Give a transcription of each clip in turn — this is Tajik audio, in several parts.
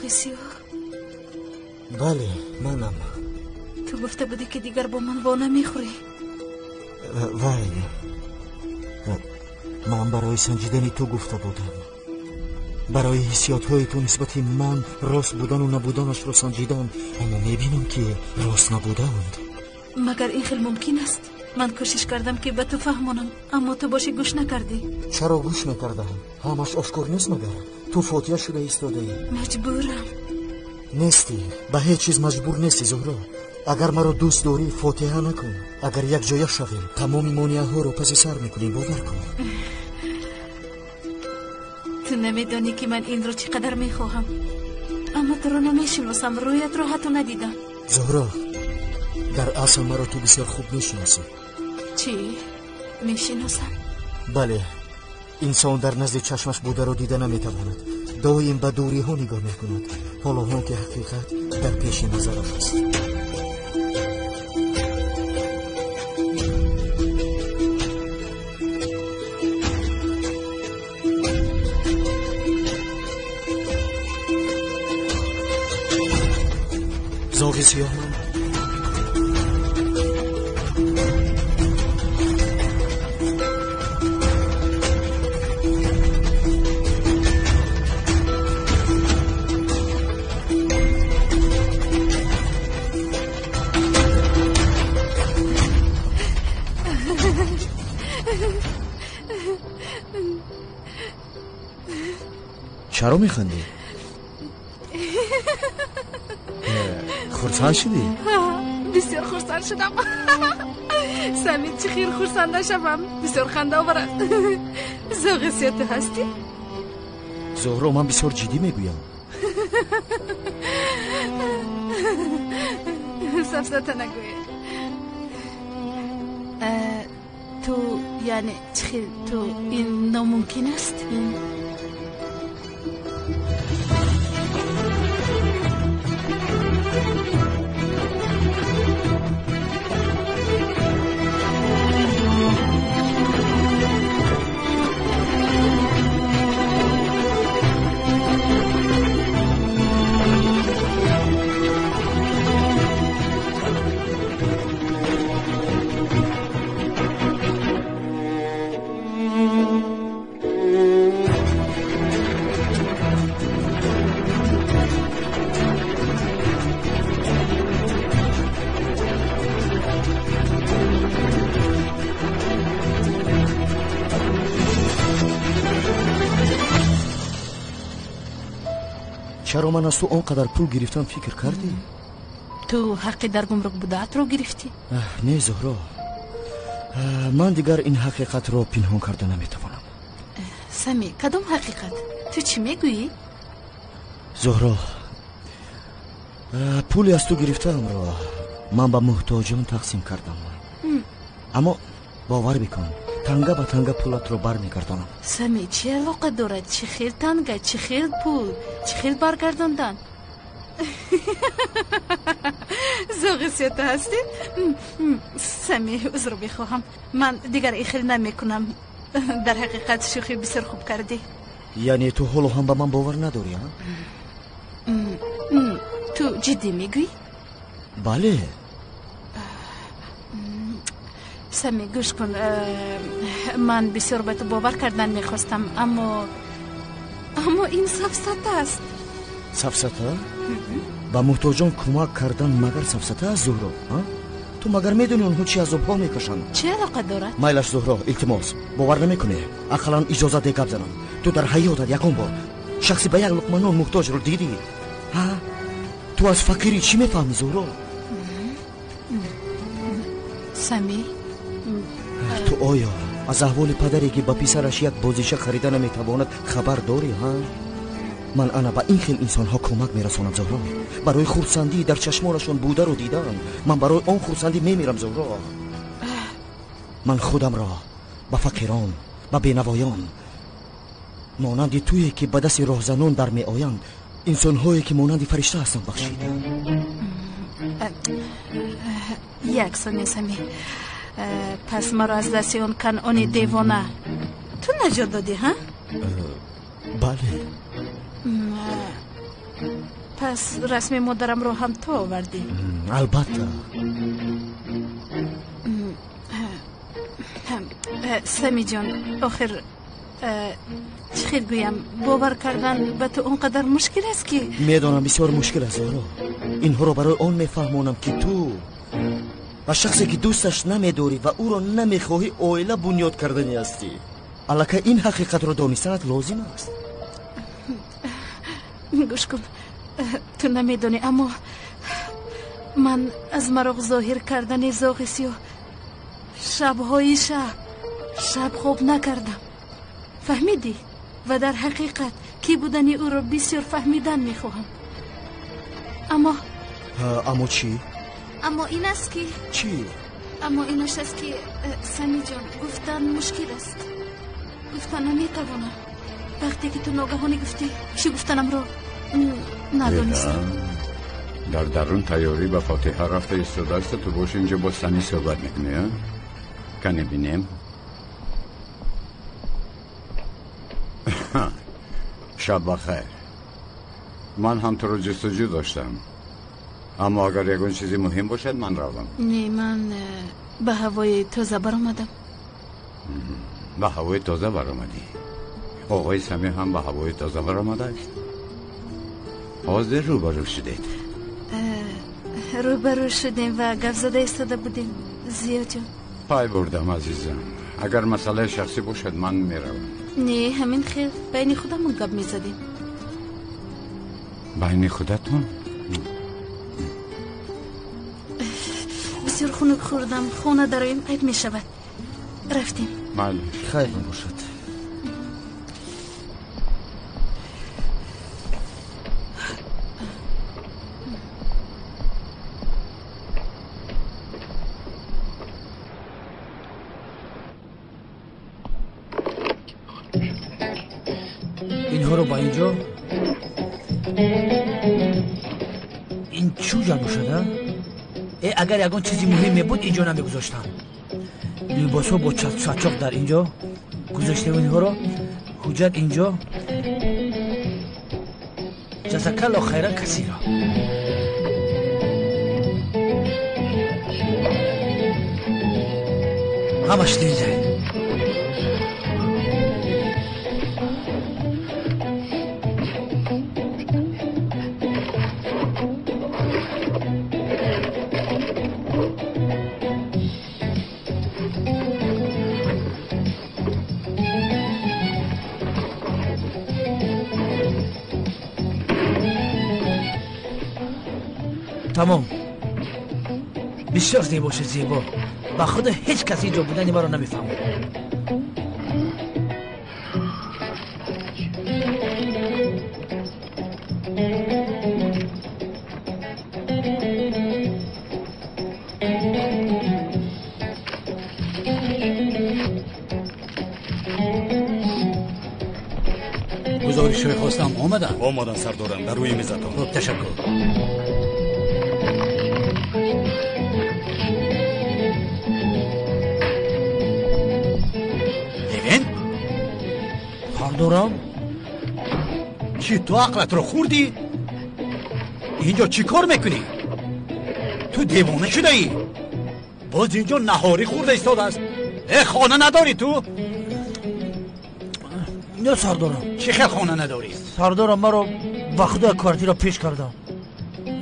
Зоғи сиёҳ? Бале, манам. Ту гуфта будӣ, ки дигар бо ман во намехӯрӣ. Вай, ман барои санҷидани ту гуфта будам. Барои ҳиссиётҳои ту нисбати ман рост будану набуданашро санҷидан, аммо мебинам, ки рост набуданд. Магар ин хел мумкин аст? Ман кӯшиш кардам, ки ба ту фаҳмонам, аммо ту бошӣ гӯш накардӣ. Чаро гӯш накардам? Ҳамаш ошкор нест магар? Ту фотиҳа шуда истодаӣ. Маҷбурам. Нестӣ, ба ҳеҷ чиз маҷбур нестӣ, Зуҳро. Агар маро дӯст дорӣ, фотиҳа накун. Агар якҷоя шавем, тамоми монеаҳоро паси сар мекунем, бовар кун. Ту намедонӣ, ки ман инро чӣ қадар мехоҳам, аммо туро намешиносам, рӯятро ҳатто надидам. Зуҳро, дар асл маро ту бисёр хуб мешиносӣ. Чӣ? Мешиносам? Бале, инсон дар назди чашмаш бударо дида наметавонад, доим ба дуриҳо нигоҳ мекунад, ҳоло он ки ҳақиқат дар пеши назараш аст. Зоғи сиёҳ ман. Чаро механдӣ? Хурсанд шудӣ? Бисёр хурсанд шудам. Самид, чӣ хел хурсанд нашавам? Бисёр хандаовар аст. Зоғи сиёҳ ту ҳастӣ? Зуҳро, ман бисёр ҷиддӣ мегӯям. Сафсата нагӯй. Ту яъне чӣ хел ту ин номумкин аст? Чаро ман аз ту он қадар пул гирифтам фикр кардӣ? Ту ҳаққи дар гумрук будаатро гирифтӣ? Не, Зуҳро, ман дигар ин ҳақиқатро пинҳон карда наметавонам. Сами, кадом ҳақиқат? Ту чӣ мегӯӣ? Зуҳро, пуле аз ту гирифтаамро ман ба муҳтоҷон тақсим кардам, аммо бовар бикун, танга ба танга пулатро бармегардонам. Сами, чӣ алоқа дорад? Чӣ хел танга, чӣ хел пул, чӣ хел баргардондан? Зоғи сиёҳ ту ҳастӣ? Сами, узр мехоҳам, ман дигар ин хел намекунам. Дар ҳақиқат шӯхӣ бисёр хуб кардӣ. Яъне ту ҳоло ҳам ба ман бовар надорӣ, а? Ту ҷиддӣ мегӯӣ? Бале. Сами, гӯш кун, ман бисёр ба ту бовар кардан мехостам, аммо ин сафсата аст. Сафсата? Ба муҳтоҷон кӯмак кардан магар сафсата аст, Зуҳро? Ту магар медонӣ онҳо чӣ азобҳо мекашанд? Чӣ алоқа дорад? Майлаш, Зуҳро, илтимос, бовар намекунӣ? Ақаллан иҷозат де гап занам. Ту дар ҳаётат ягон бор шахсе ба як луқма нон муҳтоҷро дидӣ? Ҳа? Ту аз фақирӣ чӣ мефаҳмӣ, Зуҳро? Сами, ту оё аз аҳволи падаре, ки ба писараш як бозича харида наметавонад, хабар дорӣ? Ҳа? Ман ана ба ин хел инсонҳо кӯмак мерасонам, Зуҳро. Барои хурсандӣ дар чашмонашон бударо дидам. Ман барои он хурсандӣ мемирам, Зуҳро. Ман худамро ба фақирон, ба бенавоён, монанди туе, ки ба дасти роҳзанон дар меоянд, инсонҳое, ки монанди фаришта ҳастанд, бахшидам. Як сония, Сами. Пас маро аз дасти он канъони девона ту наҷот додӣ, ҳа? Бале. Пас расми модарамро ҳам ту овардӣ? Албатта. Самиҷон, охир чӣ хел гӯям, бовар кардан ба ту он қадар мушкил аст ки. Медонам, бисёр мушкил аст, Зоҳро. Инҳоро барои он мефаҳмонам, ки ту ба шахсе ки дӯсташ намедорӣ ва ӯро намехоҳӣ оила бунёд карданӣ ҳастӣ. Аллакай ин ҳақиқатро донистанат лозим аст. Гӯш кун, ту намедонӣ, аммо ман аз мароқ зоҳир кардани зоғи сиёҳ шабҳои шаб хоб накардам. Фаҳмидӣ? Ва дар ҳақиқат кӣ будани ӯро бисёр фаҳмидан мехоҳам. Аммо аммо чӣ? Аммо ин аст ки чӣ? Аммо инаш аст ки Самиҷон, гуфтан мушкил аст. Гуфтан наметавонам. Вақте ки ту ногаҳонӣ гуфтӣ, чӣ гуфтанамро надонистам. Дар дарун тайёрӣ ба фотиҳа рафта истодааст, ту бош инҷо бо Сами суҳбат мекунӣ, а? Кане бинем. Шаб бахайр. Ман ҳам туро ҷустуҷӯ доштам. Аммо агар ягон чизи муҳим бошад, ман равам. Не, ман ба ҳавои тоза баромадам. Ба ҳавои тоза баромадӣ? Оғои Сами ҳам ба ҳавои тоза баромадааст. Ҳозир рӯбарӯ шудед? Рӯбарӯ шудем ва гап зада истода будем, Зиёҷон. Пай бурдам, азизам. Агар масъалаи шахсӣ бошад, ман меравам. Не, ҳамин хел байни худамон гап мезадем. Байни худатон? Бисёр хунук хӯрдам, хона дароем айб мешавад. Рафтем. Майли. Хайр набошад. Инҳоро ба инҷо ин чӯҷа бошад, а? Агар ягон чизи муҳим мебуд, инҷо намегузоштам. Либосҳо бо чачоқ дар инҷо гузоштем, инҳоро ҳуҷҷат инҷо. Ҷазакалло хайран касира. Ҳамаш динҷа. Тамом. Бисёр зебо шуд, зебо. Ба худо ҳеҷ кас инҷо будани маро намефаҳмад. Гузоришҳои хостам омаданд? Омаданд, сардорам, дар рӯи мизатон. Хуб, ташаккур. Левен? Сардорам? Чӣ, ту ақлатро хӯрдӣ? Инҷо чӣ кор мекунӣ? Ту девона шудаӣ? Боз инҷо наҳорӣ хӯрда истодааст. Хона надорӣ ту? Не, сардорам. Чӣ хел хона надорӣ? Сардорам, маро ба худо квартира пеш кардам.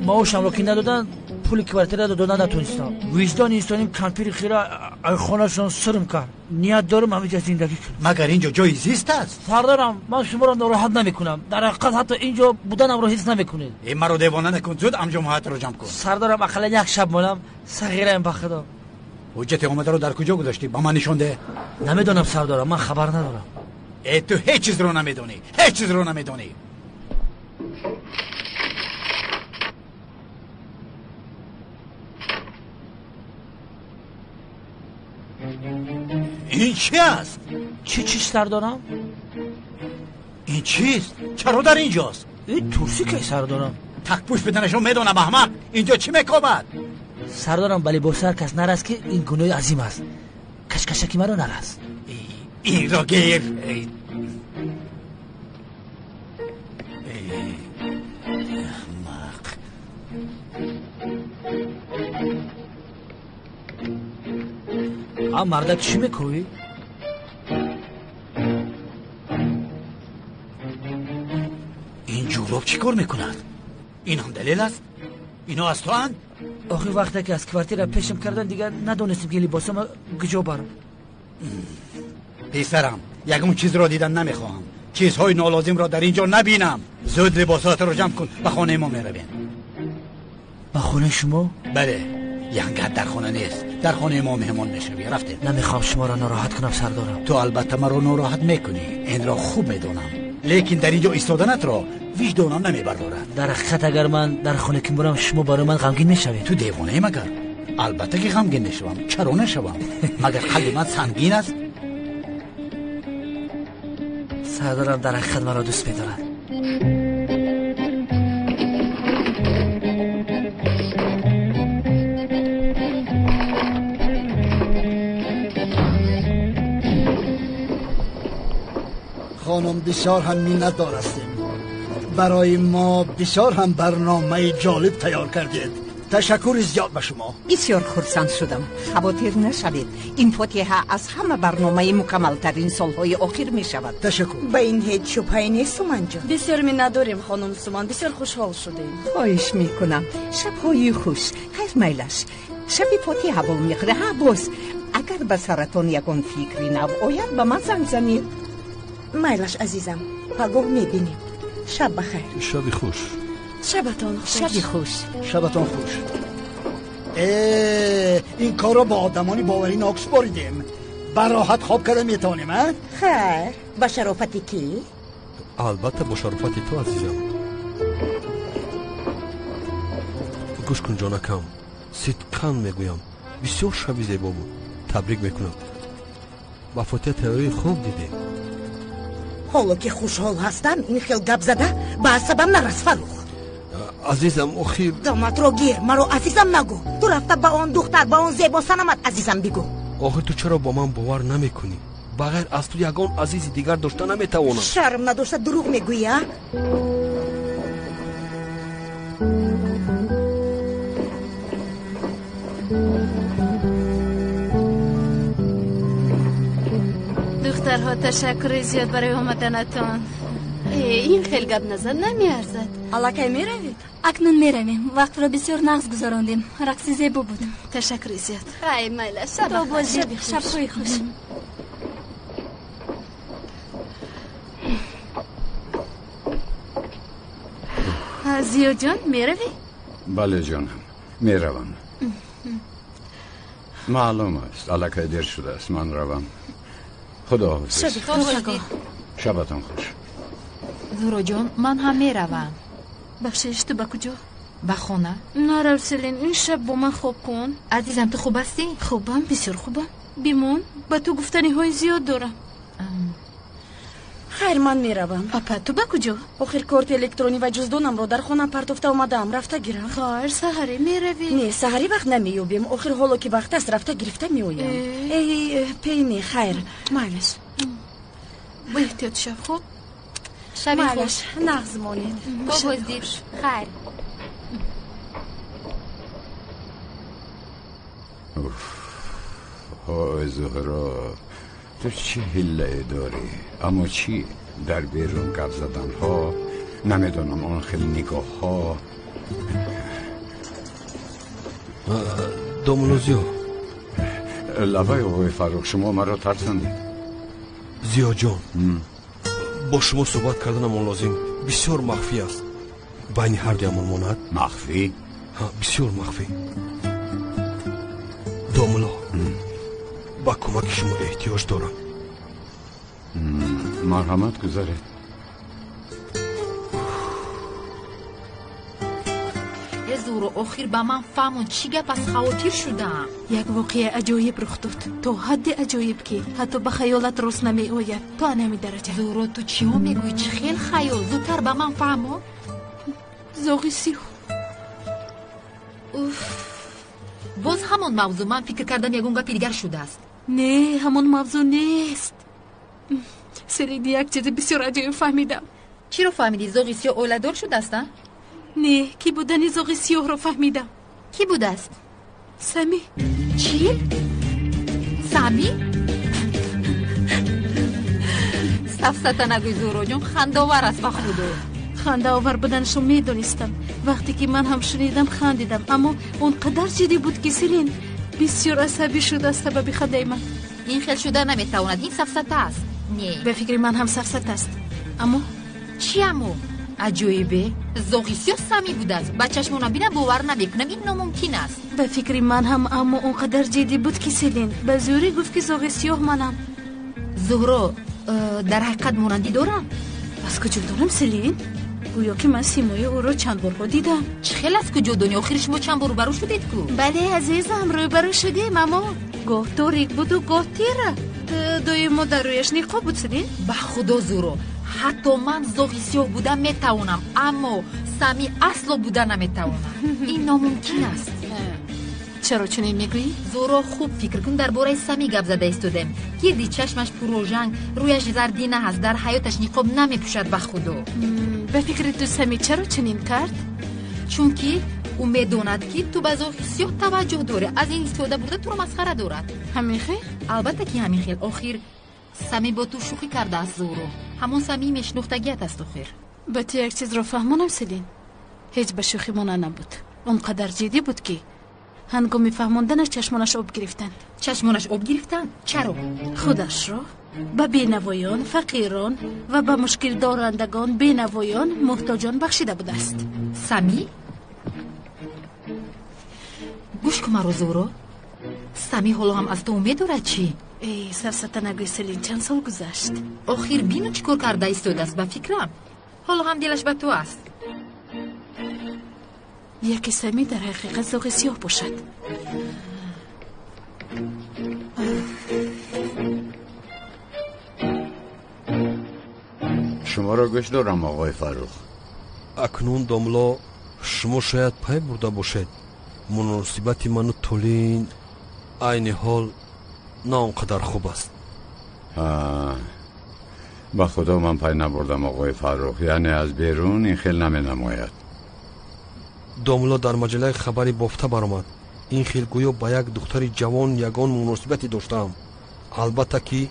Маошамро ки надоданд, пули квартираро дода натонистам. Виҷдони инсоним кампири хира хонашон сирм кард. Ният дорам ҳаминҷа зиндагӣ кунам. Магар инҷо ҷои зист аст? Сардорам, ман шуморо нороҳат намекунам. Дар ҳақиқат ҳатто инҷо буданамро ҳис намекунед. Маро девона накун, зуд амҷомоҳатро ҷамъ кун. Сардорам, ақаллан як шаб монам, сағираем ба худо. Ҳуҷҷати омадаро дар куҷо гузоштӣ? Ба ман нишон деҳ. Намедонам, сардорам, ман хабар надорам. Ту ҳеҷ чизро намедонӣ, ҳеҷ чизро намедонӣ. Ин чи аст? Чӣ чиз, сардорам? Ин чист? Чаро дар инҷост? Ин турсӣ ки, сардорам. Такпӯш биданашро медонам, аҳмақ. Инҷо чӣ мекобад? Сардорам, ба либоси ҳар кас нарас, ки ин гуноҳи азим аст. Кашкашаки маро нарас. Инро гир. Мардак чӣ мекӯӣ? Ин ҷӯроб чӣ кор мекунад? Ин ҳам далел аст? Ино аз туанд? Охир вақте ки аз квартира пешам кардан, дигар надонистем ки либосама куҷо барам. Писарам, ягон чизро дидан намехоҳам. Чизҳои нолозимро дар ин ҷо набинам. Зуд либосҳоятро ҷамъ кун, ба хонаи мо меравем. Ба хонаи шумо? Бале, янгат дар хона нест. Дар хонаи мо меҳмон мешавӣ. Рафтем. Намехоҳам шуморо нороҳат кунам, сардорам. Ту албатта маро нороҳат мекунӣ, инро хуб медонам. Лекин дар ин ҷо истоданатро виҷдонам намебардорад. Дар ҳақиқат агар ман дар хона ки бурам, шумо барои ман ғамгин мешавед. Ту девонаӣ магар? Албатта ки ғамгин мешавам. Чаро нашавам? Магар қалби ман сангин аст? Сардорам дар ҳақиқат маро дӯст медорад. خانم بسیار هم منت هستیم. برای ما بسیار هم برنامه جالب تیار کردید. تشکر زیاد به شما. بسیار خرسند شدم. خاطر نشوید، این فاتحه از همه برنامه مکملترین سالهای اخیر می شود. تشکر. به این هیچ شبهه نیست سومن جان. بسیار منت داریم خانم سومن، بسیار خوشحال شدیم. خواهش میکنم. شبهای خوش. خیر میلش. شب فاتحه با میخوره. ها باز اگر به سرتان یگان فکری نو آید به من زنگ زنید. میلش عزیزم، پگاه میبینیم. شب بخیر. شب خوش. شبتان خوش. شب خوش. شبتان خوش. این کار را با آدمانی باوری ناک سپاریدیم. براحت خواب کرده میتونیم. خیر، با شرافت کی؟ البته با شرافت تو عزیزم. گوش کن جانکم، صدقاً میگویم بسیار شبی زیبا بود. تبریک میکنم. با فاتحه تیاری خوب دیدیم. ҳоло ки хушҳол ҳастам, ин хел гап зада ба асабам нарас, Фарух. Азизам, охир доматро гир, маро азизам нагӯ. Ту рафта ба он духтар, ба он зебо санамат азизам бигӯ. Охир ту чаро бо ман бовар намекунӣ? Ба ғайр аз ту ягон азизи дигар дошта наметавонам. Шарм надошта дурӯғ мегӯӣ, а? Духтарҳо, ташаккури зиёд барои омаданатон. Ин хел гап назан намеарзад. Аллакай меравед? Акнун меравем. Вақтро бисёр нағз гузарондем. Рақси зебо буд. Ташаккури зиёд. Хай, майла, шабҳои хуш. Зиёҷон, меравӣ? Бале ҷонам, меравам. Маълум аст, аллакай дер шудааст, ман равам. Худоҳофиз. Шабатон хуш. Зуроҷон, ман ҳам меравам. Бахшиш, ту ба куҷо? Ба хона. Нарав, Селин, ин шаб бо ман хоб кун. Азизам, ту хуб ҳастӣ? Хубам, бисёр хубам. Бимон, ба ту гуфтаниҳои зиёд дорам. Хайр, ман меравам. Апа, ту ба куҷо? Охир корти электронӣ ва ҷуздонамро дар хона партофта омадаам, рафта гирам. Хайр, саҳарӣ меравӣ? Не, саҳарӣ вақт намеёбем. Охир ҳоло ки вақт аст, рафта гирифта меоям. Эй, пейне, хайр, майлаш. Бо эҳтиёт шав, хуб? Шаби хуш. Нағз монед. Боздид. Хайр. Ҳой Зуҳро, ту чӣ ҳиллае дорӣ? Аммо чӣ дар берун гап заданҳо, намедонам, он хел нигоҳҳо. Домулло Зиё. Лабаи оғои Фаррух, шумо маро тарсондед. Зиёҷон, бо шумо суҳбат карданамон лозим. Бисёр махфӣ аст. Байни ҳардуямон монад. Махфӣ? Бисёр махфӣ. Домулло, ба кӯмаки шумо эҳтиёҷ дорам. Марҳамат, гузаред. Зуро, охир ба ман фаҳмон, чӣ гап аз хавотир шудаам. Як воқеаи аҷоиб рух дод, то ҳадди аҷоиб ки ҳатто ба хаёлат рост намеояд, то анами дараҷа. Зуро, ту чиҳо мегӯӣ? Чӣ хел хаёл? Зудтар ба ман фаҳмон. Зоғи сиёҳ. Уф, боз ҳамон мавзӯъ. Ман фикр кардам ягон гапи дигар шудааст. Не, ҳамон мавзӯъ нест. Селин, як чизи бисёр аҷоиб фаҳмидам. Чиро фаҳмидӣ? Зоғи сиёҳ оиладор шудааст, а? Не, ки будани зоғи сиёҳро фаҳмидам. Кӣ будааст? Сами. Чӣ? Самӣ? Сами? Сафсата нагӯй, Зуҳроҷон, хандаовар аст ба худо. Хандаовар буданашро медонистам. Вақте ки ман ҳам шунидам, хандидам, аммо он қадар ҷиддӣ буд, ки Селин бисёр асабӣ шуд аз сабаби хандаи ман. Ин хел шуда наметавонад, ин сафсата аст. Не, ба фикри ман ҳам сафсата аст. Аммо чӣ аммо? Аҷоибе, зоғи сиёҳ Сами будааст. Ба чашмонам бинам, бовар намекунам, ин номумкин аст. Ба фикри ман ҳам, аммо он қадар ҷиддӣ буд, ки Селин ба зӯрӣ гуфт, ки зоғи сиёҳ манам. Зуҳро, дар ҳақиқат монандӣ дорам? Аз куҷо донам, Селин? Гӯё ки ман симои ӯро чанд борҳо дидам. Чӣ хел аз куҷо донӣ? Охир шумо чанд бор рӯбарӯ шудед ку? Бале, азизам, рӯбарӯ шудем, аммо гоҳ торик буду гоҳ тира. Доимо дар рӯяш ниқоб буд, Селин. Ба худо, Зуҳро, ҳатто ман зоғи сиёҳ буда метавонам, аммо Сами асло буда наметавонам. Ин номумкин аст. Чаро чунин мегӯӣ? Зуҳро, хуб фикр кун, дар бораи Сами гап зада истодаем. Гирди чашмаш пуррожанг, рӯяш зардина аст, дар ҳаёташ ниқоб намепӯшад ба худо. Ба фикри ту Сами чаро чунин кард? Чунки ӯ медонад, ки ту ба зоғи сиёҳ таваҷҷӯҳ дорӣ, аз ин истифода бурда туро масхара дорад. Ҳамин хел? Албатта ки ҳамин хел. Охир Сами бо ту шӯхӣ кардааст, Зуҳро. Ҳамон Самии мешинохтагият аст охир. Ба ту як чизро фаҳмонам, Селин, ҳеҷ ба шӯхӣ монанд набуд. Он қадар ҷиддӣ буд, ки ҳангоми фаҳмонданаш чашмонаш об гирифтанд. Чашмонаш об гирифтанд? Чаро? Худашро ба бенавоён, фақирон ва ба мушкилдорандагон, бенавоён, муҳтоҷон бахшида будааст. Сами? Гӯш кун маро, Зуҳро, Сами ҳоло ҳам аз ту умед дорад чӣ? Эй, сафсата нагӯй, Селин, чанд сол гузашт. Охир бину чӣ кор карда истодааст, ба фикрам ҳоло ҳам дилаш ба ту аст. Яке Сами дар ҳақиқат зоғи сиёҳ бошад. Шуморо гӯш дорам, оғои Фаррух. Акнун, домло, шумо шояд пай бурда бошед, муносибати ману Тулин айни ҳол на он қадар хуб аст. Ба худо, ман пай набурдам, оғои Фаррух. Яъне аз берун ин хел наменамояд. Домло, дар маҷаллаи хабари бофта баромад, ин хел гӯё ба як духтари ҷавон ягон муносибате доштаам. Албатта ки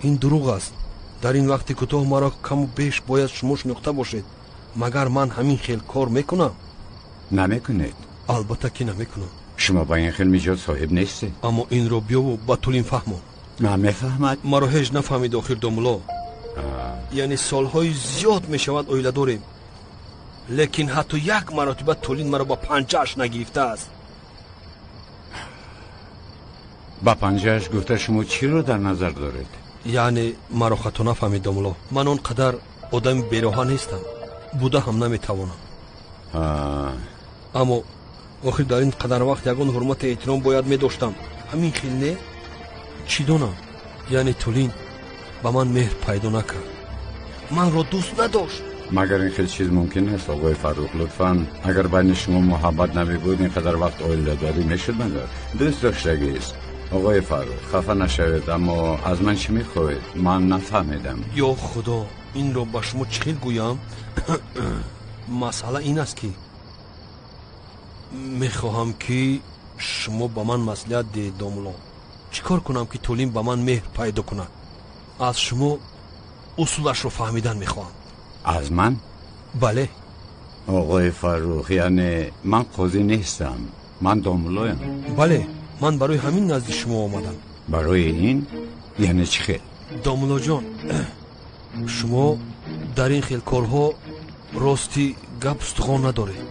ин дурӯғ аст. Дар ин вақти кӯтоҳ маро каму беш бояд шумо шинохта бошед. Магар ман ҳамин хел кор мекунам? Намекунед. Албатта ки намекунам. Шумо ба ин хел миҷоз соҳиб нестед. Аммо инро биёву ба Тулин фаҳмон. Ман мефаҳмад. Маро ҳеҷ нафаҳмид охир, домулло. Яъне солҳои зиёд мешавад оила дорем, лекин ҳатто як маротиба Тулин маро ба панҷааш нагирифтааст. Ба панҷааш гуфта шумо чиро дар назар доред? Яъне маро хато нафаҳмид, домулло, ман он қадар одами бероҳа нестам, буда ҳам наметавонам. Аммо охир дар ин қадар вақт ягон ҳурмату эҳтиром бояд медоштам. Ҳамин хел не? Чӣ донам, яъне Тулин ба ман меҳр пайдо накард, манро дӯст надошт. Магар ин хел чиз мумкин аст, оғои Фаррух? Лутфан, агар байни шумо муҳаббат намебуд, ин қадар вақт оиладорӣ мешуд? Магар дӯст доштагист? Оғои Фаррух, хафа нашавед, аммо аз ман чӣ мехоҳед? Ман нафаҳмидам. Ё худо, инро ба шумо чӣ хел гӯям? Масъала ин аст, ки мехоҳам, ки шумо ба ман маслиҳат диҳед, домулло. Чӣ кор кунам, ки Тулин ба ман меҳр пайдо кунад? Аз шумо усулашро фаҳмидан мехоҳам. Аз ман? Бале. Оғои Фаррух, яъне ман қозӣ нестам, ман домуллоям. Бале, ман барои ҳамин назди шумо омадам. Барои ин? Яъне чӣ хел? Домуллоҷон, шумо дар ин хел корҳо, рости гап, устухон надоред,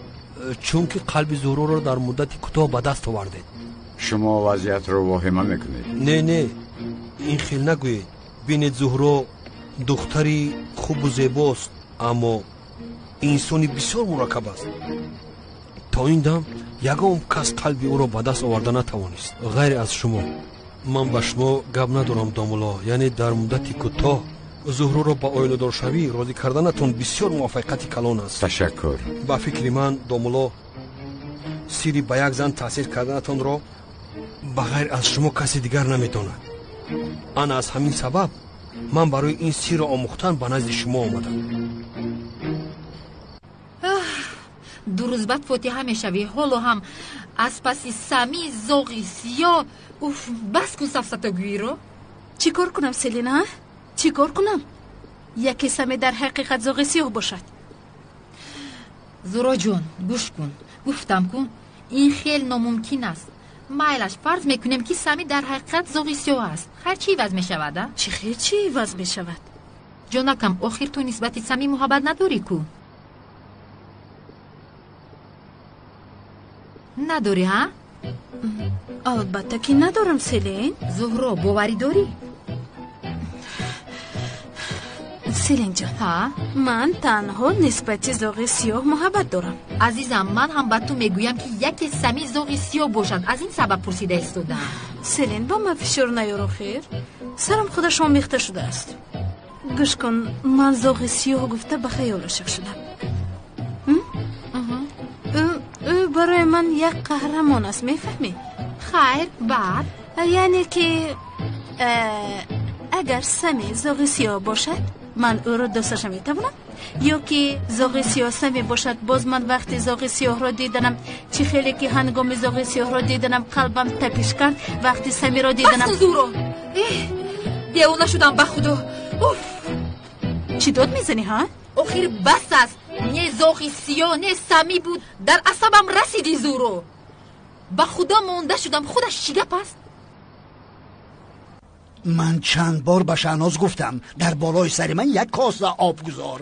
чунки қалби Зуҳроро дар муддати кӯтоҳ ба даст овардед. Шумо вазъиятро воҳима мекунед. Не, не, ин хел нагӯед. Бинед, Зуҳро духтари хубу зебост, аммо инсони бисёр мураккаб аст. То ин дам ягон кас қалби ӯро ба даст оварда натавонист, ғайр аз шумо. Ман ба шумо гап надорам, домулло, яъне дар муддати кӯтоҳ Зуҳроро ба оиладоршавӣ розӣ карданатон бисёр муваффақияти калон аст. Ташаккур. Ба фикри ман, домулло, сирри ба як зан таъсир карданатонро ба ғайр аз шумо каси дигар намедонад. Ана аз ҳамин сабаб ман барои ин сирро омӯхтан ба назди шумо омадам. 2 рӯз баъд фотиҳа мешавӣ, ҳоло ҳам аз паси Сами зоғи сиёҳ. Уф, бас кун сафсатагӯиро. Чӣ кор кунам, Селина? Чӣ кор кунам? Яке Сами дар ҳақиқат зоғи сиёҳ бошад. Зуроҷон, гӯш кун. Гуфтам кун, ин хел номумкин аст. Майлаш, фарз мекунем, ки Сами дар ҳақиқат зоғи сиёҳ аст. Хайр, чӣ иваз мешавад, а? Чӣ хел чӣ иваз мешавад? Ҷонакам, охир ту нисбати Сами муҳаббат надорӣ ку? Надорӣ, ҳа? Албатта ки надорам, Селин. Зуҳро, боварӣ дорӣ? Селинҷон, ҳа? Ман танҳо нисбати зоғи сиёҳ муҳаббат дорам. Азизам, ман ҳам ба ту мегӯям, ки яке Сами зоғи сиёҳ бошад. Аз ин сабаб пурсида истодаам. Селин, ба ман фишор наёр, охир. Сарам худаш омехта шудааст. Гӯш кун, ман зоғи сиёҳ гуфта ба хаёл ошиқ шудам. Ӯ барои ман як қаҳрамон аст, мефаҳмӣ? Хайр, баъд? Яъне ки агар Сами зоғи сиёҳ бошад, ман ӯро дӯсташа метавонам? Ё ки зоғи сиёҳ Сами бошад, боз ман вақти зоғи сиёҳро диданам, чӣ хеле ки ҳангоми зоғи сиёҳро диданам қалбам тапиш кард, вақти Самиро диданам. Бас кун, Зуҳро! Девона шудам ба худо. Уф! Чӣ дод мезанӣ, ҳа? Охир бас аст. Не зоғи сиёҳ, не Сами буд. Дар асабам расидӣ, Зуҳро. Ба худо монда шудам. Худаш чӣ гап аст? Ман чанд бор ба Шаҳноз гуфтам, дар болои сари ман як коса об гузор.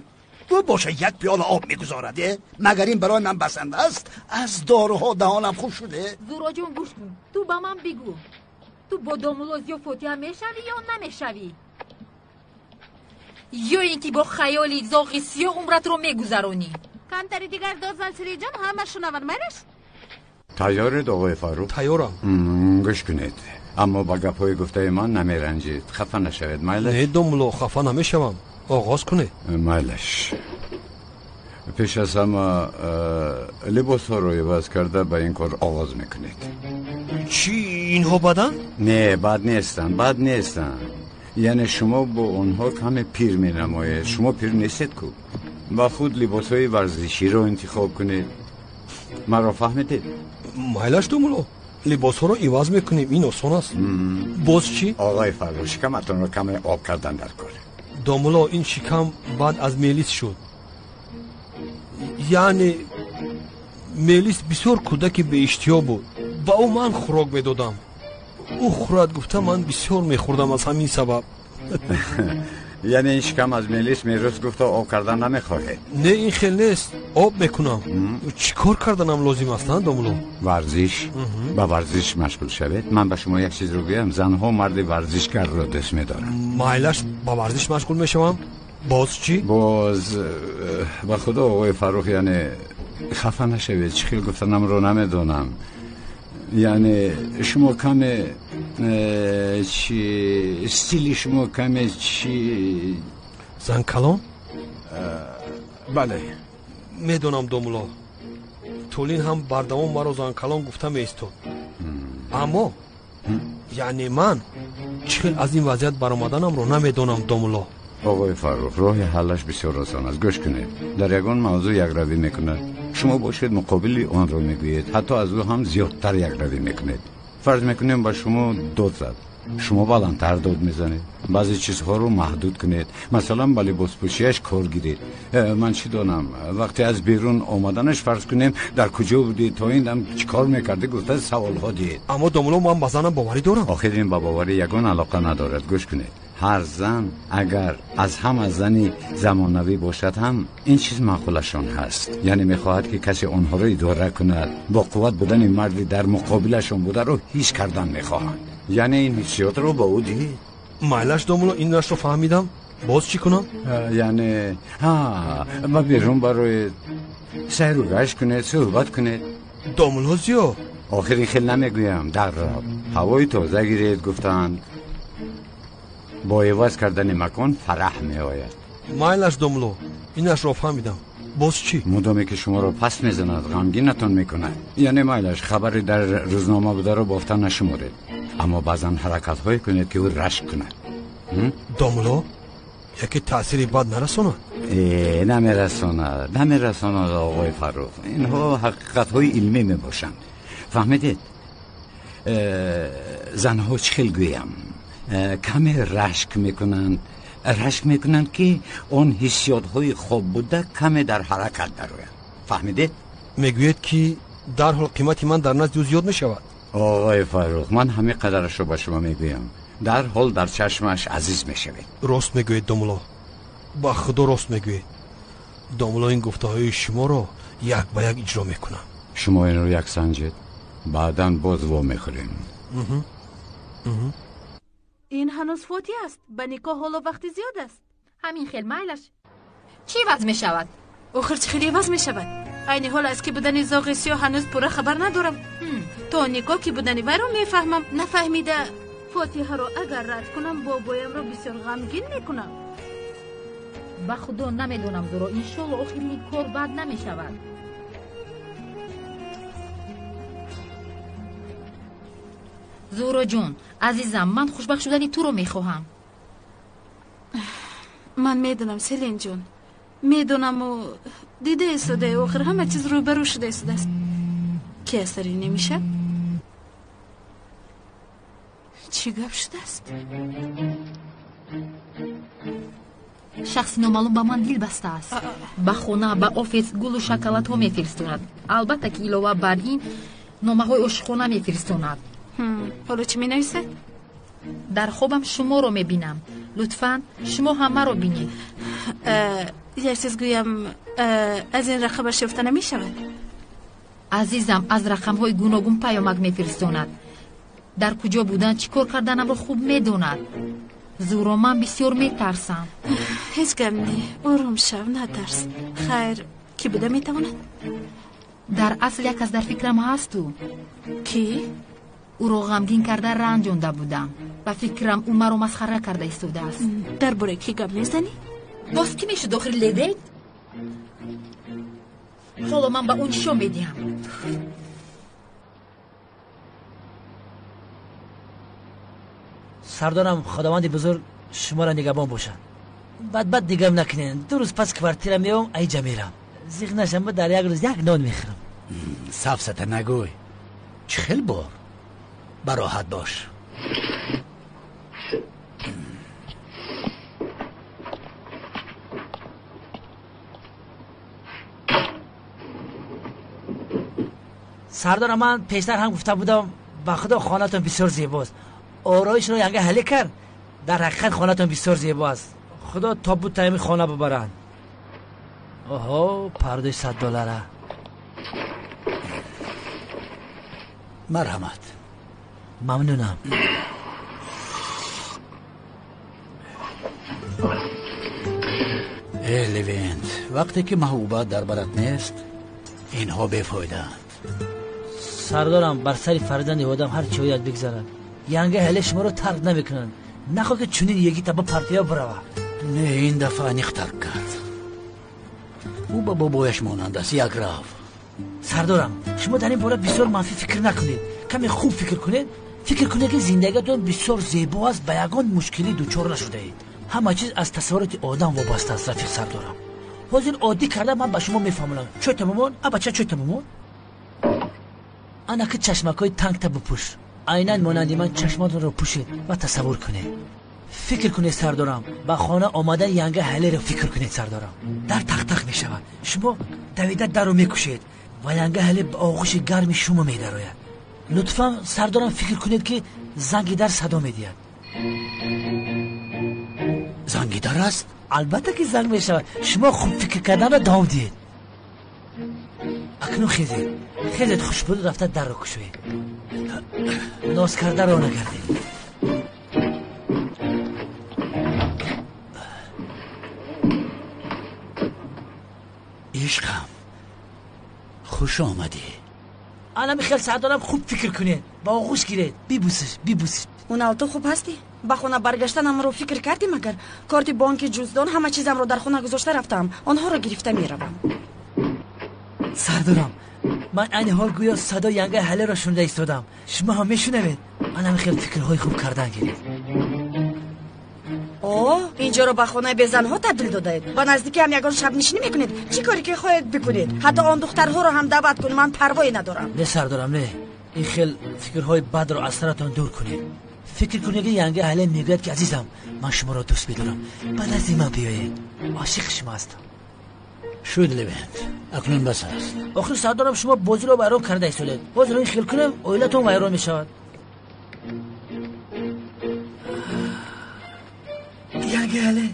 Ӯ боша як пиёла об мегузорад. Магар ин барои ман басанда аст? Аз доруҳо даҳонам хуш шуде. Зуҳроҷон, гӯш кун. Ту ба ман бигӯ, ту бо домулло Зиё фотиҳа мешавӣ ё намешавӣ? Ё ин ки бо хаёли зоғи сиёҳ умратро мегузаронӣ? Камтари дигар дод зан, Селинҷон, ҳама шунаванд, майлаш? Тайёред, оғои Фаррух? Тайёрам. Гӯш кунед, аммо ба гапҳои гуфтаи ман намеранҷед. Хафа нашавед, майлаш? Не, домулло, хафа намешавам. Оғоз кунед. Майлаш. Пеш аз ҳама либосҳоро иваз карда ба ин кор оғоз мекунед. Чӣ, инҳо баданд? Не, бад нестанд, бад нестанд. Яъне шумо бо онҳо каме пир менамоед. Шумо пир нестед ку? Ба худ либосҳои варзиширо интихоб кунед. Маро фаҳмидед? Майлаш, домулло, либосҳоро иваз мекунем, ин осон аст. Боз чӣ? Оғои Фаррух, шикаматонро каме об кардан дар кор. Домулло, ин шикам баъд аз мелис шуд. Яъне мелис бисёр кӯдаки беиштиҳо буд. Ба ӯ ман хӯрок медодам. Ӯ хӯрад гуфта ман бисёр мехӯрдам аз ҳамин сабаб. Яъне ин шикам аз мелис мерос гуфта об кардан намехоҳед? Не, ин хел нест, об мекунам. Чӣ кор карданам лозим аст, домулло? Варзиш. Ба варзиш машғул шавед. Ман ба шумо як чизро гӯям, занҳо марди варзишгарро дӯст медоранд. Майлаш, ба варзиш машғул мешавам. Боз чӣ? Боз ба худо, оғои Фаррух, яъне хафа нашавед, чӣ хел гуфтанамро намедонам. Яъне шумо каме чи стили шумо каме чи занкалон? Бале. Медонам, домулло, Тулин ҳам бардавом маро занкалон гуфта меистод. Аммо яъне ман чӣ хел аз ин вазъият баромаданамро намедонам, домулло. Оғои Фаррух, роҳи ҳаллаш бисёр осон аст. Гӯш кунед, дар ягон мавзӯъ якравӣ мекунад, шумо бошед муқобили онро мегӯед, ҳатто аз ӯ ҳам зиёдтар якравӣ мекунед. Фарз мекунем ба шумо дод зад, шумо баландтар дод мезанед. Баъзе чизҳоро маҳдуд кунед, масалан ба либоспӯшиаш кор гиред. Ман чӣ донам, вақте аз берун омаданаш фарз кунем дар куҷо будӣ, то ин дам чӣ кор мекардӣ гуфта саволҳо диҳед. Аммо домулло, ман ба занам боварӣ дорам. Охир ин ба боварӣ ягон алоқа надорад. Гӯш кунед, ҳар зан агар аз ҳама зани замонавӣ бошад ҳам ин чиз маъқулашон ҳаст. Яъне мехоҳад ки касе онҳоро идора кунад, бо қувват будани марди дар муқобилашон бударо ҳис кардан мехоҳанд. Яъне ин ҳиссиётро ба ӯ диҳед. Майлаш, домулло, инашро фаҳмидам. Боз чӣ кунам? Яъне ҳа, ба берун бароед, сайру гашт кунед, суҳбат кунед. Домулло Зиё, охир ин хел намегӯям, дар раб ҳавои тоза гиред гуфтанд. Бо иваз кардани макон фараҳ меояд. Майлаш, домулло, инашро фаҳмидам. Боз чӣ? Мудоме ки шуморо пас мезанад, ғамгинатон мекунад. Яъне майлаш, хабаре дар рӯзнома бударо бофта нашуморед, аммо баъзан ҳаракатҳое кунед ки ӯ рашк кунад. Домулло, яке таъсири бад нарасонад? Намерасонад, намерасонад, оғои Фаррух. Инҳо ҳақиқатҳои илмӣ мебошанд. Фаҳмидед? Занҳо чӣ хел гӯям, каме рашк мекунанд, рашк мекунанд, ки он ҳиссиётҳои хоб буда каме дар ҳаракат дароянд. Фаҳмидед? Мегӯед, ки дарҳол қимати ман дар назди ӯ зиёд мешавад. Оғои Фаррух, ман ҳамин қадарашро ба шумо мегӯям. Дарҳол дар чашмаш азиз мешавед. Рост мегӯед, домулло, ба худо рост мегӯед. Домулло, ин гуфтаҳои шуморо як ба як иҷро мекунам. Шумо инро як санҷед, баъдан боз во мехӯрем. Ин ҳанӯз фотиҳ аст. Ба никоҳ ҳоло вақти зиёд аст. Ҳамин хел майлаш. Чӣ ваз мешавад? Охир чӣ хеле ваз мешавад? Айни ҳол аз ки будани зоғи сиёҳ ҳанӯз пурра хабар надорам. То никоҳ ки будани вайро мефаҳмам. Нафаҳмида фотиҳаро агар рад кунам, бобоямро бисёр ғамгин мекунам. Ба худо намедонам, Зуро, иншолло охири ин кор бад намешавад. Зуроҷон, азизам, ман хушбахт шудани туро мехоҳам. Ман медонам, Селинҷон, медонаму дида истодаи, охир ҳама чиз рӯбарӯ шуда истодааст. Ки аз сари немишаб? Чӣ гап шудааст? Шахси номаълум ба ман дил бастааст. Ба хона, ба офис гулу шоколадҳо мефиристонад. Албатта, ки илова бар ин номаҳои ошиқона мефиристонад. Ҳоло чӣ менависад? Дар хобам шуморо мебинам. Лутфан шумо ҳам маро бинед. Як чиз гӯям, аз ин рақамаш ёфта намешавад? Азизам, аз рақамҳои гуногун паёмак мефиристонад. Дар куҷо будан, чӣ кор карданамро хуб медонад. Зуро, ман бисёр метарсам. Ҳеҷ гап не, ором шав, натарс. Хайр, кӣ буда метавонад? Дар асл як кас дар фикрам ҳасту. Кӣ? Ӯро ғамгин карда ранҷонда будам. Ба фикрам, ӯ маро масхара карда истодааст. Дар бораи кӣ гап мезанӣ? Боз кӣ мешуд охир, Левент? Ҳоло ман ба ӯ нишон медиҳам. Сардорам, худованди бузург шуморо нигаҳбон бошад. Бадбад дигам накунед. 2 рӯз пас квартира меом, айҷа мерам. Зиқ нашам, дар як рӯз як нон мехӯрам. Сафсата нагӯй. Чӣ хел бор? Бароҳат бош. Сардорам, ман пештар ҳам гуфта будам, ба худо хонатон бисёр зебост. Ороишро янга ҳале кард. Дар ҳақиқат хонатон бисёр зебо аст. Худо тобут таими хона бибаранд. Оҳо, пардаи 100 доллара. Марҳамат. Мамнунам. Э, Левент, вақте ки маҳбуба дар барат нест, инҳо бефоидаанд. Сардорам, бар сари фарзанди одам ҳар чӣ ояд бигзарад. Янга ҳале шуморо тарк намекунанд. Нахоҳ ки чунин ягита ба партия бирава. Не, ин дафъа аниқ тарк кард. Ӯ ба бобояш монанд аст, як рав. Сардорам, шумо дар ин бора бисёр манфӣ фикр накунед. Каме хуб фикр кунед. Фикр кунед, ки зиндагиатон бисёр зебо аст, ба ягон мушкилӣ дучор нашудаед. Ҳама чиз аз тасаввуроти одам вобаста аст, рафиқ сардорам. Ҳозир оддӣ карда ман ба шумо мефаҳмонам. Чойта бимон, а бача, чойта бимон. Анаки чашмакҳои тангта бипӯш. Айнан монанди ман чашмонатонро пӯшед ва тасаввур кунед. Фикр кунед, сардорам, ба хона омадани янга ҳалеро фикр кунед, сардорам. Дар тақтақ мешавад. Шумо давида дарро мекушед ва янга ҳале ба оғӯши гарми шумо медарояд. Лутфан, сардорам, фикр кунед, ки занги дар садо медиҳад. Занги дар аст? Албатта, ки занг мешавад. Шумо хуб фикр карданро давом диҳед. Акнун хезед, хезед, хушбуду рафта дарро кушоед. Ноз карда ро нагардед. Ишқам, хуш омадӣ. Анами хел, сардорам, хуб фикр кунед, ба оғӯш гиред, бибӯсиш, бибӯсиш. Уналто, ту хуб ҳастӣ? Ба хона баргаштанамро фикр кардӣ магар? Корти бонки, ҷуздон, ҳама чизамро дар хона гузошта рафтаам. Онҳоро гирифта меравам. Сардорам, ман айни ҳол гӯё садои янгаи ҳалеро шунида истодам. Шумо ҳам мешунавед? Анами хел фикрҳои хуб кардан гиред. О, инҷоро ба хонаи безанҳо табдил додаед. Ба наздикӣ ҳам ягон шабнишинӣ мекунед. Чӣ коре ки хоҳед бикунед. Ҳатто он духтарҳоро ҳам даъват кун, ман парвое надорам. Не, сардорам, не. Ин хел фикрҳои бадро аз саратон дур кунед. Фикр кунед, ки янга ҳале мегӯяд, ки азизам, ман шуморо дӯст медорам, ба назди ман биёед, ошиқи шумо ҳастам. Шуд, Левент, акнун бас аст. Охир сардорам, шумо бозиро вайрон карда истодед. Ҳозир ин хел кунем, оилатон вайрон мешавад. Янга ҳале,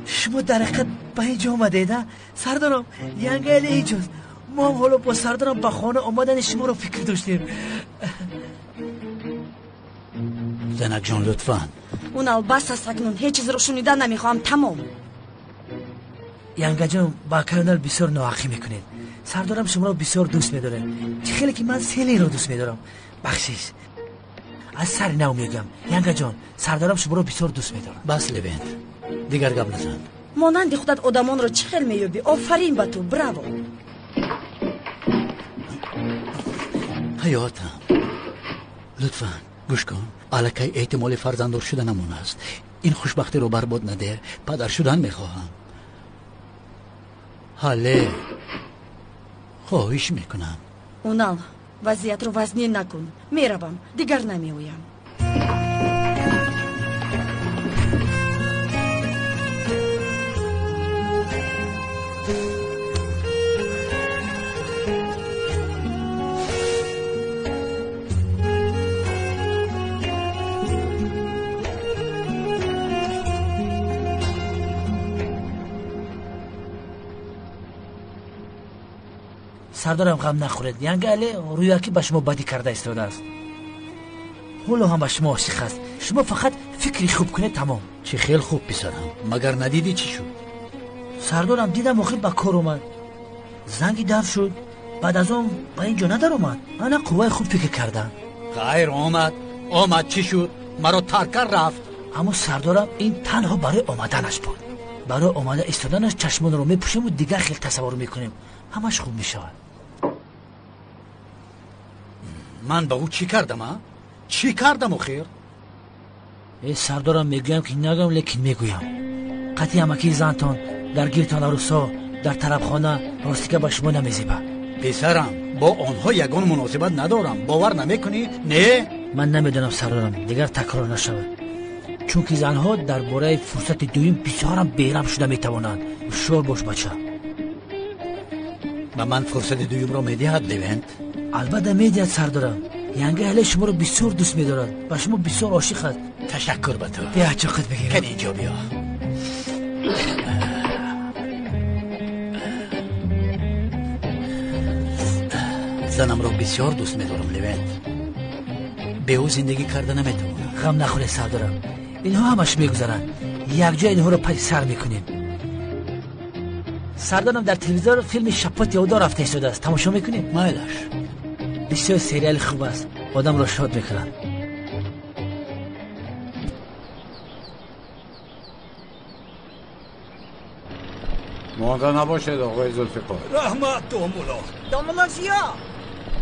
шумо дар ҳақиқат ба ин ҷо омадед, а? Сардорам, янга ҳале инҷост. Мо ҳам ҳоло бо сардорам ба хона омадани шуморо фикр доштем. Занакҷон, лутфан. Унал, бас аст акнун, ҳеҷ чизро шунида намехоҳам, тамом. Янгаҷон, ба акай Унал бисёр ноҳақӣ мекунед. Сардорам шуморо бисёр дӯст медорад, чӣ хеле ки ман Селинро дӯст медорам. Бахшиш, аз сари нав мегӯям, янгаҷон, сардорам шуморо бисёр дӯст медорад. Бас, Левент, дигар гап назан. Монанди худат одамонро чӣ хел меёбӣ? Офарин ба ту, браво. Ҳаётам, лутфан гӯш кун. Аллакай эҳтимоли фарзанддор шуданамон аст. Ин хушбахтиро барбод наде. Падар шудан мехоҳам. Ҳале, хоҳиш мекунам. Унал, вазъиятро вазнин накун. Меравам, дигар намеоям. Сардорам, ғам нахӯред. Янга але рӯякӣ ба шумо бадӣ карда истодааст. Ҳоло ҳам ба шумо ошиқ аст. Шумо фақат фикри хуб кунед, тамом. Чӣ хел хуб, писарам? Магар надидӣ чӣ шуд? Сардорам, дидам, охир ба кор омад. Занги дар шуд, баъд аз он ба ин ҷо надаромад. Ана қувваи хуб фикр кардам. Хайр, омад, омад, чӣ шуд? Маро тарк кард, рафт. Аммо сардорам, ин танҳо барои омаданаш буд. Барои омада истоданаш чашмонро мепӯшему дигар хел тасаввур мекунем, ҳамаш хуб мешавад. Ман ба ӯ чӣ кардам, а? Чӣ кардам охир? Э, сардорам, мегӯям ки нагӯям, лекин мегӯям. Қатъи амакии зантон дар гирдтон арӯсҳо дар тарабхона ростига ба шумо намезебад. Писарам, бо онҳо ягон муносибат надорам. Бовар намекунӣ? Не? Ман намедонам, сардорам, дигар такрор нашавад. Чунки занҳо дар бораи фурсати дуюм бисёрам бераҳм шуда метавонанд. Ҳушёр бош, бача. Ба ман фурсати дуюмро медиҳад, Левент? Албатта медиҳад, сардорам. Янга ҳале шуморо бисёр дӯст медорад, ба шумо бисёр ошиқ аст. Ташаккур ба ту. Биё, чоқат бигирам. Кани инҷо биё. Занамро бисёр дӯст медорам, Левент. Бе ӯ зиндагӣ карда наметавонам. Ғам нахӯред, сардорам, инҳо ҳамаш мегузаранд. Якҷоя инҳоро паси сар мекунем. Сардорам, дар телевизор филми Шапоти Одо рафта истодааст, тамошо мекунем? Майлаш. Бисёр сериали хуб аст, одамро шод мекунад. Монда набошед, оқои Зулфиқор. Раҳмат, домулло. Домулло Зиё,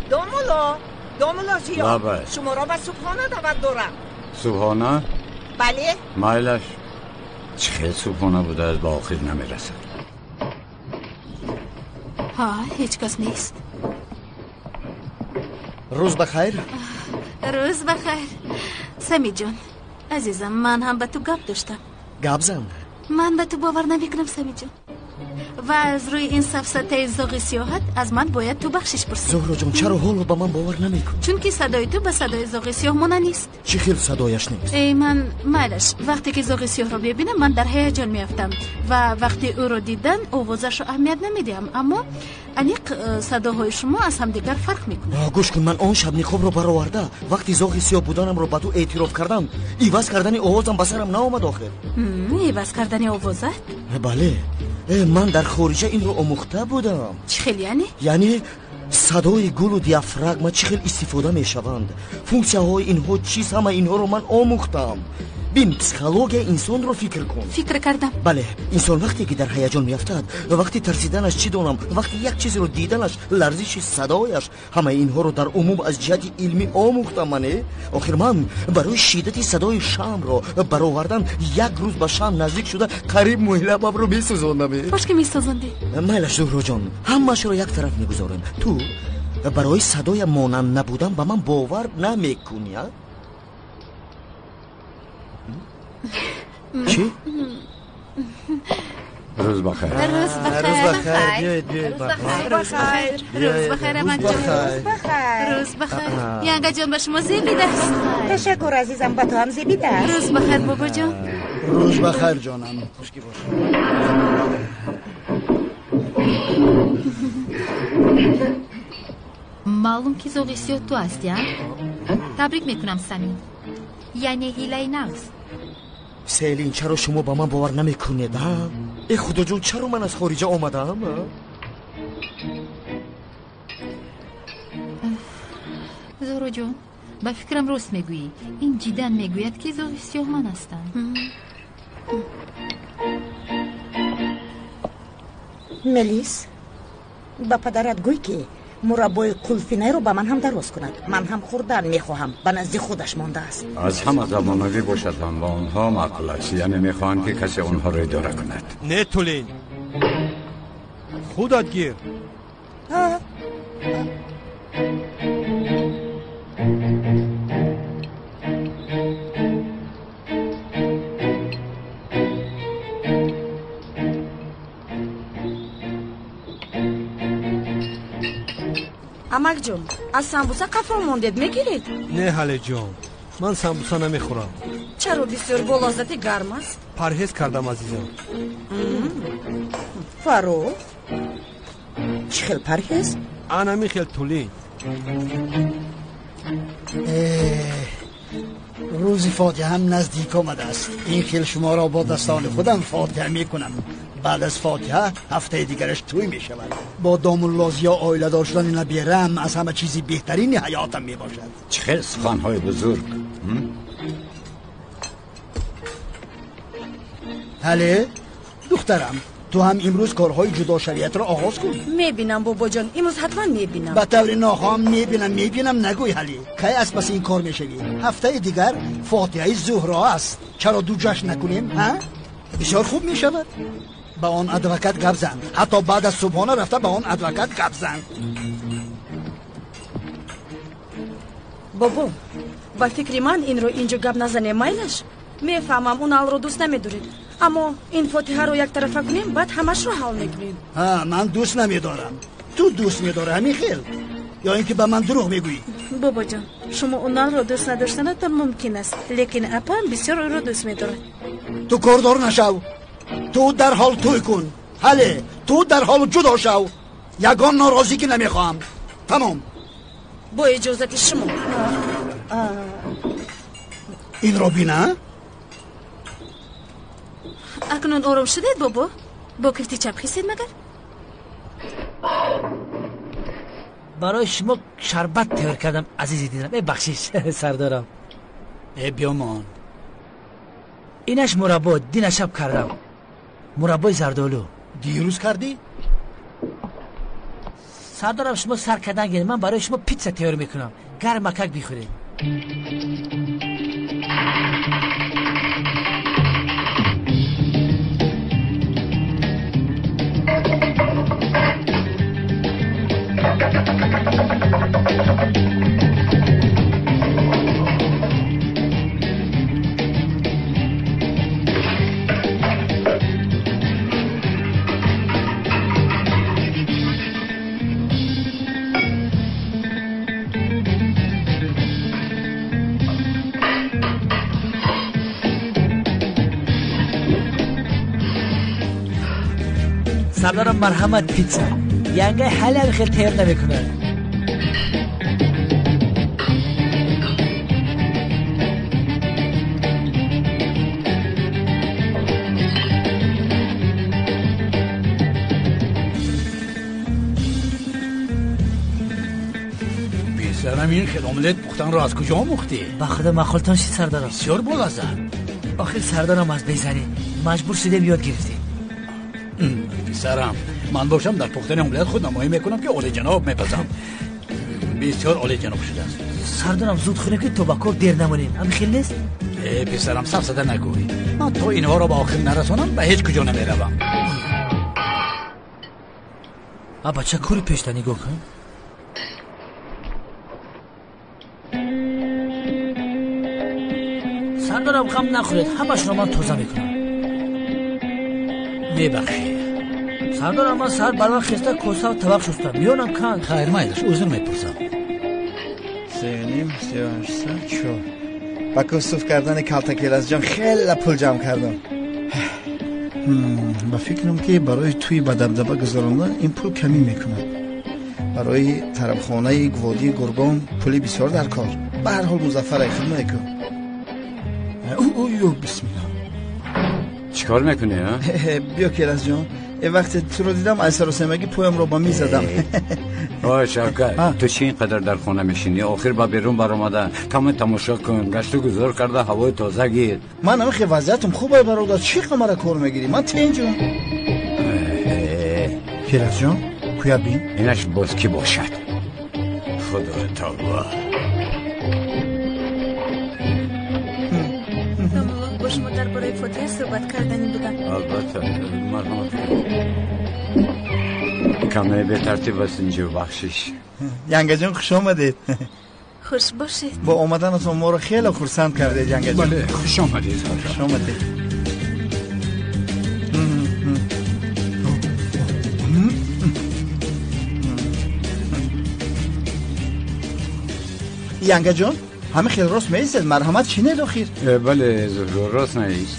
домулло, домулло Зиё. Лаббай. Шуморо ба субҳона даъват дорам. Субҳона? Бале. Майлаш. Чӣ хел субҳона будааст, ба охир намерасад. Ҳа, ҳеҷ кас нест. Рӯз ба хайр. Рӯз ба хайр, Самиҷон. Азизам, ман ҳам ба ту гап доштам. Гап зан. Ман ба ту бовар намекунам, Самиҷон. Ва аз рӯи ин сафсатаи зоғи сиёҳат аз ман бояд ту бахшиш пурсӣ. Зуҳроҷон, чаро ҳоло ба ман бовар намекунӣ? Чунки садои ту ба садои зоғи сиёҳ монанд нест. Чӣ хел садояш нест? Эй, ман майлаш, вақте ки зоғи сиёҳро мебинам, ман дар ҳаяҷон меафтам ва вақте ӯро дидан овозашро аҳамият намедиҳам, аммо аниқ садоҳои шумо аз ҳамдигар фарқ мекунанд. Гӯш кун, ман он шаб ниқобро бароварда, вақти зоғи сиёҳ буданамро ба ту эътироф кардам, иваз кардани овозам ба сарам наомад охир. Иваз кардани овозат? Бале, ман дар хориҷа инро омӯхта будам. Чӣ хел яъне? Яъне садои гулу диафрагма чӣ хел истифода мешаванд, функсияҳои инҳо чиз, ҳама инҳоро ман омӯхтам. Бин, психологияи инсонро фикр кун. Фикр кардам. Бале, инсон вақте ки дар ҳаяҷон меафтад, вақти тарсиданаш, чӣ донам, вақти як чизеро диданаш, ларзиши садояш, ҳамаи инҳоро дар умум аз ҷиҳати илмӣ омӯхтам мане. Охир ман барои шиддати садои шамро баровардан як рӯз ба шам наздик шуда қариб мӯйлабамро месӯзондам. Кош ки месӯзондӣ. Майлаш, Зуҳроҷон, ҳамаашро як тараф мегузорем. Ту Барои садоям монанд набудан ба ман бовар намекунӣ, а? Чӣ? Рӯз бахайр. Рӯз бахайр. Биёед, биёед. Рӯз бахайр. Рӯз бахайр, амакҷон. Рӯз бахайр. Янгаҷон, ба шумо зебидааст. Ташаккур, азизам, ба ту ҳам зебидааст. Рӯз бахайр, бобоҷон. Рӯз бахайр, ҷонам. Хушки бошед. Маълум ки зоғи сиёҳ ту ҳастӣ, а? Табрик мекунам, Самин. Яъне ҳилаи нағз. Селин, чаро шумо ба ман бовар намекунед, а? Э, худоҷон, чаро ман аз хориҷа омадаам? Зуҳроҷон, ба фикрам рост мегӯӣ. Ин ҷиддан мегӯяд, ки зоғи сиёҳ ман ҳастам. Мелис, ба падарат гӯй, ки мураббои қулфинайро ба ман ҳам дароз кунад. Ман ҳам хӯрдан мехоҳам, ба назди худаш мондааст. Аз ҳама замонавӣ бошад ҳам ба онҳо маъқул аст, яъне мехоҳанд, ки касе онҳоро идора кунад. Не, Тулин, худат гир. Амакҷон, аз самбуса қафо мондед, мегиред? Не, ҳалеҷон, ман самбуса намехӯрам. Чаро? Бисёр бо лаззати гарм аст. Парҳез кардам, азизам. Фаррух, чӣ хел парҳез? Анами хел, Тулин. Рӯзи фотиҳам наздик омадааст. Ин хел шуморо бо дастони худам фотиҳа мекунам. Баъд аз фотиҳа ҳафтаи дигараш тӯй мешавад. Бо домуллозиё оиладор шудани набераам аз ҳама чизи беҳтарини ҳаётам мебошад. Чӣ хел суханҳои бузург! Ҳале, духтарам, ту ҳам имрӯз корҳои ҷудошавиятро оғоз кун. Мебинам, бобоҷон, имрӯз ҳатман мебинам. Ба таври нохоҳам мебинам, мебинам нагӯй, ҳале. Кай аз паси ин кор мешавӣ? Ҳафтаи дигар фотиҳаи Зуҳро аст. Чаро ду ҷашн накунем, ҳа? Бисёр хуб мешавад. Ба он адвокат гап зан. Ҳатто баъд аз субҳона рафта ба он адвокат гап зан. Бобо, ба фикри ман инро инҷо гап назанем, майлаш? Мефаҳмам, уналро дӯст намедоред, аммо ин фотиҳаро яктарафа кунем, баъд ҳамашро ҳал мекунем. Ҳа, ман дӯст намедорам. Ту дӯст медорӣ, ҳамин хел? Ё ин ки ба ман дурӯғ мегӯӣ? Бобоҷон, шумо уналро дӯст надоштанатон мумкин аст, лекин апаам бисёр ӯро дӯст медорад. Ту кордор нашав. Ту дарҳол тӯй кун. Ҳале, ту дарҳол ҷудо шав. Ягон норозигӣ намехоҳам. Тамом. Бо иҷозати шумо. Инро бина? Акнун ором шудед, бобо? Бо кифти чап хисед магар? Барои шумо шарбат тайёр кардам, азизи дилам. Э, бахшиш, сардорам. Э, биёмон. Инаш мураббо, дина шаб кардам. Мураббои зардолу. Дирӯз кардӣ? Сардорам, шумо сар кардан гиред, ман барои шумо питса тайёр мекунам. Гармакак бихӯред. Сардорам, марҳамат, питса. Янгаи ҳалям хел тайёр намекунад. Писарам, ин хел омлет пухтанро аз куҷо омӯхтӣ? Ба худо маъқултон шид, сардорам. Бисёр болаззат. Охир сардорам, аз безанӣ маҷбур шудем, ёд гирифтем. Писарам, ман бошам дар пухтани омлет худнамоӣ мекунам, ки олиҷаноб мепазам. Бисёр олиҷаноб шудааст. Сардорам, зуд хӯрем, ки то ба кор дер намонем. Ҳамин хел нест? Э, писарам, сафсата нагӯй. Ман то инҳоро ба охир нарасонам, ба ҳеҷ куҷо намеравам. А бача кури пешта нигоҳ кун. Сардорам, ғам нахӯред, ҳамашро ман тоза мекунам. Мебахшед. Сардорам, ман саҳар барвақт хеста коса ва табақ шустам. Миёнам канд. Хайр, майлаш, узр мепурсам. 3.5, 3.8, 4. Ба кӯсуф кардани калтакелазҷон хеле пул ҷамъ кардам. Ба фикрам, ки барои тӯи ба дабдаба гузарондан ин пул камӣ мекунад. Барои тарабхонаи гводии Гургон пули бисёр дар кор. Ба ҳар ҳол Музаффарай хидмат кун. Ё бисмилла. Чикор мекунӣ, а? Биё, Келазҷон. Вақте туро дидам, аз саросемагӣ поямро ба миз задам. Ой, Шавкат, ту чӣ ин қадар дар хона мешинӣ? Охир ба берун баромада каме тамошо кун, гашту гузор карда ҳавои тоза гир. Ман ҳамин вазъиятам хуб, ай бародар, чӣ қамара кор мегирӣ? Ман тинҷум. Келазҷон, куя бин. Инаш боз кӣ бошад? Худои тавба. Бо шумо дар бораи фотиҳа суҳбат карданӣ будам. Албатта, марҳамат. Каме бетартиб аст инҷо, бахшиш. Янгаҷон, хуш омадед. Хуш бошед. Бо омаданатон моро хеле хурсанд кардед, Янгаҷон. Бале, хуш омадед. Хуш омадед. Янгаҷон, ҳама хел рост меистед, марҳамат чинед охир. Бале, Зуҳро, рост наист.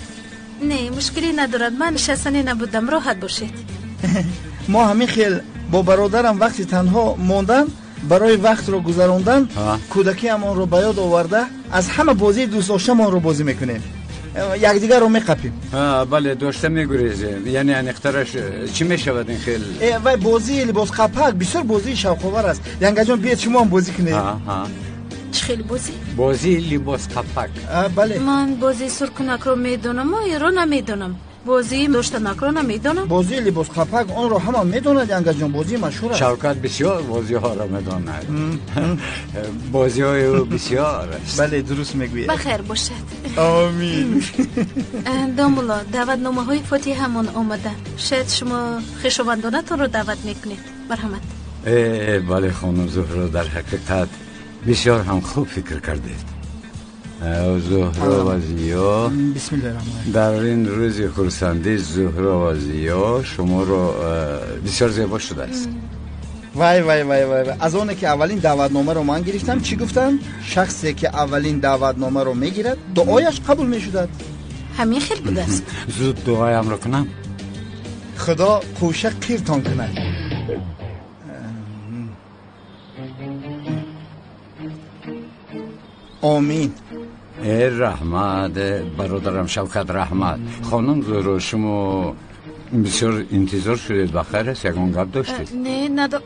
Не, мушкиле надорад, ман нишастанӣ набудам, роҳат бошед. Мо ҳамин хел бо бародарам вақти танҳо мондан, барои вақтро гузарондан, кӯдакиамонро ба ёд оварда, аз ҳама бозии дӯстдоштамонро бозӣ мекунем. Якдигарро меқапем. Бале, дошта мегурезем. Яъне аниқтараш чӣ мешавад ин хел? Вай бозии либосқапак бисёр бозии шавқовар аст. Янгаҷон, биед шумо ҳам бозӣ кунед. Чӣ хел бозӣ? Бозии либосқапак. Бале. Ман бозии суркунакро медонам, инро намедонам. Бозии доштанакро намедонам. Бозии либосқапак онро ҳама медонад, Янгаҷон, бозии машҳур аст. Шавкат бисёр бозиҳоро медонад. Бозиҳои ӯ бисёр аст. Бале, дуруст мегӯяд. Ба хайр бошад. Омин. Домулло, даъватномаҳои фотиҳамон омаданд. Шояд шумо хешовандонатонро даъват мекунед. Марҳамат. Бале, хонум Зуҳро, дар ҳақиқат бисёр ҳам хуб фикр кардед. Зуҳро ва Зиё, дар ин рӯзи хурсандӣ Зуҳро ва Зиё шуморо бисёр зебо шудааст. Вай вай вай вай, аз оне ки аввалин даъватномаро ман гирифтам, чӣ гуфтам? Шахсе ки аввалин даъватномаро мегирад, дуояш қабул мешудад. Ҳамин хел будааст. Зуд дуоямро кунам. Худо қӯша қиртон кунад. Омин. Э, раҳмат, бародарам Шавкат, раҳмат. Хонум Зуҳро, шумо бисёр интизор шудед, ба хайр аст? Ягон гап доштед? Не, надо.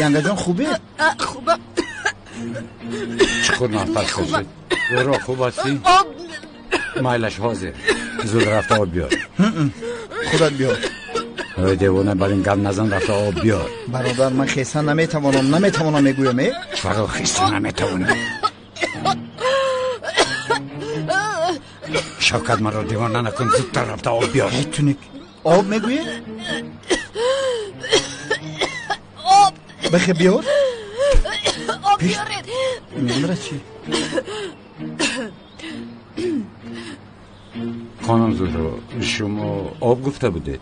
Янгаҷон, хубе? Хубам. Чуқур нафас кашед. Зуҳро, хуб ҳастӣ? Майлаш, ҳозир. Зуд рафта об биёр. Худат биёр. Ой, девона, бар ин гап назан, рафта об биёр. Бародар, ман хеста наметавонам, наметавонам мегӯям, э? Чаро хеста наметавонӣ? Шавкат, маро девона накун, зудтар рафта об биёр. Туник, об мегӯӣ? Об. Бахе биёр. Об биёред. Мемира чӣ? Хонум Зуҳро, шумо об гуфта будед?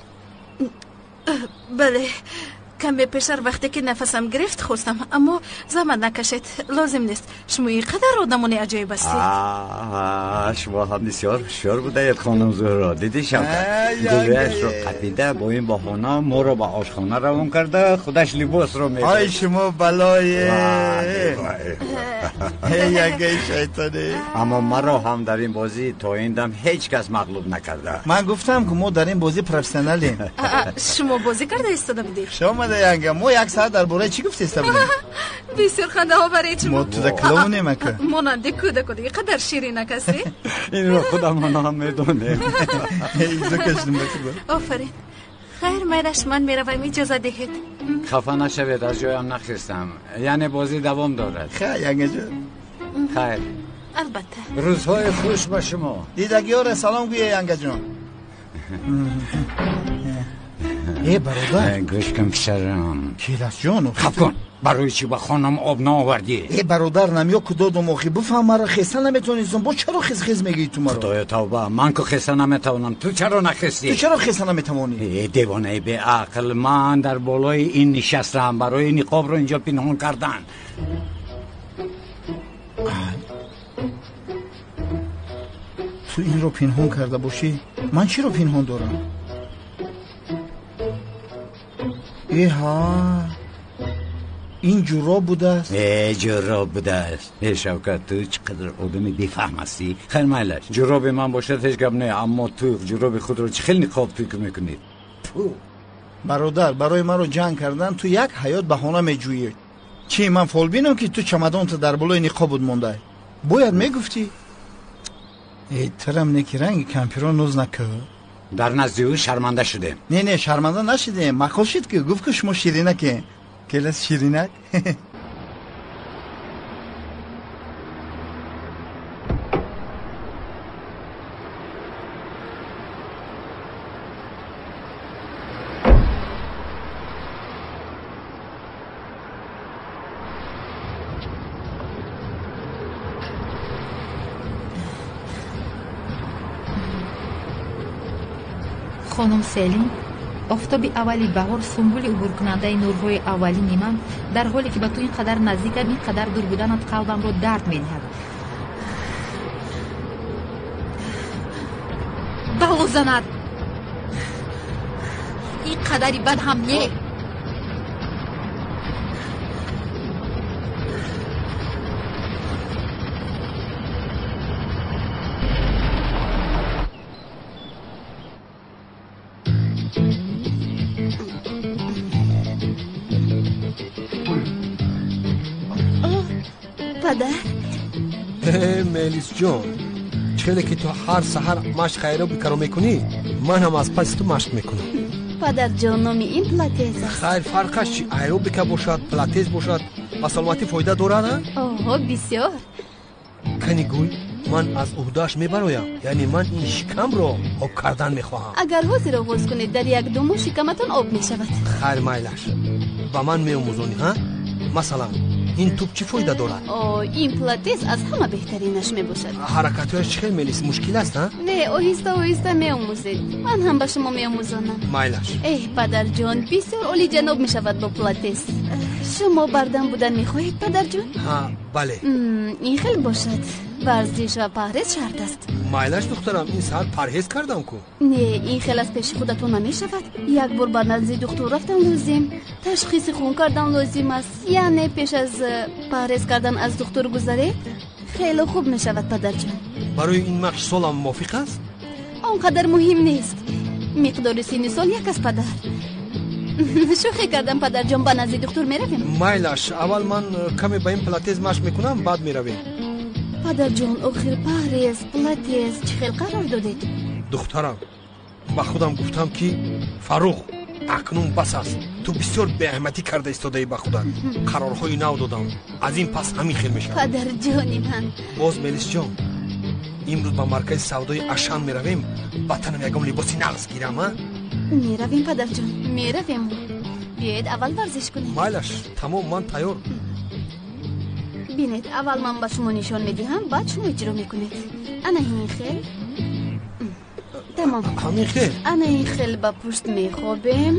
Бале, каме пештар вақте ки нафасам гирифт хостам, аммо заҳмат накашед, лозим нест. Шумо ин қадар одамони аҷоиб ҳастед. Шумо ҳам бисёр ҳушёр будаед, хонум Зуҳро. Дидӣ, Шавкат, гулӯяшро қапида бо ин баҳона моро ба ошхона равон карда, худаш либосро мегирифт. Ай шумо балое! Ягаи шайтонӣ. Аммо маро ҳам дар ин бозӣ то ин дам ҳеҷ кас мағлуб накарда. Ман гуфтам, ки мо дар ин бозӣ профессионалем. Шумо бозӣ карда истода будед? Хуш омада, Янга. Мо як саат дар бораи чӣ гуфта истода будем? Бисёр хандаоваред шумо. Мо туда клоунем, ака. Монанди кӯдако дига қадар ширинак ҳастед. Инро худамон ҳам медонем. Изо кашидем ба худо. Офарин. Хайр, майлаш, ман меравам, иҷоза диҳед. Хафа нашавед, аз ҷоям нахестам. Яъне бозӣ давом дорад. Хайр, Янгаҷон. Хайр. Албатта. Рӯзҳои хуш ба шумо. Дидагиёра салом гӯе, Янгаҷон. Э, бародар. Гӯш кун, писарам. Келасҷон, хаф кун. Барои чӣ ба хонам об наовардӣ? Э бародар, намё ку додум охи, бифаҳм маро, хеста наметавонистам. Бо чаро хез-хез мегӯӣ ту маро? Худоё тавба, ман ку хеста наметавонам, ту чаро нахестӣ? Ту чаро хеста наметавонӣ? Э девонаи беақл, ман дар болои ин нишастам барои ниқобро инҷо пинҳон кардан. Ту инро пинҳон карда бошӣ, ман чиро пинҳон дорам? Эҳа, ин ҷуроб будааст. Э ҷуроб будааст. Э Шавкат, ту чӣ қадар одами бефаҳм ҳастӣ. Хайр майлаш, ҷуроби ман бошад ҳеҷ гап не, аммо ту ҷуроби худро чӣ хел ниқоб фикр мекунӣ? Бародар, барои маро ҷанг кардан ту як ҳаёт баҳона меҷӯӣ. Чӣ ман фолбинам ки ту чамадонта дар болои ниқобут мондай? Бояд мегуфтӣ. Э тарам не ки ранги кампиро ноз накӯ. Дар назди ӯ шарманда шудем. Не, не, шарманда нашудем. Маъқул шуд ки гуфт ки шумо ширинаке. Келас ширинак. Хонум Селин, офтоби аввали баҳор, сумбули убуркунандаи нурҳои аввалини ман, дар ҳоле ки ба ту ин қадар наздикам, ин қадар дур буданат қалбамро дард медиҳад. Бало занад! Ин қадари бад ҳам не! Падар? Мелисҷон, чӣ хеле ки ту ҳар саҳар машқ аэробикаро мекунӣ, ман ҳам аз паси ту машқ мекунам. Падарҷон, номи ин пилатес аст. Хайр, фарқаш чи? Аэробика бошад, пилатес бошад, ба саломатӣ фоида дорад, а? Оҳо, бисёр. Кани гӯй, ман аз уҳдааш мебароям, яъне ман ин шикамро об кардан мехоҳам. Агар ҳозир оғоз кунед, дар як-ду моҳ шикаматон об мешавад. Хайр, майлаш, ба ман меомӯзонӣ, ҳа? Масалан, ин туп чӣ фоида дорад? О, ин пилатес аз ҳама беҳтаринаш мебошад. Ҳаракатҳояш чӣ хел, Мелис, мушкил аст, а? Не, оҳиста оҳиста меомӯзед. Ман ҳам ба шумо меомӯзонам. Майлаш. Эҳ, падарҷон, бисёр олиҷаноб мешавад бо пилатес. Шумо бардам будан мехоҳед, падарҷон? Ҳа, бале. Ин хел бошад. Варзиш ва парҳез шарт аст. Майлаш, духтарам, ин саҳар парҳез кардам ку. Не, ин хел аз пеши худатон намешавад. Як бор ба назди духтур рафтан лозим, ташхиси хун кардан лозим аст. Яъне пеш аз парҳез кардан аз духтур гузаред, хеле хуб мешавад, падарҷон. Барои ин машқ солам мувофиқ аст? Он қадар муҳим нест. Миқдори синни сол як аст, падар. Шӯхӣ кардам, падарҷон, ба назди духтур меравем? Майлаш, аввал ман каме ба ин пилатес машқ мекунам, баъд меравем. Падарҷон, охир парҳез, пилатес чӣ хел қарор додед? Духтарам, ба худам гуфтам ки Фаррух, акнун бас аст. Ту бисёр беаҳамиятӣ карда истодаӣ ба худат. Қарорҳои нав додам, аз ин пас ҳамин хел мешавад. Падарҷони ман. Боз Мелисҷон, имрӯз ба маркази савдои Ашан меравем, ба танам ягон либоси нағз гирам, а? Меравем, падарҷон, меравем. Биёед аввал варзиш кунем. Майлаш, тамом, ман тайёр. Бинед, аввал ман ба шумо нишон медиҳам, баъд шумо иҷро мекунед. Ана ин хел. Тамом. Ҳамин хел? Ана ин хел ба пушт мехобем.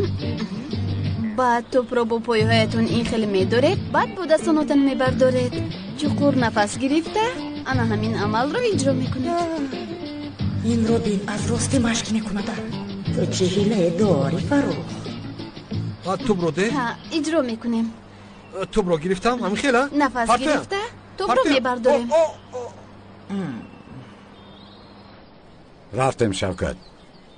Баъд тӯпро бо пойҳоятон ин хел медоред, баъд бо дастонотон мебардоред. Чуқур нафас гирифта, ана ҳамин амалро иҷро мекунед. Инро бин, аз рости машқ мекунад. Ту чӣ ҳилае дорӣ, Фаррух? Тӯпро де? Ҳа, иҷро мекунем. Тӯпро гирифтам, ҳамин хел, а? Нафас гирифта, тӯпро мебардорем. Рафтем, Шавкат.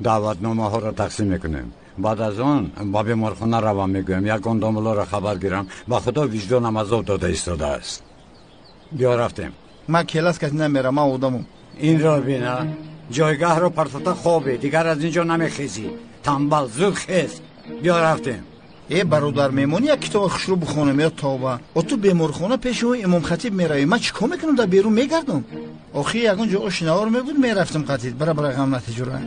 Даъватномаҳоро тақсим мекунем. Баъд аз он ба беморхона равам, мегӯям ягон домулоро хабар гирам. Ба худо виҷдонам азоб дода истодааст. Биё рафтем. Ман келас каси намерам, ман одамам. Инро бина, ҷойгаҳро партофта хобе, дигар аз ин ҷо намехезӣ. Тамбал, зуд хез. Биё рафтем. Э бародар, мемонӣ як китоби хушрӯ бихонам ё тавба. О ту беморхона пеши ӯ имомхатиб меравӣ. Ман чӣ кор мекунам, дар берун мегардам? Охи ягон ҷо ошинавор мебуд, мерафтам қатид. Бара бара ғам натиҷура.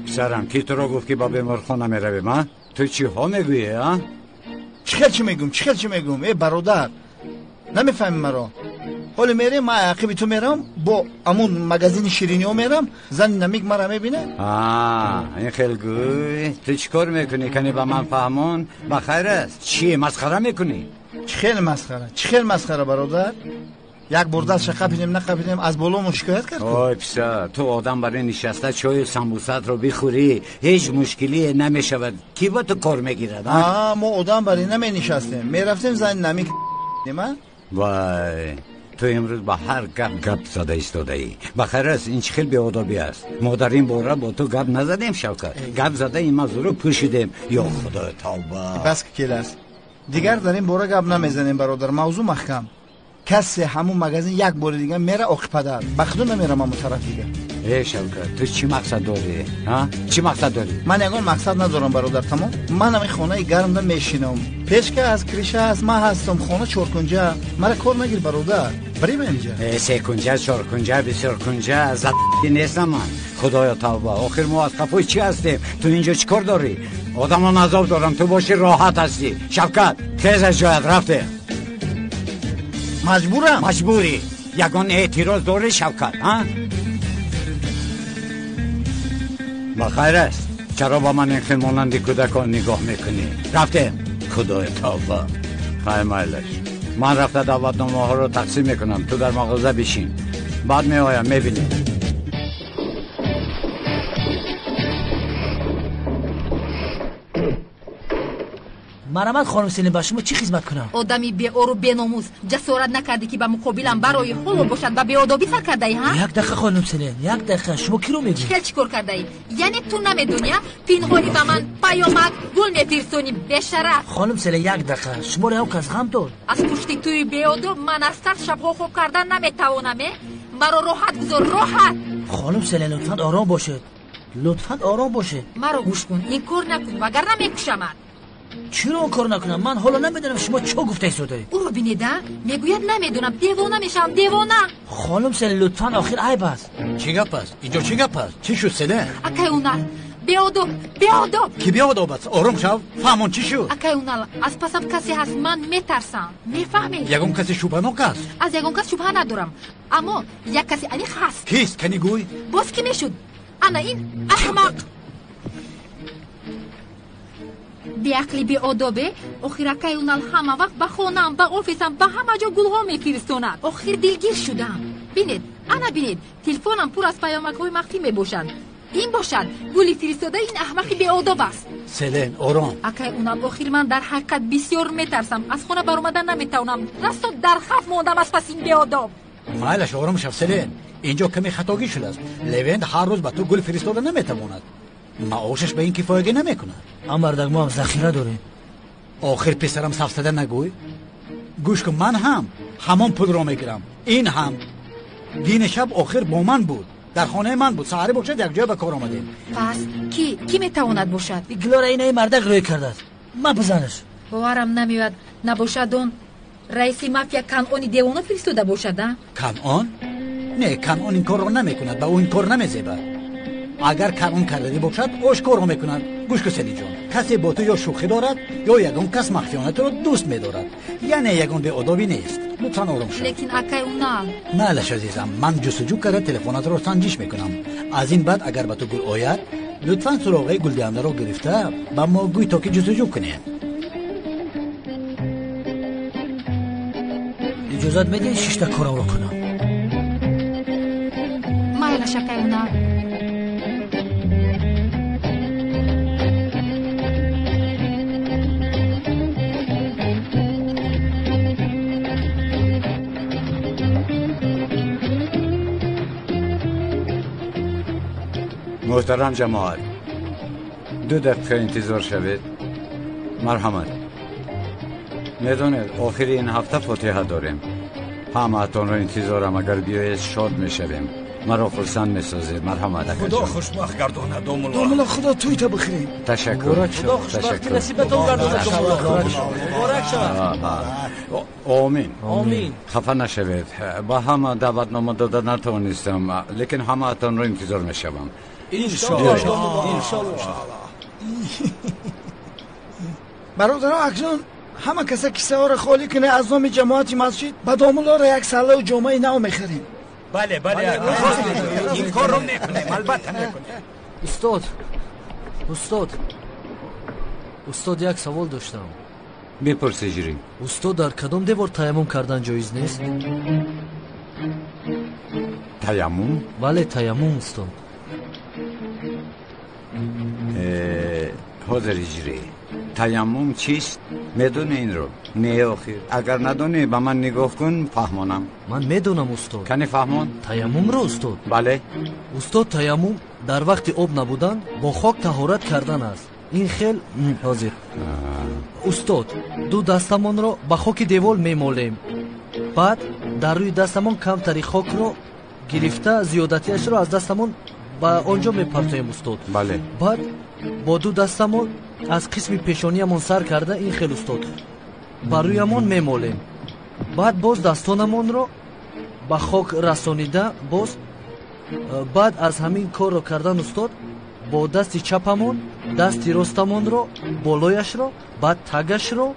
Писарам, ки туро гуфт ки ба беморхона меравем, а? Ту чиҳо мегӯӣ, а? Чӣ хел чӣ мегӯм, чӣ хел чӣ мегӯм? Э бародар, намефаҳмӣ маро. Ҳоле мерем, ман ақиби ту мерам, бо амун магазини шириниҳо мерам, зани намик мара мебина. Ин хел гӯй. Ту чӣ кор мекунӣ? Кани ба ман фаҳмон. Ба хайр аст. Чӣ масхара мекунӣ? Чӣ хел масхара? Чӣ хел масхара бародар? Як бор дастша қапидем, нақапидем, аз боломон шикоят кард. Ой писар, ту одам барои нишаста чою самбусатро бихӯрӣ, ҳеҷ мушкилие намешавад. Кӣ ба ту кор мегирад? Мо одам барои наменишастем, мерафтем зани намик нема? Вай, ту имрӯз ба ҳар гап гап зада истодаӣ. Ба хайр аст, ин чӣ хел беодобӣ аст? Мо дар ин бора бо ту гап назадем, Шавкат. Гап зада ин мавзӯъро пӯшидем. Ё Худои тавба. Бас ки келаст. Дигар дар ин бора гап намезанем бародар, мавзӯъ маҳкам. Касе ҳамун магазин як бори дига мера оқи падар. Ба худо намерам ҳамун тараф дига. Э Шавкат, ту чӣ мақсад дорӣ? Чӣ мақсад дорӣ? Ман ягон мақсад надорам бародар, тамом. Ман ҳамин хонаи гармда мешинам. Печка аст, криша аст, ман ҳастам, хона чоркунҷа. Мара кор нагир бародар. Барем инҷа. Э секунҷа, чоркунҷа, бисёркунҷа, зад нестам ман. Худоё тавба, охир мо аз қафои чӣ ҳастем? Ту инҷо чӣ кор дорӣ? Одамон азоб дорам, ту бошӣ роҳат ҳастӣ. Шавкат, хез аз ҷоят, рафтем. Маҷбурам? Маҷбурӣ. Ягон эътироз дорӣ, Шавкат, а? Ба хайр аст. Чаро ба ман ин хел монанди кӯдакон нигоҳ мекунӣ? Рафтем. Худои тавба. Хай майлаш. Ман рафта даъватномаҳоро тақсим мекунам. Ту дар мағоза бишин. Баъд меоям, мебинем. Марамат хонум Селин, ба шумо чӣ хизмат кунам? Одами беору беномус, ҷасорат накардӣ ки ба муқобилам барои ҳоло бошад ба беодобӣ сар кардаӣ, ҳа? Як дақиқа хонум Селин, як дақиқа, шумо киро мегӯед? Чӣ хел чӣ кор кардаӣ? Яъне ту намедонӣ, пинҳонӣ ба ман паёмак гул мефирсонӣ, бешараф. Хонум Селин, як дақиқа, шуморо як кас ғам дод? Аз пушти туи беодоб ман аз тарс шабҳо хоб кардан наметавонам, э? Маро роҳат гузор, роҳат. Хонум Селин, лутфан ором бошед. Лутфан ором бошед. Маро гӯш кун, ин кор накун, вагарна мекушамат. Чиро он кор накунам? Ман ҳоло намедонам шумо чо гуфта истодаед. Ӯро бинеда, мегӯяд намедонам, девона мешавам, девона. Хонум Селин, лутфан, охир айб аст. Чӣ гап аст? Инҷо чӣ гап аст? Чӣ шуд, Селин? Акай Унал, беодоб, беодоб. Кӣ беодоб аст? Ором шав, фаҳмон чӣ шуд? Акай Унал, аз пасам касе ҳаст, ман метарсам. Мефаҳмед? Ягон касе шубҳанок аст? Аз ягон кас шубҳа надорам, аммо як касе аниқ ҳаст. Кист? Кани гӯй? Боз кӣ мешуд? Ана ин аҳмақ. Беақли беодобе, охир акай Унал ҳама вақт ба хонаам, ба офисам, ба ҳама ҷо гулҳо мефиристонад. Охир дилгир шудам. Бинед, ана бинед, телефонам пур аз паёмакҳои махфӣ мебошанд. Ин бошад гули фиристодаи ин аҳмақи беодоб аст. Селен, ором. Акай Унал, охир ман дар ҳақиқат бисёр метарсам. Аз хона баромадан наметавонам. Расто дар хавф мондам аз паси ин беодоб. Майлаш, ором шав, Селен. Инҷо каме хатогӣ шудааст. Левент ҳар рӯз ба ту гул фиристода наметавонад. Маошаш ба ин кифоягӣ намекунад. Амардак, мо ҳам захира дорем. Охир писарам, сафсада нагӯй. Гӯш кун, ман ҳам ҳамон пулро мегирам. Ин ҳам дини шаб охир бо ман буд, дар хонаи ман буд. Саҳарӣ бошад якҷоя ба кор омадем. Пас кӣ кӣ метавонад бошад? Глора инаи мардак рӯй кардааст. Ман бизанаш. Боварам намеояд, набошад он раиси мафия Канъони девона фиристода бошад, а? Канъон? Не, Канъон ин корро намекунад, ба ӯ ин кор намезебад. Агар Канъон кардагӣ бошад, ошкоро мекунад. Гӯш кун, Селинҷон, касе бо ту ё шӯхӣ дорад, ё ягон кас махфиёна туро дӯст медорад. Яъне ягон беодобӣ нест. Лутфан ором шав. Лекин акай Унал. Майлаш азизам, ман ҷустуҷӯ карда телефонатро санҷиш мекунам. Аз ин баъд агар ба ту гул ояд, лутфан суроғаи гулдиҳандаро гирифта ба мо гӯй, то ки ҷустуҷӯ кунем. Иҷозат медиҳед шишта корамро кунам? Майлаш, акай Унал. Муҳтарам ҷамоат, 2 дақиқа интизор шавед. Марҳамат. Медонед, охири ин ҳафта фотиҳа дорем. Ҳамаатонро интизорам, агар биёед шод мешавем. Маро хурсанд месозед. Марҳамат, акаҷон. Худо хушбахт гардонад, домулло. Домулло, худо тӯйта бихӯрем. Ташаккур. Худо хушбахти насибатон гардонад, домулло. Муборак шавад. Омин. Омин. Хафа нашавед. Ба ҳама даъватнома дода натавонистам, лекин ҳамаатонро интизор мешавам. Иншоаллоҳ. Иншоаллоҳ. Бародаро, акнун Ҳама каса кисаҳоро холӣ кунед, аз номи ҷамоати масҷид ба домуллоро як саллаву ҷомаи нав мехарем. Бале, бале, ин корро мекунем, албатта мекунем. Устод, устод, устод, як савол доштам. Бипурс, Ҳиҷрӣ. Устод, дар кадом девор таяммум кардан ҷоиз нест? Таяммум? Бале, таяммум, устод. Ҳозир, Ҳиҷрӣ, таяммум чист? Медонӣ инро? Не, охир. Агар надонӣ, ба ман нигоҳ кун, фаҳмонам. Ман медонам, устод. Кани фаҳмон? Таяммумро, устод. Бале. Устод, таяммум дар вақти об набудан бо хок таҳорат кардан аст. Ин хел ҳозир. Устод, ду дастамонро ба хоки девол мемолем. Баъд дар рӯи дастамон камтари хокро гирифта зиёдатиашро аз дастамон ба он ҷо мепартоем, устод. Бале. Баъд бо ду дастамон аз қисми пешониямон сар карда ин хел, устод, ба рӯямон мемолем. Баъд боз дастонамонро ба хок расонида боз баъд аз ҳамин корро кардан, устод, бо дасти чапамон дасти ростамонро болояшро, баъд тагашро,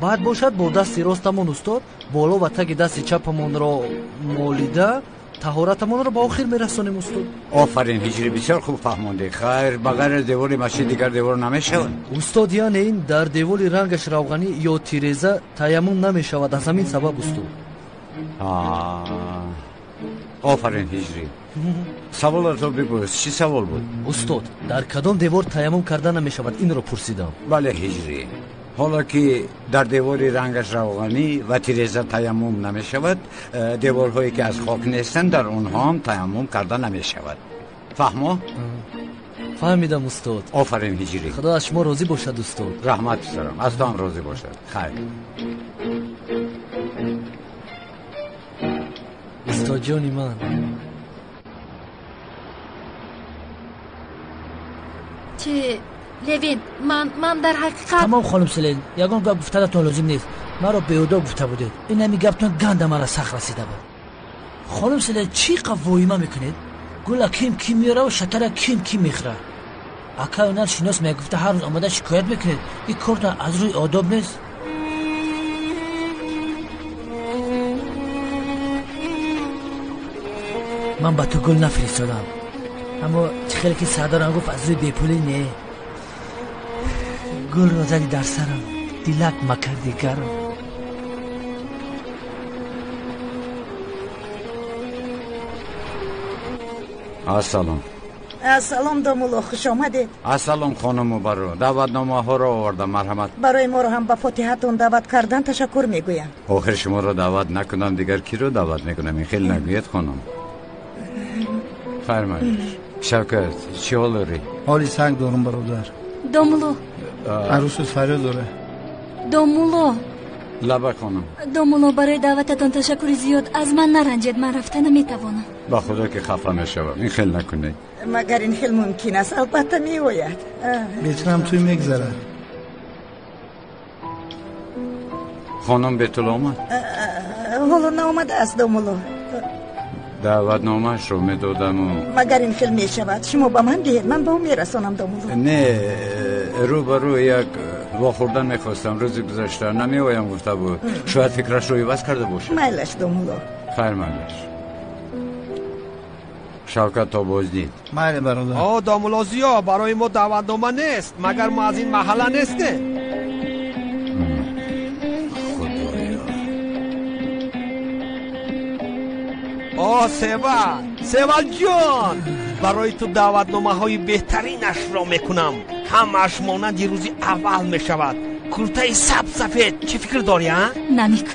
баъд бошад бо дасти ростамон, устод, боло ва таги дасти чапамонро молида таҳоратамонро ба охир мерасонем, устод. Офарин, Ҳиҷрӣ, бисёр хуб фаҳмондӣ. Хайр, ба ғайр аз девори масҷид дигар девор намешавад? Устод, яъне ин дар девори рангаш равғанӣ ё тиреза таяммум намешавад, аз ҳамин сабаб, устод. Офарин, Ҳиҷрӣ. Саволатро бипурс. Чӣ савол буд? Устод, дар кадом девор таяммум карда намешавад, инро пурсидам. Бале, Ҳиҷрӣ, ҳоло ки дар девори рангаш равғанӣ ва тиреза таяммум намешавад, деворҳое ки аз хок нестанд, дар онҳо ҳам таяммум карда намешавад. Фаҳмо? Фаҳмидам, устод. Офарин, Ҳиҷрӣ. Худо аз шумо розӣ бошад, устод. Раҳмат, писарам, аз ту ҳам розӣ бошад. Хайр. Устодҷони ман. Чӣ, Левин, ман дар ҳақиқат. Тамом, хонум Селен, ягон гап гуфтанатон лозим нест. Маро беодоб гуфта будед. Ин ҳамин гаптон ганда мара сахт расида буд. Хонум Селен, чӣ қад воҳима мекунед? Гула ким ким меёраву шатара ким ким мехӯрад. Акаю нар шинос мегуфта ҳар рӯз омада шикоят мекунед. Ин кортон аз рӯи одоб нест. Ман ба ту гул нафиристодам, аммо чӣ хеле ки сардорам гуфт, аз рӯи бепулӣ не. Гулро зади дар сарам, дилак макарди гарм. Ассалом. Ассалом, домулло, хуш омадед. Ассалом, хонум Мубарро, даъватномаҳоро овардам, марҳамат. Барои моро ҳам ба фотиҳатон даъват кардан ташаккур мегӯям. Охир шуморо даъват накунам, дигар киро даъват мекунам? Ин хел нагӯед, хонум. Фармоед. Шавкат, чӣ ҳол дорӣ? Ҳоли санг дорам, бародар. Домулло. Арӯсут фарёд дора. Домулло. Лаба, хонум. Домулло, барои даъвататон ташаккури зиёд. Аз ман наранҷед, ман рафта наметавонам. Ба худо ки хафа мешавам. Ин хел накунед. Магар ин хел мумкин аст? Албатта меояд. Бечрам туй мегзарад. Хонум Бетул омад? Ҳоло наомадааст, домулло. Даъватномаашро медодаму. Магар ин хел мешавад? Шумо ба ман диҳед, ман ба ӯ мерасонам, домулло. Не, рӯ ба рӯ як вохӯрдан мехостам. Рӯзи гузашта намеоям гуфта буд. Шояд фикрашро иваз карда бошад. Майлаш, домулло. Хайр, майлаш. Шавкат, то боздид. Майли, бародар. О, домулло Зиё, барои мо даъватнома нест. Магар мо аз ин маҳалла нестем? Худоё. О, Севал, Севал ҷон, барои ту даъватномаҳои беҳтаринашро мекунам. Ҳамааш монанди рӯзи аввал мешавад. Куртаи саб-сафед, чӣ фикр дорӣ, а? Намик,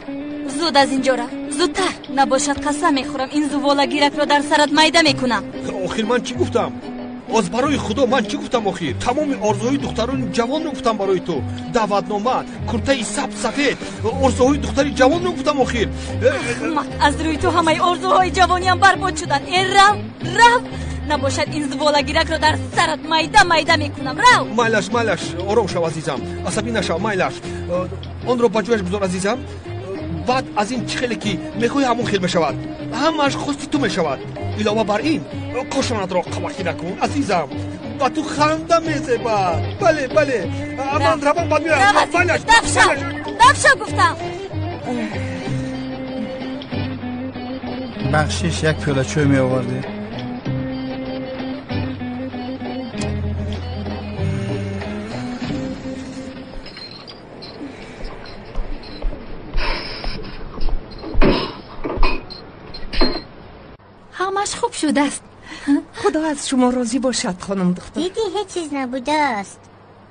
зуд аз ин ҷо рафт. Зудтар, набошад қасам мехӯрам, ин зуволагиракро дар сарат майда мекунам. Охир ман чӣ гуфтам? Оз барои худо ман чӣ гуфтам охир? Тамоми орзуҳои духтарони ҷавонро гуфтам барои ту. Даъватнома, куртаи саб-сафед, орзуҳои духтари ҷавонро гуфтам охир. Ахмақ, аз рӯи ту ҳамаи орзуҳои ҷавониям барбод шуданд. Э, рав, рав! Набошад ин зуволагиракро дар сарат майда майда мекунам. Рав! Майлаш, майлаш, ором шав, азизам. Асабӣ нашав, майлаш. Онро ба ҷояш гузор, азизам. Баъд аз ин чӣ хеле ки мехоҳӣ ҳамон хел мешавад. Ҳамааш хости ту мешавад. Илова бар ин, кошонатро қавахӣ накун, азизам. Ба ту ханда мезебад. Бале, бале. Ман равам, баъд меоям. Бале. Дафша! Дафша гуфтам. Бахшиш, як пиёла чой меовардӣ. Ҳамаш хуб шудааст. Худо аз шумо розӣ бошад, хонум духтур. Дидӣ, ҳеҷ чиз набудааст.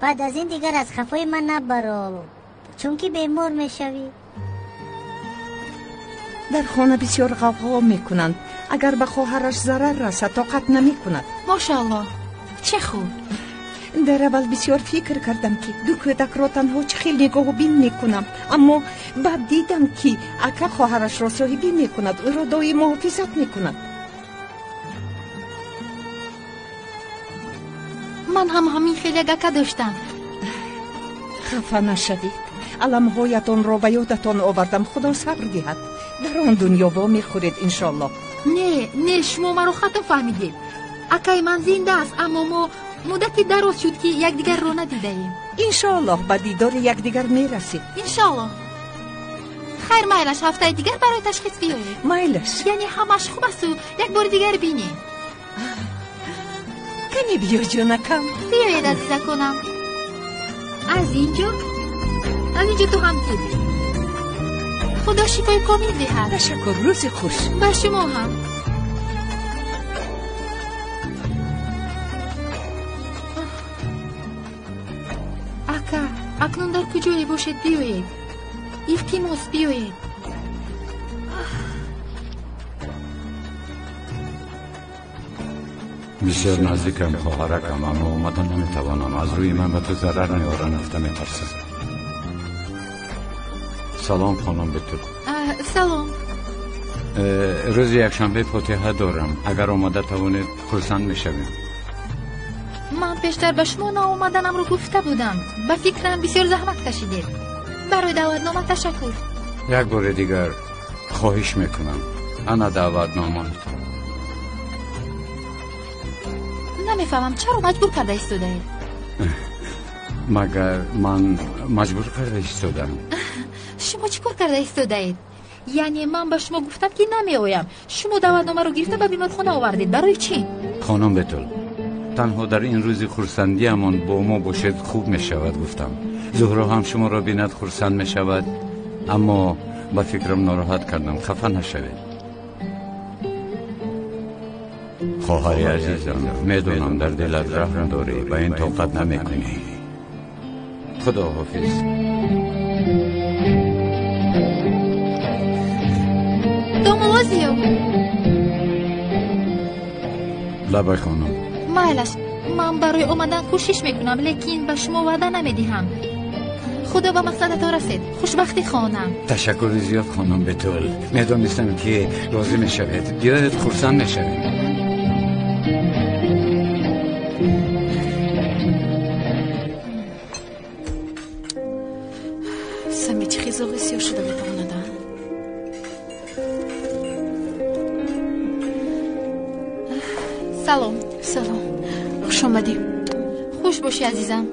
Баъд аз ин дигар аз хафои ман набаро, чунки бемор мешавӣ. Дар хона бисёр ғавғо мекунанд. Агар ба хоҳараш зарар расад, тоқат намекунад. Мошааллоҳ, чӣ хуб. Дар аввал бисёр фикр кардам, ки ду кӯдакро танҳо чӣ хел нигоҳубин мекунам, аммо баъд дидам, ки ака хоҳарашро соҳибӣ мекунад, ӯро доим муҳофизат мекунад. Ман ҳам ҳамин хел як ака доштам. Хафа нашавед. Аламҳоятонро ба ёдатон овардам. Худо сабр диҳад. Дар он дунё вомехӯред, иншоаллоҳ. Не, не, шумо маро хато фаҳмидед. Акаи ман зинда аст, аммо мо муддати дароз шуд, ки якдигарро надидаем. Иншоаллоҳ ба дидори якдигар мерасед. Иншоаллоҳ. Хайр, майлаш, ҳафтаи дигар барои ташхис биёед. Майлаш. Яъне ҳамаш хуб асту як бори дигар бинем. Кани биё, ҷонакам. Биёед, азизаконам. Аз инҷо, аз инҷо ту ҳам дидӣ. Худо шифои комил диҳад. Ташаккур, рӯзи хуш. Ба шумо ҳам. Ака, акнун дар куҷое бошед, биёед. Илтимос, биёед. Бисёр наздикам, хоҳаракам, аммо омада наметавонам. Аз рӯи ман ба ту зарар меоранд, гуфта метарсам. Салом, хонум Бетул. Салом. Рӯзи якшанбе фотиҳа дорам. Агар омада тавонед, хурсанд мешавем. Ман пештар ба шумо наомаданамро гуфта будам. Ба фикрам бисёр заҳмат кашидед. Барои даъватнома ташаккур. Як бори дигар хоҳиш мекунам. Ана даъватномаатон. Намефаҳмам, чаро маҷбур карда истодаед? Магар ман маҷбур карда истодам? Шумо чӣ кор карда истодаед? Яъне ман ба шумо гуфтам, ки намеоям. Шумо даъватномаро гирифта ба беморхона овардед. Барои чӣ? Хонум Бетул, танҳо дар ин рӯзи хурсандиамон бо мо бошед хуб мешавад, гуфтам. Зуҳро ҳам шуморо бинад хурсанд мешавад, аммо ба фикрам нороҳат кардам. Хафа нашавед. Хоҳари азизам, медонам дар дилат раҳм дорӣ, ба ин тоқат намекунӣ. Худо ҳофиз. Домулозиё. Лабай, хонум. Майлаш, ман барои омадан кӯшиш мекунам, лекин ба шумо ваъда намедиҳам. Худо ба мақсадатон расед. Хушбахтӣ хонам. Ташаккури зиёд, хонум Бетул. Медонистам, ки розӣ мешавед. Биёед, хурсанд мешавем. Сами чӣ хел зоғи сиёҳ шуда метавонад, а? Салом. Салом. Хуш омадӣ. Хуш бошӣ, азизам.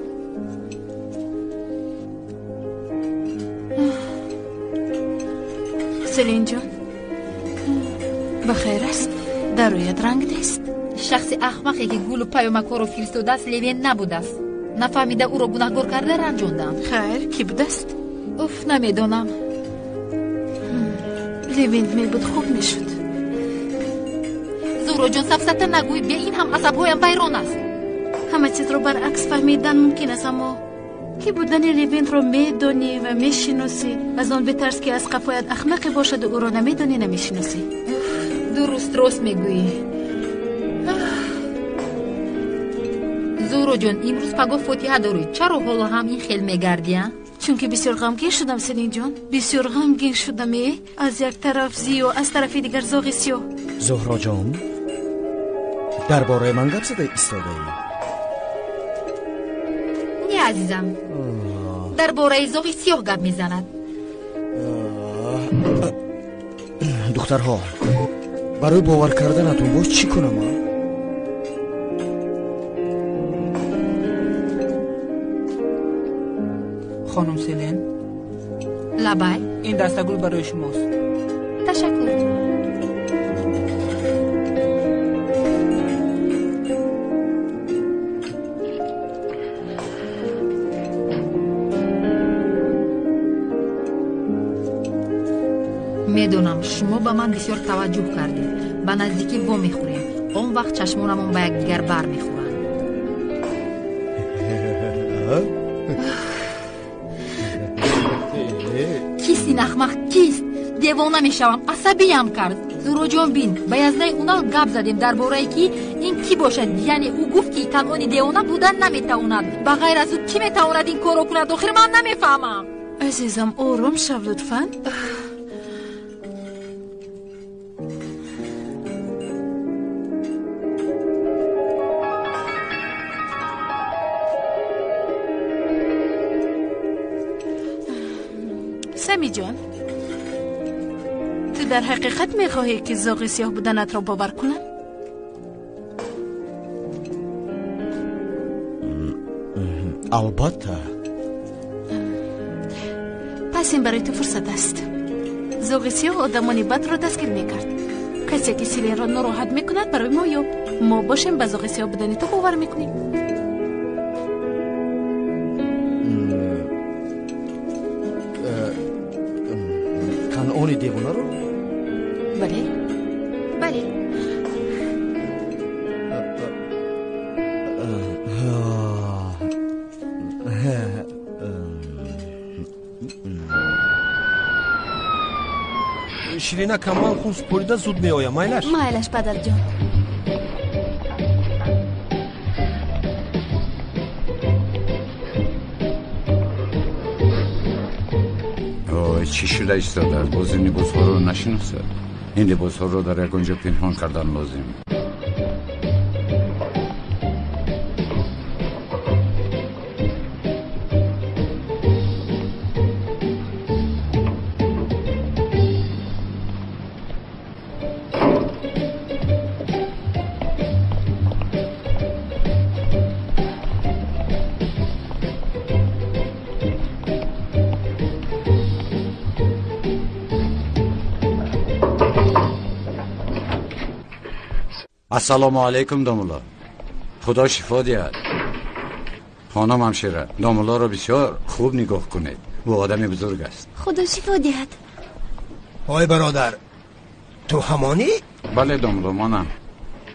Селинҷон, ба хайр аст? Дар рӯят ранг нест. Шахси ахмақе, ки гулу паёмакҳоро фиристодааст, Левен набудааст. Нафаҳмида ӯро гунаҳгор карда ранҷондам. Хайр, кӣ будааст? Уф, намедонам. Левент мебуд, хуб мешуд. Зуҳроҷон, сафсата нагӯй, бе ин ҳам асабҳоям вайрон аст. Ҳама чизро баръакс фаҳмидан мумкин аст, аммо ки будани Левентро медонӣ ва мешиносӣ, аз он битарс, ки аз қафоят ахмақе бошаду ӯро намедонӣ, намешиносӣ. Дуруст, рост мегӯӣ. Зуҳроҷон, имрӯз пагоҳ фотиҳа дорӣ. Чаро ҳоло ҳам ин хел мегардӣ, а? Чунки бисёр ғамгин шудам, Селинҷон. Бисёр ғамгин шудам. Е аз як тараф зиё, аз тарафи дигар зоғи сиёҳ. Зуҳроҷон, дар бораи ман гап зада истодаӣ? Не, азизам, дар бораи зоғи сиёҳ гап мезанад. Духтарҳо, барои бовар карданатон боз чӣ кунам, а? Хонум Селин. Лабай. Ин дастагул барои шумост. Ташаккур. Медонам, шумо ба ман бисёр таваҷҷӯҳ кардед. Ба наздикӣ вомехӯрем. Он вақт чашмонамон ба якдигар бармехӯранд. Кист ин ахмақ? Кист? Девона мешавам, асабиям кард. Зуроҷон, бин, ба язнаи Унал гап задем дар борае ки ин кӣ бошад. Яъне ӯ гуфт, ки Канъони девона будан наметавонад. Ба ғайр аз ӯ кӣ метавонад ин корро кунад? Охир ман намефаҳмам. Азизам, ором шав лутфан. Самиҷон, ту дар ҳақиқат мехоҳӣ, ки зоғи сиёҳ буданатро бовар кунам? Албатта. Пас ин барои ту фурсат аст. Зоғи сиёҳ одамони бадро дастгир мекард. Касе ки Селинро нороҳат мекунад, барои мо ёб. Мо бошем, ба зоғи сиёҳ будани ту бовар мекунем. Канъони девонаро? Бале, бале. Ширина, камман хун супорида зуд меоям, майлаш? Майлаш, падарҷон. Чӣ шуда истодааст? Боз ин либосҳоро нашиносад. Ин либосҳоро дар ягон ҷо пинҳон кардан лозим. Ассалому алайкум, домулло. Худо шифо диҳад. Хонум ҳамшира, домуллоро бисёр хуб нигоҳ кунед. Ӯ одами бузург аст. Худо шифо диҳад. Ой бародар, ту ҳамонӣ? Бале, домулло, манам.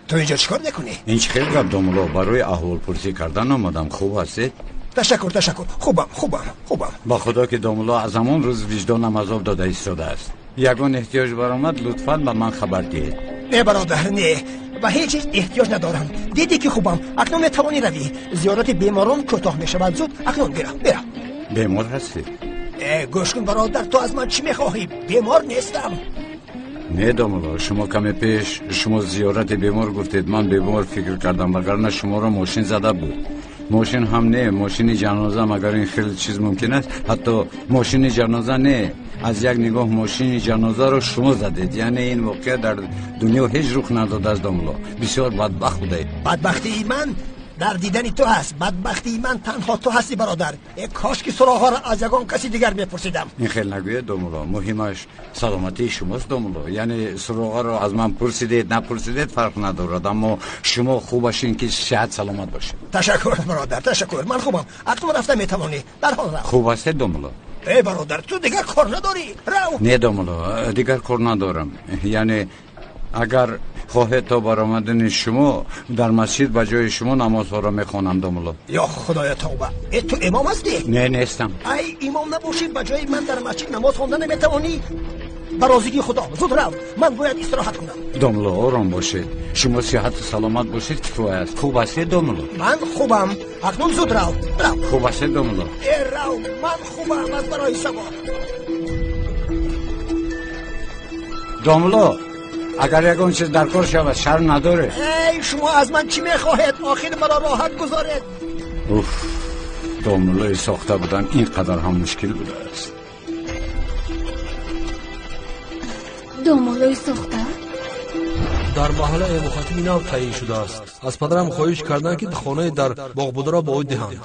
Ту инҷо чӣ кор мекунӣ? Ин чӣ хел гап, домулло? Барои аҳволпурсӣ кардан омадам. Хуб ҳастед? Ташаккур, ташаккур. Хубам, хубам, хубам. Ба худо ки домулло, аз ҳамон рӯз виҷдонам азоб дода истодааст. Ягон эҳтиёҷ баромад, лутфан ба ман хабар диҳед. Не, бародар, не. Ба ҳеҷ чиз эҳтиёҷ надорам. Дидӣ ки хубам. Акнун метавонӣ равӣ. Зиёрати беморон кӯтоҳ мешавад. Зуд акнун бирав, бирав. Бемор ҳастӣ? Гӯш кун, бародар, ту аз ман чӣ мехоҳӣ? Бемор нестам. Не, домулло, шумо каме пеш шумо зиёрати бемор гуфтед. Ман бемор фикр кардам, вагарна шуморо мошин зада буд. Мошин ҳам не, мошини ҷаноза. Магар ин хеле чиз мумкин аст? Ҳатто мошини ҷаноза не. Аз як нигоҳ мошини ҷанозаро шумо задед. Яъне ин воқеа дар дунё ҳеҷ рух надодааст, домулло. Бисёр бадбахт будаед. Бадбахтии ман дар дидани ту ҳаст. Бадбахтии ман танҳо ту ҳастӣ, бародар. Кош ки суроғҳоро аз ягон каси дигар мепурсидам. Ин хел нагӯед, домулло. Муҳимаш саломатии шумост, домулло. Яъне суроғаро аз ман пурсидед, напурсидед, фарқ надорад, аммо шумо хубаш ин ки сиҳат саломат бошед. Ташаккур, бародар, ташаккур. Ман хубам. Акнун рафта метавонӣ. Дарҳол рав. Хуб ҳастед, домулло? Эй бародар, ту дигар кор надорӣ? Рав. Не, домулло, дигар кор надорам. Яъне агар хоҳед то баромадани шумо дар масҷид ба ҷои шумо намозҳоро мехонам, домулло. Ё худоя, тавба! Э, ту имом ҳастӣ? Не, нестам. Ай, имом набошӣ, ба ҷои ман дар масҷид намоз хонда наметавонӣ? Ба розигии Худо, зуд рав. Ман бояд истироҳат кунам. Домулло, ором бошед. Шумо сиҳату саломат бошед, кифоя аст. Хуб ҳастед, домулло? Ман хубам. Акнун зуд рав, рав. Хуб ҳастед, домулло? Э, рав, ман хубам аз барои савоб. Домулло, агар ягон чиз дар кор шавад, шарм надоред. Эй, шумо аз ман чӣ мехоҳед? Охир маро роҳат гузоред. Уф, домуллои сохта будан ин қадар ҳам мушкил будааст. Домуллои сохта? Дар маҳалла имомхатиби нав таъйин шудааст. Аз падарам хоҳиш карданд, ки хонаи дар боғ бударо ба ӯ диҳанд.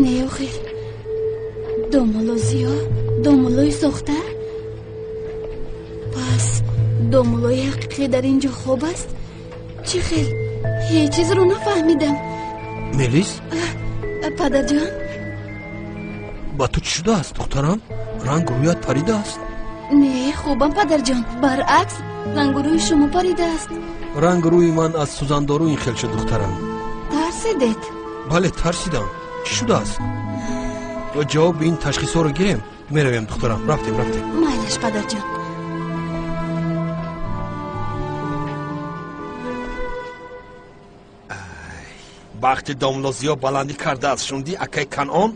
Не, охир домулло Зиё домуллои сохта? Пас домуллои ҳақиқӣ дар ин ҷо хоб аст? Чӣ хел? Ҳеҷ чизро нафаҳмидам. Мелис? Падарҷон? Ба ту чӣ шудааст, духтарам? Ранг рӯят паридааст. Не, хубам, падарҷон. Баръакс, рангу рӯи шумо паридааст. Ранг рӯи ман аз сӯзандору ин хел шуд, духтарам. Тарсидед? Бале, тарсидам. Чӣ шудааст? Ҷавоби ин ташхисҳоро гирем, меравем, духтарам. Рафтем, рафтем. Майлаш, падарҷон. Бахти домулло Зиё баландӣ кардааст. Шунидӣ, акай Канъон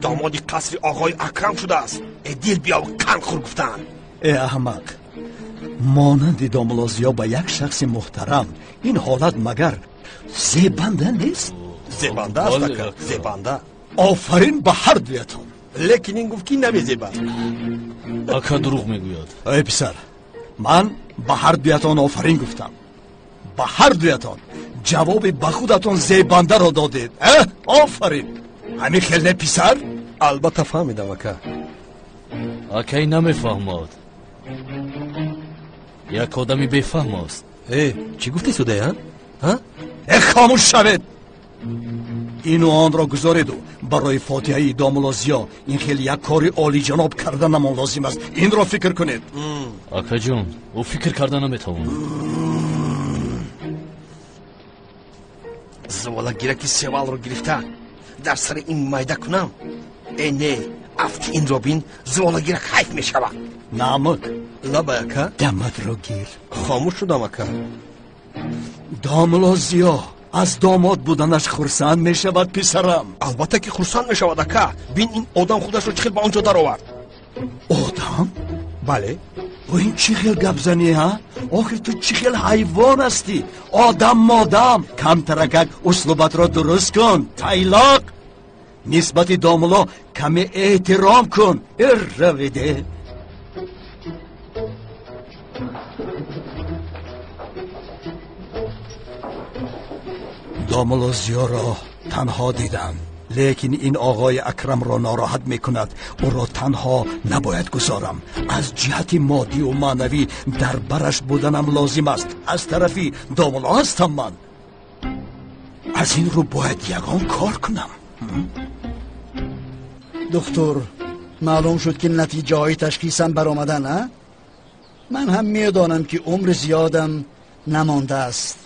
домоди қасри оғои Акрам шудааст. Э дил биёв кан хӯр гуфтанд. Э аҳмақ, монанди домулло Зиё ба як шахси муҳтарам ин ҳолат магар зебанда нест? Зебанда аст, ака, зебанда. Офарин ба ҳар дуятон. Лекин ин гуфт ки намезебад. Ака дурӯғ мегӯяд. Эй писар, ман ба ҳар дуятон офарин гуфтам. Ба ҳар дуятон ҷавоби ба худатон зебандаро додед. Офарин. Ҳамин хел не, писар? Албатта фаҳмидам, ака. Акай намефаҳмад. Як одами бефаҳм аст. Э, чӣ гуфти, судая? Э, хомӯш шавед. Ину онро гузореду барои фотиҳаи домулло Зиё ин хел як кори олиҷаноб карданамон лозим аст. Инро фикр кунед. Акаҷон, ӯ фикр карда наметавонад. Заволагираки севалро гирифта дар сари ин майда кунам. Э не, афти инро бин, зуволагирак ҳайф мешавад. Намук. Лабай, ака. Даматро гир. Хомӯш шудам, ака. Домулло Зиё аз домод буданаш хурсанд мешавад, писарам. Албатта ки хурсанд мешавад, ака. Бин, ин одам худашро чӣ хел ба он ҷо даровард. Одам? Бале. Ин чӣ хел гапзанӣ, ҳа? Охир ту чӣ хел ҳайвон ҳастӣ? Одам модам. Камтаракак услубатро дуруст кун, тайлоқ. Нисбати домулло каме эҳтиром кун. Равиде. Домулло Зиёро танҳо дидам, лекин ин оғои Акрамро нороҳат мекунад. Ӯро танҳо набояд гузорам. Аз ҷиҳати моддию маънавӣ дар бараш буданам лозим аст. Аз тарафи домулло ҳастам ман. Аз ин рӯ бояд ягон кор кунам. Духтур, маълум шуд ки натиҷаҳои ташхисам баромадан, а? Ман ҳам медонам ки умри зиёдам намондааст.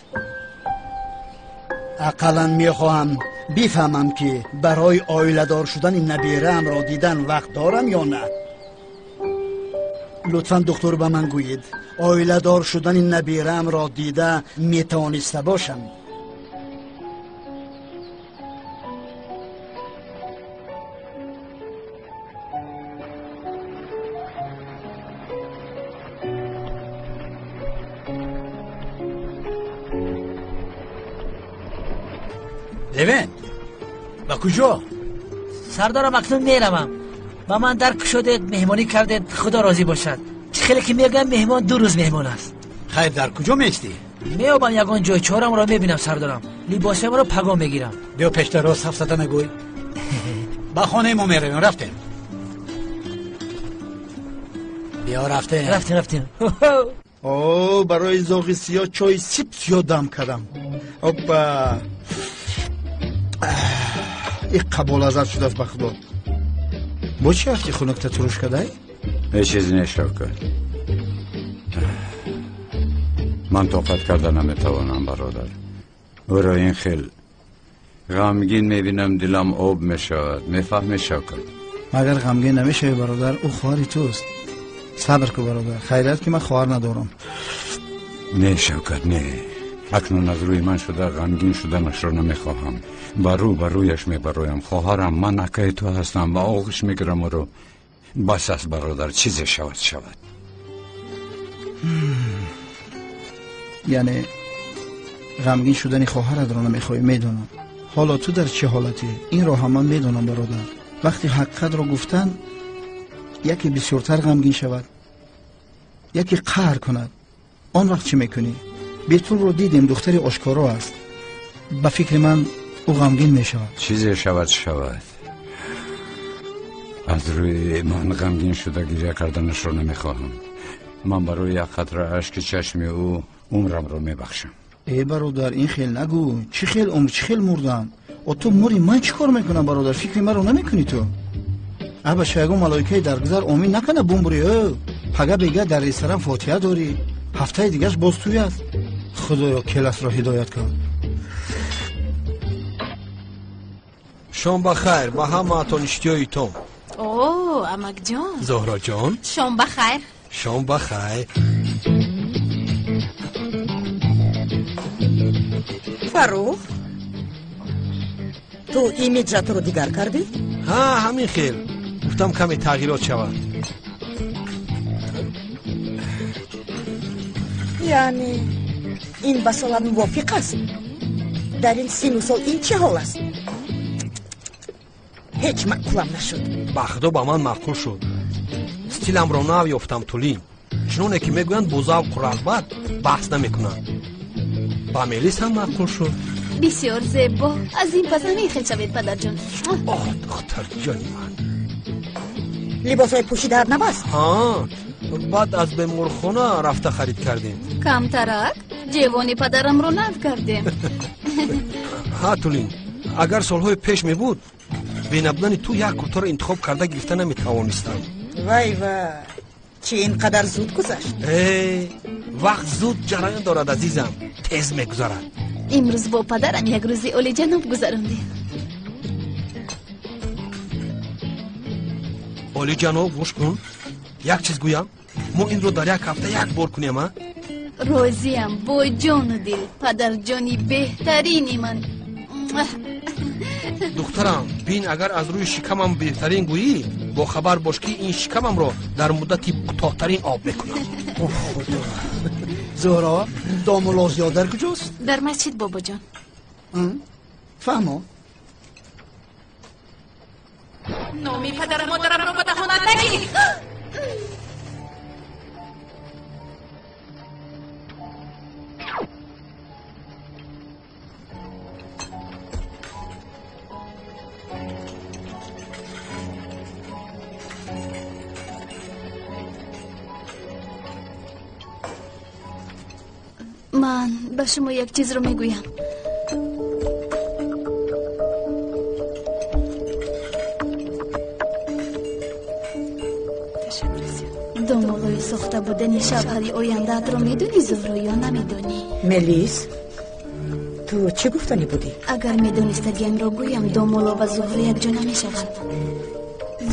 Ақаллан мехоҳам бифаҳмам ки барои оиладор шудани набераамро дидан вақт дорам ё на. Лутфан духтур ба ман гӯед, оиладор шудани набераамро дида метавониста бошам? Левент, ба куҷо? Сардарам, акнун меравам. Ба ман дар кушодед, меҳмонӣ кардед, худо розӣ бошад. Чӣ хеле ки мегӯям, меҳмон 2 рӯз меҳмон аст. Хайр, дар куҷо меистӣ? Меёбам ягон ҷой, чорамро мебинам, сардарам. Либосамро паго мегирам. Биё пештар рост ҳафтада нагӯй. Ба хонаи мо меравем, рафтем. Биё рафтем. Рафтем, рафтем. О, барои зоғи сиёҳ чойи сип сиёҳ дам кардам. Опа! Ин қаболазат шудааст, ба худо. Бо чӣ рафти хунукта туруш кадай? Ҳеҷ чизе не, Шавкат. Ман тоқат карда наметавонам, бародар. Ӯро ин хел ғамгин мебинам, дилам об мешавад. Мефаҳмӣ, Шавкат? Магар ғамгин намешавӣ, бародар? Ӯ хоҳари туст. Сабр кун, бародар. Хайрият ки ман хоҳар надорам. Не, Шавкат, не. Акнун аз рӯи ман шуда ғамгин шуданашро намехоҳам. Ба рӯ ба рӯяш мебароям. Хоҳарам, ман акаи ту ҳастам ва оғӯш мегирам ӯро. Бас аст, бародар, чизе шавад шавад. Яъне ғамгин шудани хоҳаратро намехоҳӣ, медонам. Ҳоло ту дар чӣ ҳолатӣ? Инро ҳам ман медонам, бародар. Вақти ҳақиқатро гуфтан, яке бисёртар ғамгин шавад, яке қаҳр кунад. Он вақт чӣ мекунӣ? Бетулро дидем, духтари ошкоро аст. Ба фикри ман Ӯ ғамгин мешавад. Чизе шавад, шавад. Аз рӯи ман ғамгин шуда гиря карданашро намехоҳам. Ман барои як қатра ашки чашми ӯ умрамро мебахшам. Э бародар, ин хел нагӯ. Чӣ хел умр, чӣ хел мурдан? О ту мурӣ, ман чӣ кор мекунам бародар? Фикри маро намекунӣ ту? Аба ягон малоикаи даргузар омин накана бумбурӣ. Ё пага бега дар ресторан фотиҳа дорӣ, ҳафтаи дигаш боз туй аст. Худоё, келасро ҳидоят кун. Шом ба хайр ба ҳамаатон, иштиёи том. О, амакҷон. Зоҳроҷон. Шом ба хайр. Шом ба хайр. Фаррух, ту имиджатро дигар кардӣ? Ҳа, ҳамин хел. Гуфтам каме тағйирот шавад. Яъне ин ба солат мувофиқ аст? Дар ин сину сол ин чӣ ҳол аст? Ҳеҷ маъқулам нашуд. Ба худо, ба ман маъқул шуд. Стиламро нав ёфтам, Тулин. Чуноне ки мегӯянд, бо завқу рағбат баҳс намекунанд. Ба Мелис ҳам маъқул шуд. Бисёр зебо. Аз ин пас ҳамин хел шавед, падарҷон. Оҳ, духтарҷони ман. Либосҳои пӯшидаат нав аст? Ҳа, баъд аз беморхона рафта харид кардем. Камтарак ҷевони падарамро нав кардем. Ҳа, Тулин, агар солҳои пеш мебуд, бенабудани ту як куртаро интихоб карда гирифта наметавонистам. Вай вай, чӣ ин қадар зуд гузашт? Э, вақт зуд ҷараён дорад, азизам, тез мегузарад. Имрӯз бо падарам як рӯзи олиҷаноб гузарондем. Олиҷаноб, гӯш кун, як чиз гӯям. Мо инро дар як ҳафта як бор кунем, а? Розиям бо ҷону дил, падарҷони беҳтарини ман. Духтарам, бин, агар аз рӯи шикамам беҳтарин гӯӣ, бохабар бош, ки ин шикамамро дар муддати кӯтоҳтарин об мекунам. Зуҳро, домулло Зиёд дар куҷост? Дар масҷид, бобоҷон. Фаҳмо. Номи падару модарамро ба даҳонат нагир. Ман ба шумо як чизро мегӯям. Домолои сохта будани шавҳари ояндаатро медонӣ, Зуҳро, ё намедонӣ? Мелис, ту чӣ гуфтанӣ будӣ? Агар медонистагиамро гӯям, домоло ва Зуҳро якҷо намешаванд.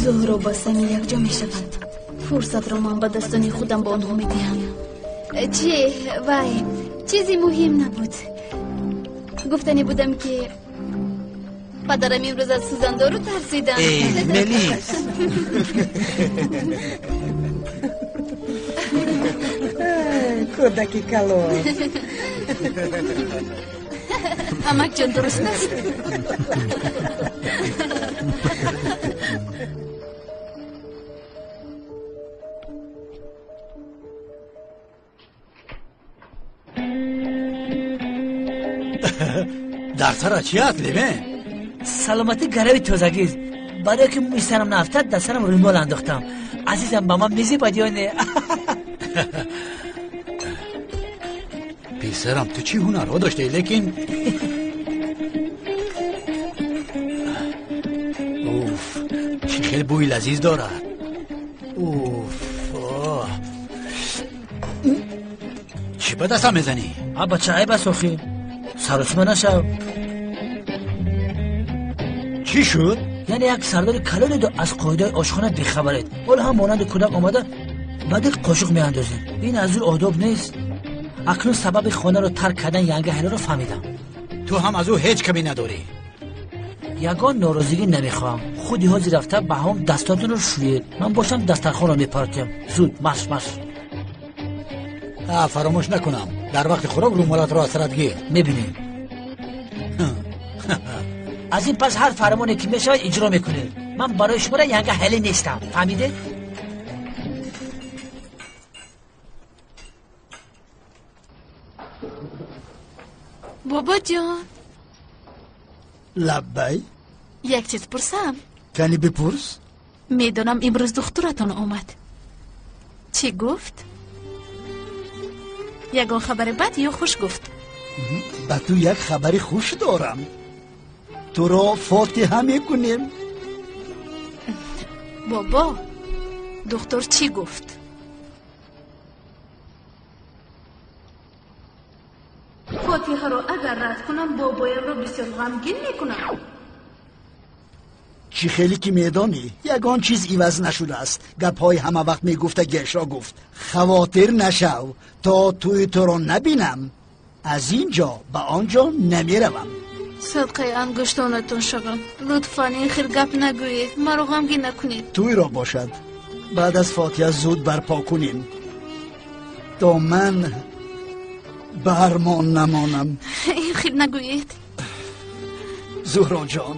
Зуҳро ба Сами якҷо мешаванд. Фурсатро ман ба дастони худам ба онҳо медиҳам. Чӣ, вай, чизи муҳим набуд. Гуфтанӣ будам, ки падарам имрӯз аз сӯзандору тарсидам. Мелис. Кӯдаки калон. Амакҷон, дуруст аст? Дар сара чи аст, Левен? Саломатӣ гарави тозагист. Барое ки мӯи сарам наафтад, дар сарам рӯмол андохтам. Азизам, ба ман мезебад ё не? Писарам, ту чӣ ҳунарҳо доштаи, лекин уф, чӣ хел бӯи лазиз дорад. Уф, чӣ ба дастам мезанӣ? А бача, айб аст охи, саросима нашав. Чӣ шуд? Яъне як сардори калонеду аз қоидаи ошхона бехабаред. Ҳоло ҳам монанди кӯдак омада ба дил қошуқ меандозед. Ин аз рӯи одоб нест. Акнун сабаби хонаро тарк кардан янга ҳелоро фаҳмидам. Ту ҳам аз ӯ ҳеҷ камӣ надорӣ. Ягон норозигӣ намехоҳам. Худи ҳозир рафта ба ҳамом дастотонро шӯед. Ман бошам дастархонро мепартоям. Зуд, марш, марш. Фаромӯш накунам, дар вақти хӯрок рӯмолатро аз сарат гир. Мебинем. Аз ин пас ҳар фармоне ки мешавад, иҷро мекунед. Ман барои шуморо янга ҳеле нестам, фаҳмидед? Бобоҷон. Лаббай. Як чиз пурсам? Кани бипурс. Медонам имрӯз духтуратон омад. Чӣ гуфт? Ягон хабари бад ё хуш гуфт? Ба ту як хабари хуш дорам. Туро фотиҳа мекунем. Бобо, духтур чӣ гуфт? Фотиҳаро агар рад кунам, бобоямро бисёр ғамгин мекунам. Чӣ хеле ки медонӣ, ягон чиз иваз нашудааст. Гапҳои ҳама вақт мегуфтагиашро гуфт. Хавотир нашав, то тӯи туро набинам, аз ин ҷо ба он ҷо намеравам. Садқаи ангуштонатон шавам, лутфан ин хел гап нагӯед, маро ғамгин накунед. Тӯйро бошад баъд аз фотиҳа зуд барпо кунем, то ман ба армон намонам. Ин хел нагӯед. Зуҳроҷон,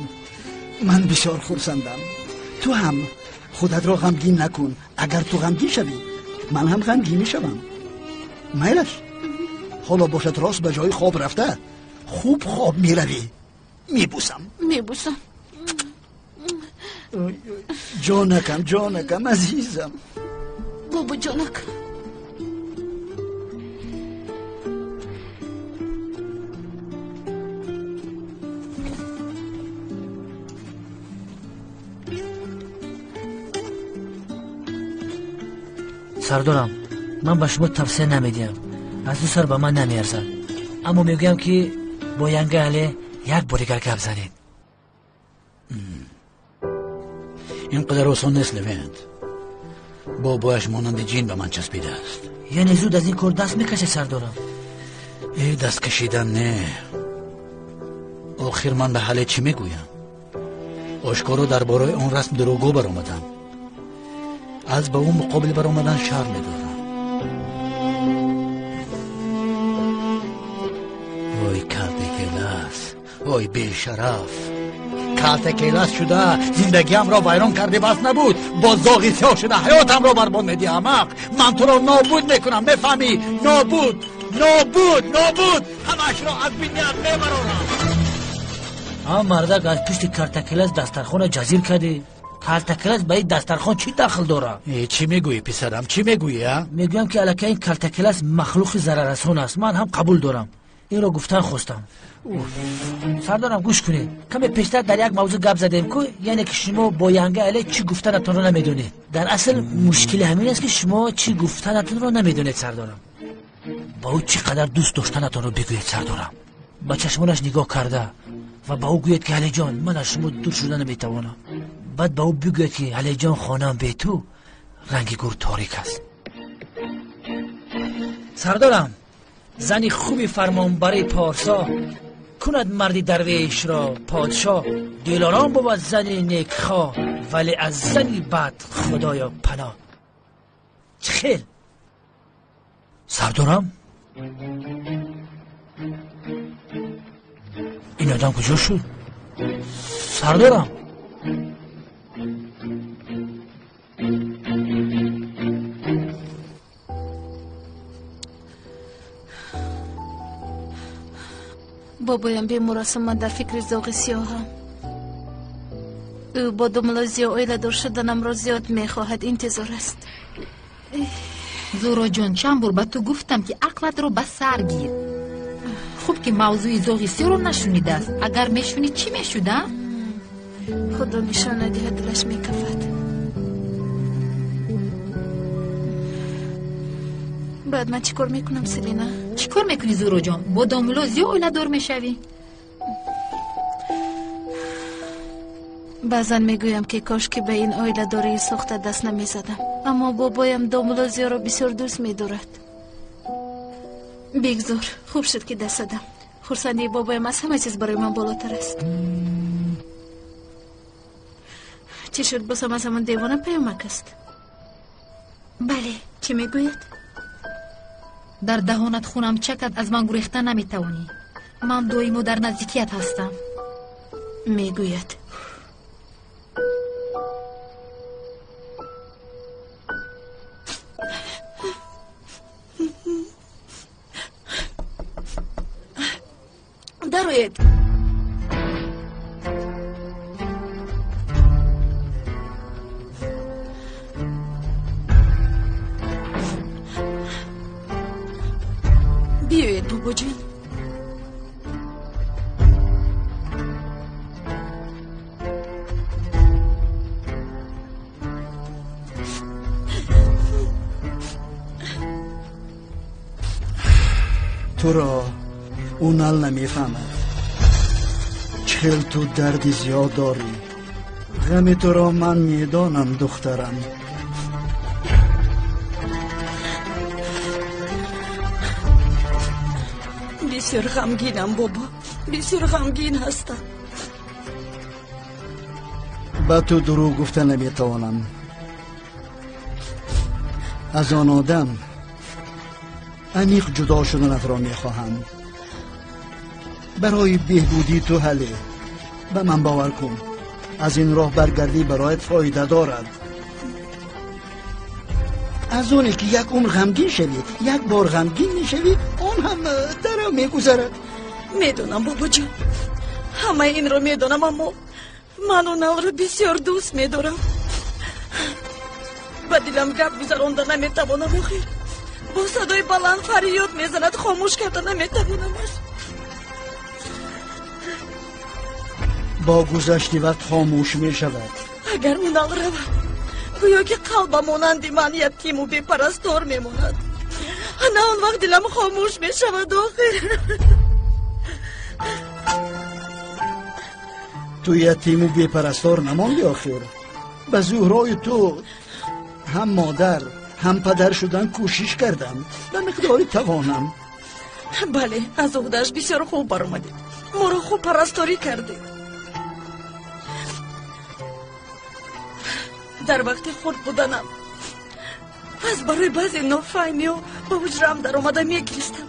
ман бисёр хурсандам. Ту ҳам худатро ғамгин накун. Агар ту ғамгин шавӣ, ман ҳам ғамгин мешавам. Майлаш, ҳоло бошад рост ба ҷои хоб рафта хуб хоб меравӣ. Мебусам. Мебусам. Ҷонакам, ҷонакам, азизам. Бобо ҷонак. Сардорам, ман ба шумо тавсия намедиҳам, аз ду сар ба ман намеарзад, аммо мегӯям ки бо Янга Але як бор дигар гап занед. Ин қадар осон нест, Левент. Бобояш монанди ҷин ба ман часпидааст. Яъне зуд аз ин кор даст мекашед, сардорам? Э, даст кашидан не. Охир ман ба Ҳале чӣ мегӯям? Ошкоро дар бораи он расм дурӯғгӯ баромадам. Аз ба ӯ муқобил баромадан шарм медорам. Ой, калтакелас, ой бешараф. Калтакелас шуда зиндагиамро вайрон карди, бас набуд, бо зоғи сиёҳ шуда ҳаётамро барбод медиҳӣ. Аҳмақ, ман туро нобуд мекунам, мефаҳмӣ? Нобуд, нобуд, нобуд, ҳамаашро аз биният мебарорам. А мардак аз пушти картакелас дастархона ҷазир кардӣ. Калтакелас ба ин дастархон чӣ дахл дорад? Чӣ мегӯӣ, писарам, чӣ мегӯӣ? А мегӯям ки аллакай ин калтакелас махлуқи зараррасон аст. Ман ҳам қабул дорам. Инро гуфтан хостам. Сардорам, гӯш кунед. Каме пештар дар як мавзӯъ гап задем ку, яъне ки шумо бо Янга Але чӣ гуфтанатонро намедонед. Дар асл мушкили ҳамин аст, ки шумо чӣ гуфтанатонро намедонед, сардорам. Ба ӯ чӣ қадар дӯст доштанатонро бигӯед, сардорам. Ба чашмонаш нигоҳ карда ва ба ӯ гӯед ки Алиҷон, ман аз шумо дур шуда наметавонам. Баъд ба ӯ бигӯед ки Алиҷон, хонаам бе ту ранги гур торик аст. Сардорам, зани хуби фармонбари порсо кунад марди дарвешро подшоҳ. Дилором бувад зани некхоҳ, вале аз зани бад худоё паноҳ. Чӣ хел? Сардорам, ин одам куҷо шуд? Сардорам, бобоям бемор аст, ман дар фикри зоғи сиёҳам. Ӯ бо думлозиё оиладор шуданамро зиёд мехоҳад, интизор аст. Зуҳроҷон, чанд бор ба ту гуфтам, ки ақлатро ба сар гир. Хуб ки мавзӯи зоғи сиёҳро нашунидааст. Агар мешунид, чӣ мешуд, а? Худо нишон надиҳад, дилаш мекафад. Баъд ман чӣ кор мекунам, Селина? Чӣ кор мекунӣ, Зуҳроҷон? Бо домулло зиё оиладор мешавӣ? Баъзан мегӯям, ки кош ки ба ин оиладории сохта даст намезадам, аммо бобоям домулло зиёро бисёр дӯст медорад. Бигзор, хуб шуд ки даст задам. Хурсандии бобоям аз ҳама чиз барои ман болотар аст. Чӣ шуд, бозам аз ҳамон девона паёмак аст? Бале, чӣ мегӯяд? Дар даҳонат хунам чакад, аз ман гурехта наметавонӣ. Ман доимо дар наздикият ҳастам. Мегӯяд. Дароед. Биёед, бобоҷон. Туро Унал намефаҳмад. Чӣ хел ту дарди зиёд дорӣ. Ғами туро ман медонам, духтарам. Бисёр ғамгинам, бобо, бисёр ғамгин ҳастам. Ба ту дурӯғ гуфта наметавонам. Аз он одам аниқ ҷудо шуданатро мехоҳам. Барои беҳбудии ту ҳале, ба ман бовар кун, аз ин роҳ баргардӣ бароят фоида дорад. Аз оне ки як умр ғамгин шавӣ, як бор ғамгин мешавӣ, он ҳам дарав мегузарад. Медонам, бобоҷон, ҳамаи инро медонам, аммо ман Уналро бисёр дӯст медорам. Ба дилам гап гузаронда наметавонам. Охир бо садои баланд фарёд мезанад, хомӯш карда наметавонамаш. Бо гузашти вақт хомӯш мешавад. Агар Унал равад, гӯё ки қалба монанди ман ятиму бепарастор мемонад. Ана он вақт дилам хомӯш мешавад. Охир ту ятиму бепарастор намонди. Охир ба Зуҳрои ту ҳам модар, ҳам падар шудан кӯшиш кардам ба миқдори тавонам. Бале, аз уҳдааш бисёр хуб баромадед, моро хуб парасторӣ кардед. Дар вақти хурд буданам аз барои баъзе нофаҳмиҳо ба ҳуҷраам даромада мегиристам.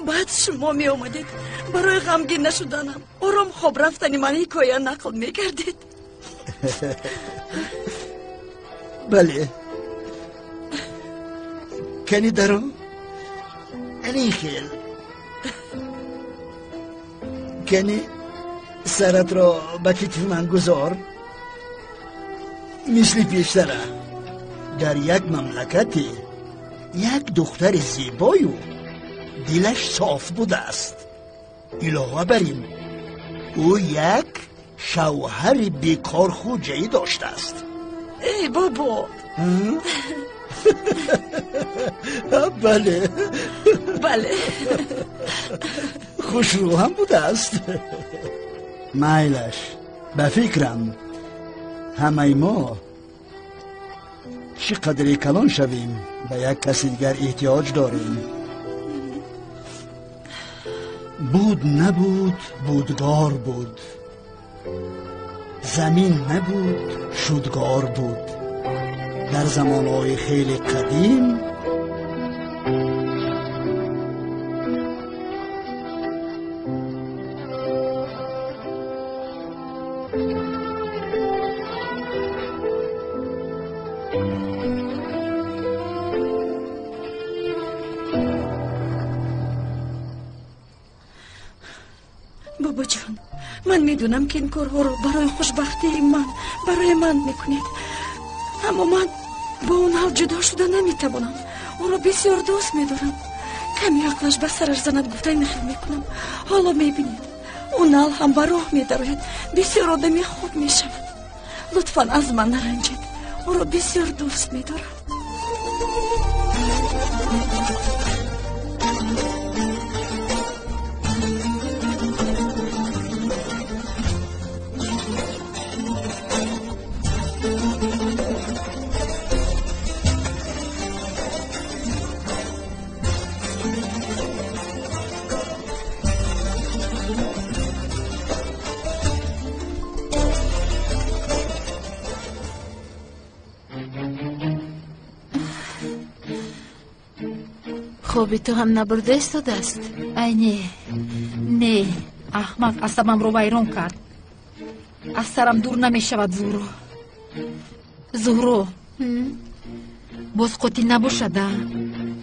Баъд шумо меомадед, барои ғамгин нашуданам, ором хоб рафтани ман ҳикоя нақл мекардед. Бале, кани даро ани хел, кани саратро ба китфи ман гузор, мисли пештара. Дар як мамлакате як духтари зебою дилаш соф будааст. Илова бар ин, ӯ як шавҳари бекор хуҷаӣ доштааст. Эй бобо! Бале. Бале. Хушрӯ ҳам будааст. Майлаш, ба фикрам, ҳамаи мо чӣ қадре калон шавем, ба як каси дигар эҳтиёҷ дорем. Буд набуд, будгор буд, замин набуд, шудгор буд. Дар замонҳои хеле қадим Бобоҷон, ман медонам, ки ин корҳоро барои хушбахтии ман, барои ман мекунед, аммо ман бо Унал ҷудо шуда наметавонам. Ӯро бисёр дӯст медорам. Каме ақлаш ба сараш занад, гуфта мехел мекунам. Ҳоло мебинед, Унал ҳам ба роҳ медарояд, бисёр одами хуб мешавад. Лутфан аз ман наранҷед, ӯро бисёр дӯст медорам. Хоби ту ҳам набурда истодааст. Ай, не, не, аҳмақ асабамро вайрон кард. Аз сарам дур намешавад. Зуҳро, Зуҳро, боз қотил набошада?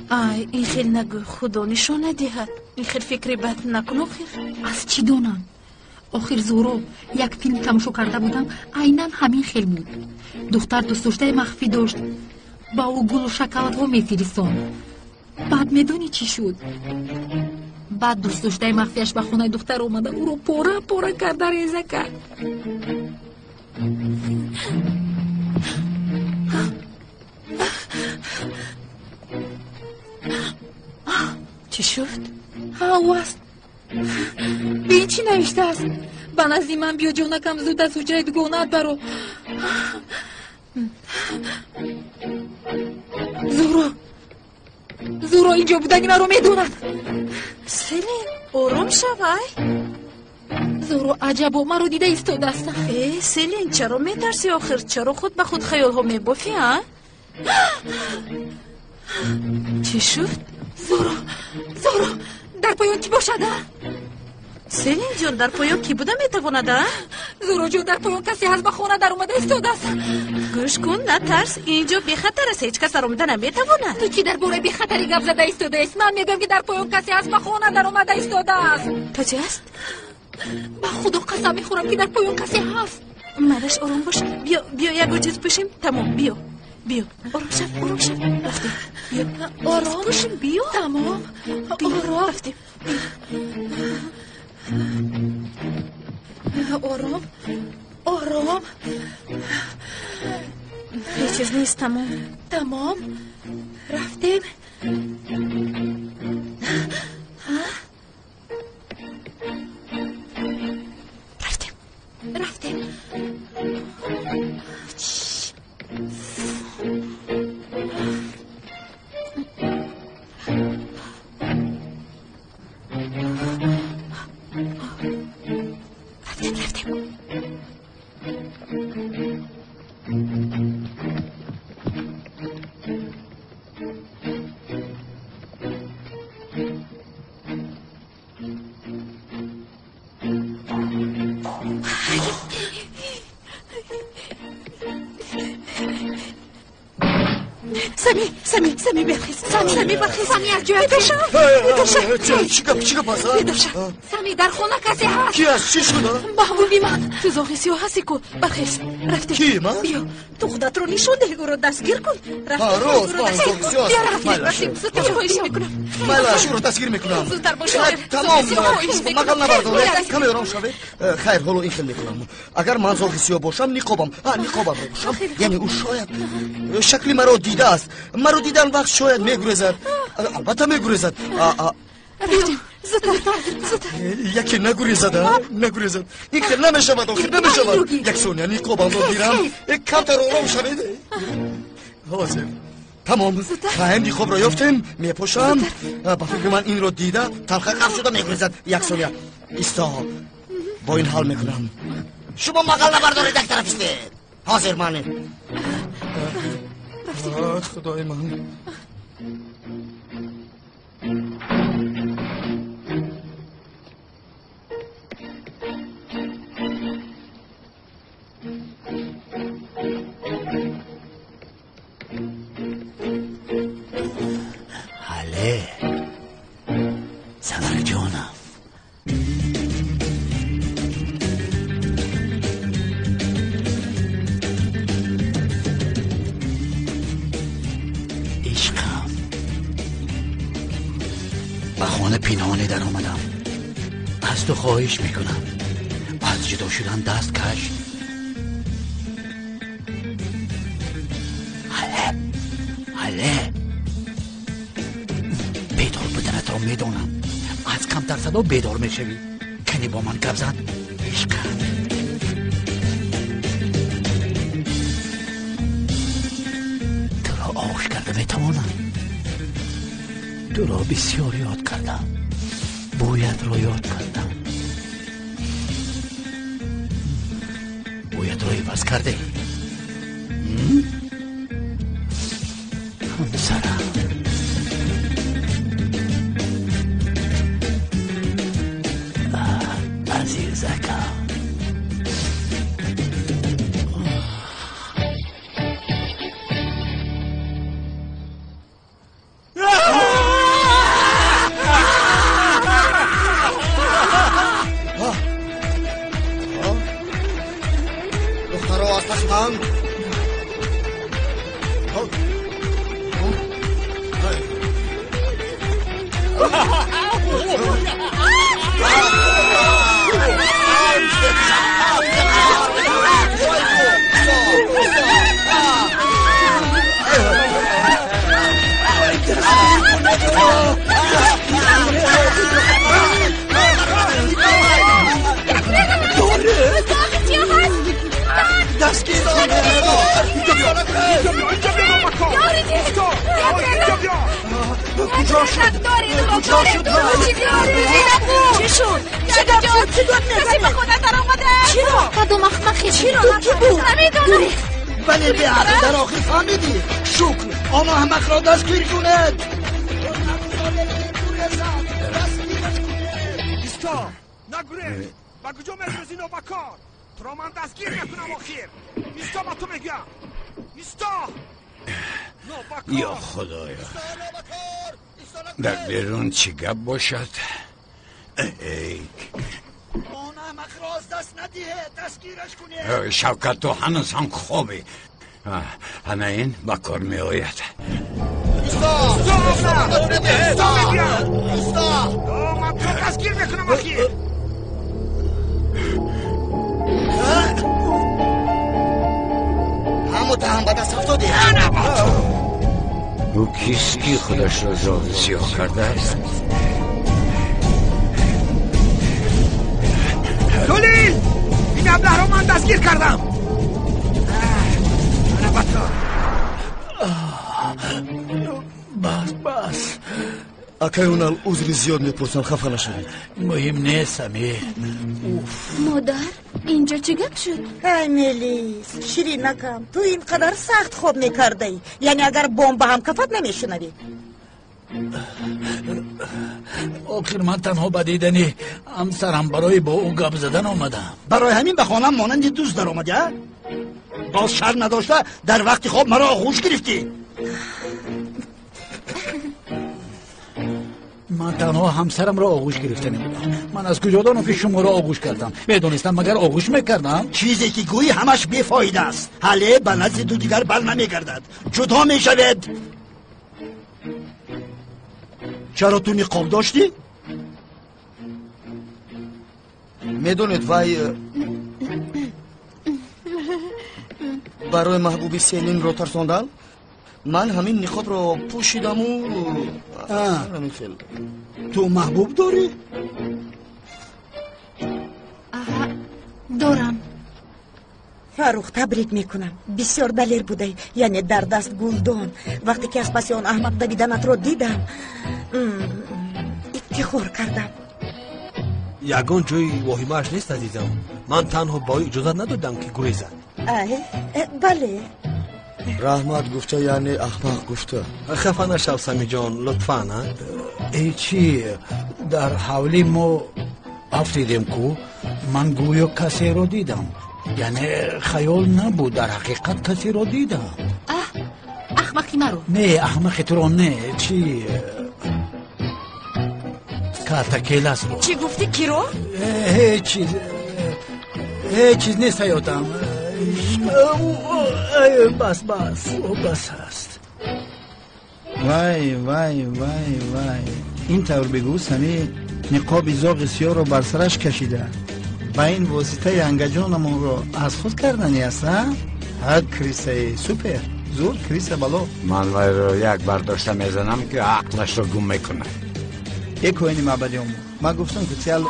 Ай, ин хел нагӯ, худо нишона диҳад. Ин хел фикри бад накун охир. Аз чӣ донам? Охир, Зуҳро, як филм тамошо карда будам, айнан ҳамин хел буд. Духтар дӯстдоштаи махфӣ дошт, ба ӯ гулу шоколадҳо мефиристонд. Баъд медонӣ чӣ шуд? Баъд дӯстдоштаи махфияш ба хонаи духтар омада ӯро пора пора карда реза кард. Чӣ шуд? Ҳа, ӯ аст. Бин, чӣ навиштааст. Ба назди ман биё, ҷонакам, зуд аз ҳуҷраи дугонаат баро. Зуҳро, Зуҳро инҷо будани маро медонад. Селин, ором шавай. Зуҳро, аҷабо, маро дида истодааст. Э, Селин, чаро метарсӣ охир? Чаро худ ба худ хаёлҳо мебофӣ, а? Чӣ шуд? Зуҳро, Зуҳро, дар поён кӣ бошад, а? Селин ҷон, дар поён кӣ буда метавонад, а? Зуҳро ҷон, дар поён касе ҳаст, ба хона даромада истодааст. Гӯш кун, натарс, инҷо бехатар аст, ҳеҷ кас даромада наметавонад. Ту чӣ дар бораи бехатарӣ гап зада истодаест? Ман мегӯям, ки дар поён касе ҳаст, ба хона даромада истодааст. Касе ҳаст? Ба худо қасам мехӯрам, ки дар поён касе ҳаст. Малаш, ором бош. Биё, биё, ягон чиз пӯшем. Тамом, биё, биё, ором шав, ором шав. Рафтем, биё. Ором пӯшем, биё. Тамом, ором. Рафтем. Ором, ором. Ҳеҷ чиз нест, тамом. Тамом, рафтем. Рафтем, рафтем. Рафтем, рафтем. Сами, Сами, Сами, бархез, Сами, бархез. Сами, аз ҷоят бедор шав, бедор шав. Чӣ гап, чӣ гап аст? Бедор шав. Сами, дар хона касе ҳаст. Ки аст? Чӣ шуда? Маҳбуби ман. Ту зоғи сиёҳ ҳасти ку, бархез. Рафтем. Ки ман? Биё, ту худатро нишон деҳ, ӯро дастгир кун. Ҳа, рост, ман зоғи сиёҳ Биё, ҳастам. рафтем, Майлаш. рафтем. Зудтар, хоҳиш мекунам. Майлаш, ӯро дастгир мекунам. Зудтар бош. Тамом, хоҳиш мекунам. мағал набардоред, каме ором шавед. Хайр, ҳоло ин хел мекунам. Агар ман зоғи сиёҳ бошам, ниқобам, ҳа, ниқобамро пӯшам. Яъне ӯ шояд шакли маро дидааст. Маро дидан вақт шояд мегурезад. Албатта мегурезад. Рафтем, зудтар, зудтар. Яке нагурезад, а? Нагурезад. Ин хел намешавад, охир намешавад. Як сония, ниқобамро гирам. Камтар ором шавед. Ҳозир. Тамом, хайр, ниқобро ёфтем, мепӯшам. Ба фикри ман инро дида талха қаф шуда мегурезад. Як сония, исто, бо ин ҳал мекунам. Шумо мағал набардоред, як тараф истед. Ҳозир ман. Худои ман. Ҳале, занакҷонам. Ишқам, ба хона пинҳонӣ даромадам. Аз ту хоҳиш мекунам, аз ҷудо шудан даст каш. Ҳале, ҳале, бедор буданатро медонам. Аз камтар садо бедор мешавӣ. Кани бо ман гап зан, ишқам. Туро оғӯш карда метавонам. Туро бисёр ёд кардам. Бӯятро ёд кардам. Бӯятро иваз кардӣ. Ҳамсарам. Азизакам. Духтаро, аз паси ман. چی شد؟ چه گپ شد؟ چه گپ میزنی؟ کسی به خونه در آمده؟ چرا؟ کدوم احمقی؟ چرا؟ کی بود؟ نمیدونم. ولی به عقل در آخر فهمیدی. شکر آن احمق را دستگیر کند. ایستا، نگریز. با کجا می‌ریزی نوبکار؟ تو را من دستگیر میکنم آخر. ایستا با تو میگم. ایستا. یا خدایا، در بیرون چی گپ باشد؟ ای آن احمق را از دست ندیه، دستگیرش کنی. شوکت تو هنوز هم خوابی. همه این با کار می آید. ایستا، ایستا میگم. ایستا، من تو دستگیر میکنم آخر. همو تهم به دست افتادی. او کیست که خودش را زاغ سیاه کرده است؟ دلیل، این ابله را من دستگیر کردم. بس بس. акай Унал, узри зиёд мепурсам, хафа нашавед. Муҳим нест, Самир. Модар, инҷо чӣ гап шуд? Ай Мелис, ширинакам, ту ин қадар сахт хоб мекардаӣ, яъне агар бомба ҳам кафат намешунавӣ. Охир ман танҳо ба дидани ҳамсарам барои бо ӯ гап задан омадам. Барои ҳамин ба хонаам монанди дузд даромадӣ, а? Боз шарм надошта дар вақти хоб маро оғӯш гирифтӣ. Ман танҳо ҳамсарамро оғӯш гирифта набудам. Ман аз куҷо донам ки шуморо оғӯш кардам? Медонистам, магар оғӯш мекардам? Чизе ки гӯӣ ҳамаш бефоида аст. Ҳале ба назди ду дигар бар намегардад. Ҷудо мешавед. Чаро ту ниқоб доштӣ? Медонед, вай барои маҳбуби Селинро тарсондан ман ҳамин ниқобро пӯшидаму ҳамин хел. Ту маҳбуб дорӣ? Аҳа, дорам. Фаррух, табрик мекунам. Бисёр далер будай, яъне дар даст гулдон. Вақте ки аз паси он аҳмақ давиданатро дидам, ифтихор кардам. Ягон ҷои воҳимааш нест, азизам. Ман танҳо ба ӯ иҷозат надодам ки гурезад. Бале. Раҳмат гуфта, яъне аҳмақ гуфта. Хафа нашав, Самиҷон, лутфан. Э чӣ, дар ҳавли мо афтидем ку, ман гӯё касеро дидам. Яъне хаёл набуд, дар ҳақиқат касеро дидам. Аҳ, аҳмақи маро. Не, аҳмақи туро не, чӣ картакеласро. Чӣ гуфтӣ, киро? Ҳеҷ чиз, ҳеҷ чиз нест ҳаётам. Бас, бас, бас аст. Вай, вай, вай, вай. Ин тавр бигӯ, Самир ниқоби зоғи сиёҳро бар сараш кашида. Ба ин восита янгаҷонамонро аз худ кардани аст, а? Ҳа, крисаи супер, зур криса бало. Ман вайро як бардошта мезанам ки ақлашро гум мекунад. Э коини маъбади омӯ, ман гуфтам ки тиал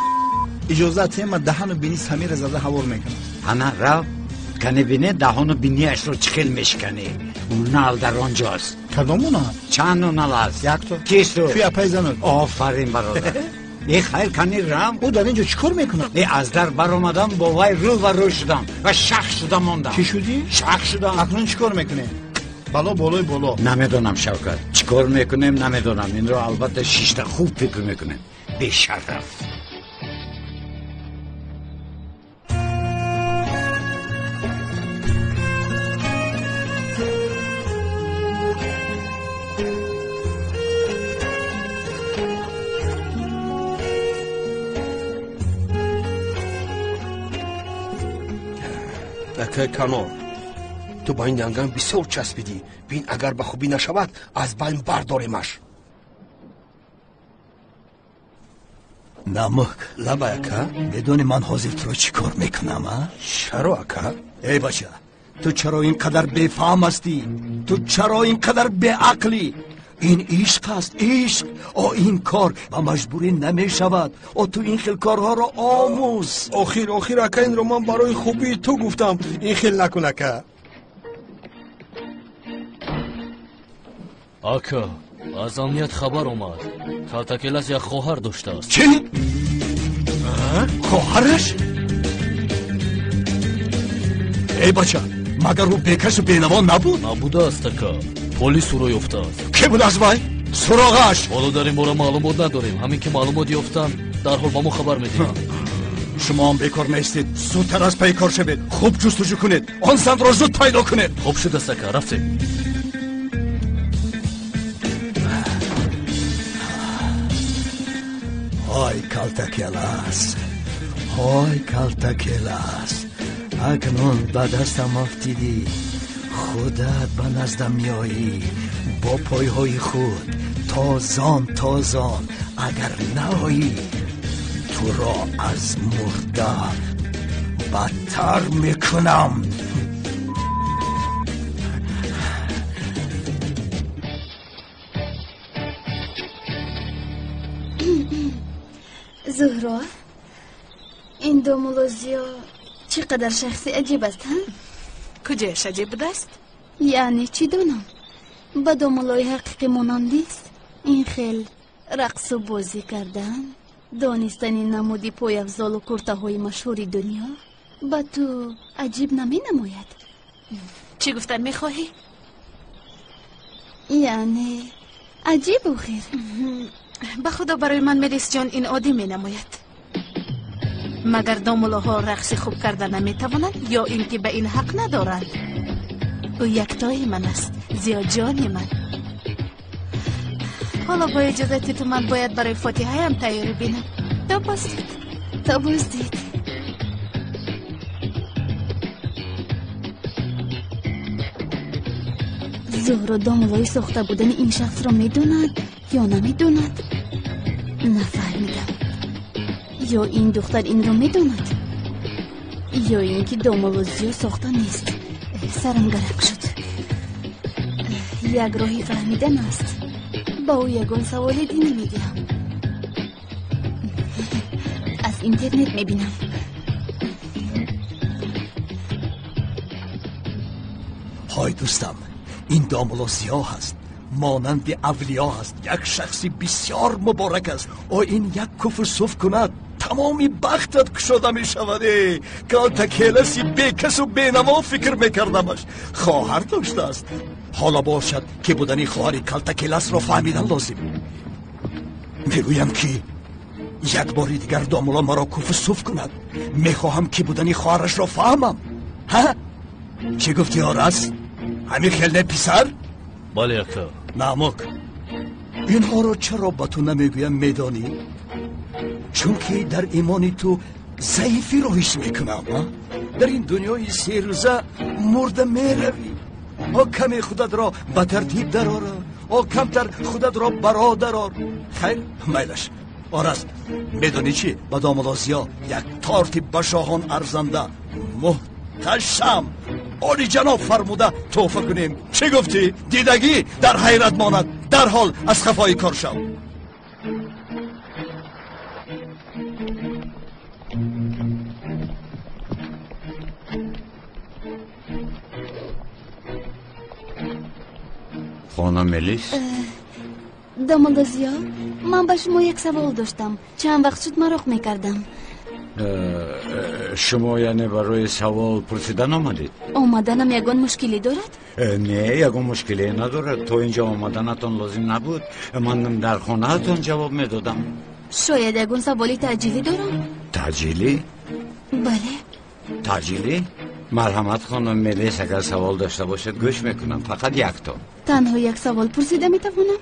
иҷозат тема даҳану бини Самира зада ҳавор мекунам. Ана рав, кане бине даҳону биниашро чӣ хел мешиканӣ. Унал дар он ҷост. Кадом унал? Чанд унал аст? Якто. Кисту? Чӯи апаи зануд. Офарин, бародар. Э хайр, кани рам. Ӯ дар ин ҷо чӣ кор мекунад? Э аз дар баромадам, бо вай рӯ ва рӯ шудам ва шах шуда мондам. Чӣ шудӣ? Шах шудам. Акнун чӣ кор мекунем? Бало болои боло. Намедонам, Шавкат, чӣ кор мекунем, намедонам. Инро албатта шишта хуб фикр мекунем. Бешараф. Акай Канор, ту ба ин янган бисёр часпидӣ. Бин, агар ба хубӣ нашавад, аз байн бардоремаш. Намук. Лабай ака. Медонӣ ман ҳозир туро чӣ кор мекунам, а? Чаро ака? Эй бача, ту чаро ин қадар бефаҳм ҳастӣ? Ту чаро ин қадар беақлӣ? Ин ишқ аст, ишқ. О ин кор ба маҷбурӣ намешавад. О ту ин хел корҳоро омӯз. Охир, охир ака, инро ман барои хубии ту гуфтам. Ин хел накун ака. Ака, аз амният хабар омад. Калтакелас як хоҳар доштааст. Чӣ? Хоҳараш? Эй бача, магар ӯ бекасу бенаво набуд? Набудааст ака. Полис ӯро ёфтааст. Кӣ будааст вай? Суроғаш? Ҳоло дар ин бора маълумот надорем. Ҳамин ки маълумот ёфтанд, дарҳол ба мо хабар медиҳанд. Шумо ҳам бекор нестед. Зудтар аз пайи кор шавед. Хуб ҷустуҷӯ кунед. Он занро зуд пайдо кунед. Хуб шудааст ака, рафтем. Ой Калтакелас, ой Калтакелас, акнун ба дастам афтидӣ. Худат ба наздам меоӣ бо пойҳои худ тозон тозон. Агар наоӣ туро аз мурда бадтар мекунам. Зуҳро, ин домулозиё чӣ қадар шахси аҷиб аст, ҳа? Куҷояш аҷиб будааст? Яъне чӣ донам? Ба домулои ҳақиқӣ монанд нест. Ин хел рақсу бозӣ кардан, донистани намуди пойафзолу куртаҳои машҳури дунё ба ту аҷиб наменамояд. Чӣ гуфтан мехоҳӣ? Яъне аҷиб охир. Ба худо барои ман Мелисҷон ин оддӣ менамояд. Магар домулоҳо рақси хуб карда наметавонанд ё ин ки ба ин ҳақ надоранд? Ӯ яктои ман аст, Зиёҷони ман. Ҳоло бо иҷозати ту ман бояд барои фотиҳаям тайёрӣ бинам. То боздид. То боздид. Зуҳро домулои сохта будани ин шахсро медонад ё намедонад? Нафаҳмидам. Ё ин духтар инро медонад, ё ин ки домуло Зиё сохта нест. Сарам гаранг шуд. Як роҳи фаҳмидан аст. Ба ӯ ягон саволе динӣ медиҳам. Аз интернет мебинам. Ҳой дӯстам, ин домуло Зиё ҳаст, монанди авлиё ҳаст, як шахси бисёр муборак аст. О ин як куфр суф кунад, тамоми бахтат кушода мешавад. Э Калтакеласи бекасу бенаво фикр мекардамаш. Хоҳар доштааст. Ҳоло бошад ки будани хоҳари Калтакеласро фаҳмидан лозим. Мегӯям ки як бори дигар домуло маро куфр суф кунад. Мехоҳам ки будани хоҳарашро фаҳмам. Ҳа? Чӣ гуфтӣ, Орас? Ҳамин хел не писар? Бале ака. Намук, инҳоро чаро ба ту намегӯям медонӣ? Чунки дар имони ту заифиро ҳис мекунам. Дар ин дунёи серӯза мурда меравӣ. О каме худатро ба тартиб дарора, о камтар худатро баро дарор. Хайр, майлаш. Орас, медонӣ чӣ? Ба домуло Зиё як торти ба шоҳон арзанда муҳташам олиҷаноб фармуда тӯҳфа кунем. Чӣ гуфтӣ? Дидагӣ дар ҳайрат монад. Дарҳол аз хафои кор шав. Хонум Мелис? Домуло Зиё, ман ба шумо як савол доштам. Чанд вақт шуд мароқ мекардам. Шумо яъне барои савол пурсидан омадед? Омаданам ягон мушкилӣ дорад? Не, ягон мушкиле надорад. То инҷо омаданатон лозим набуд. Ман дар хонаатон ҷавоб медодам. Шояд ягон саволи таъҷилӣ дорам? Таъҷилӣ? Бале. Таъҷилӣ? Марҳамат хонум Мелис, агар савол дошта бошед гӯш мекунам. Фақат якто. Танҳо як савол пурсида метавонам?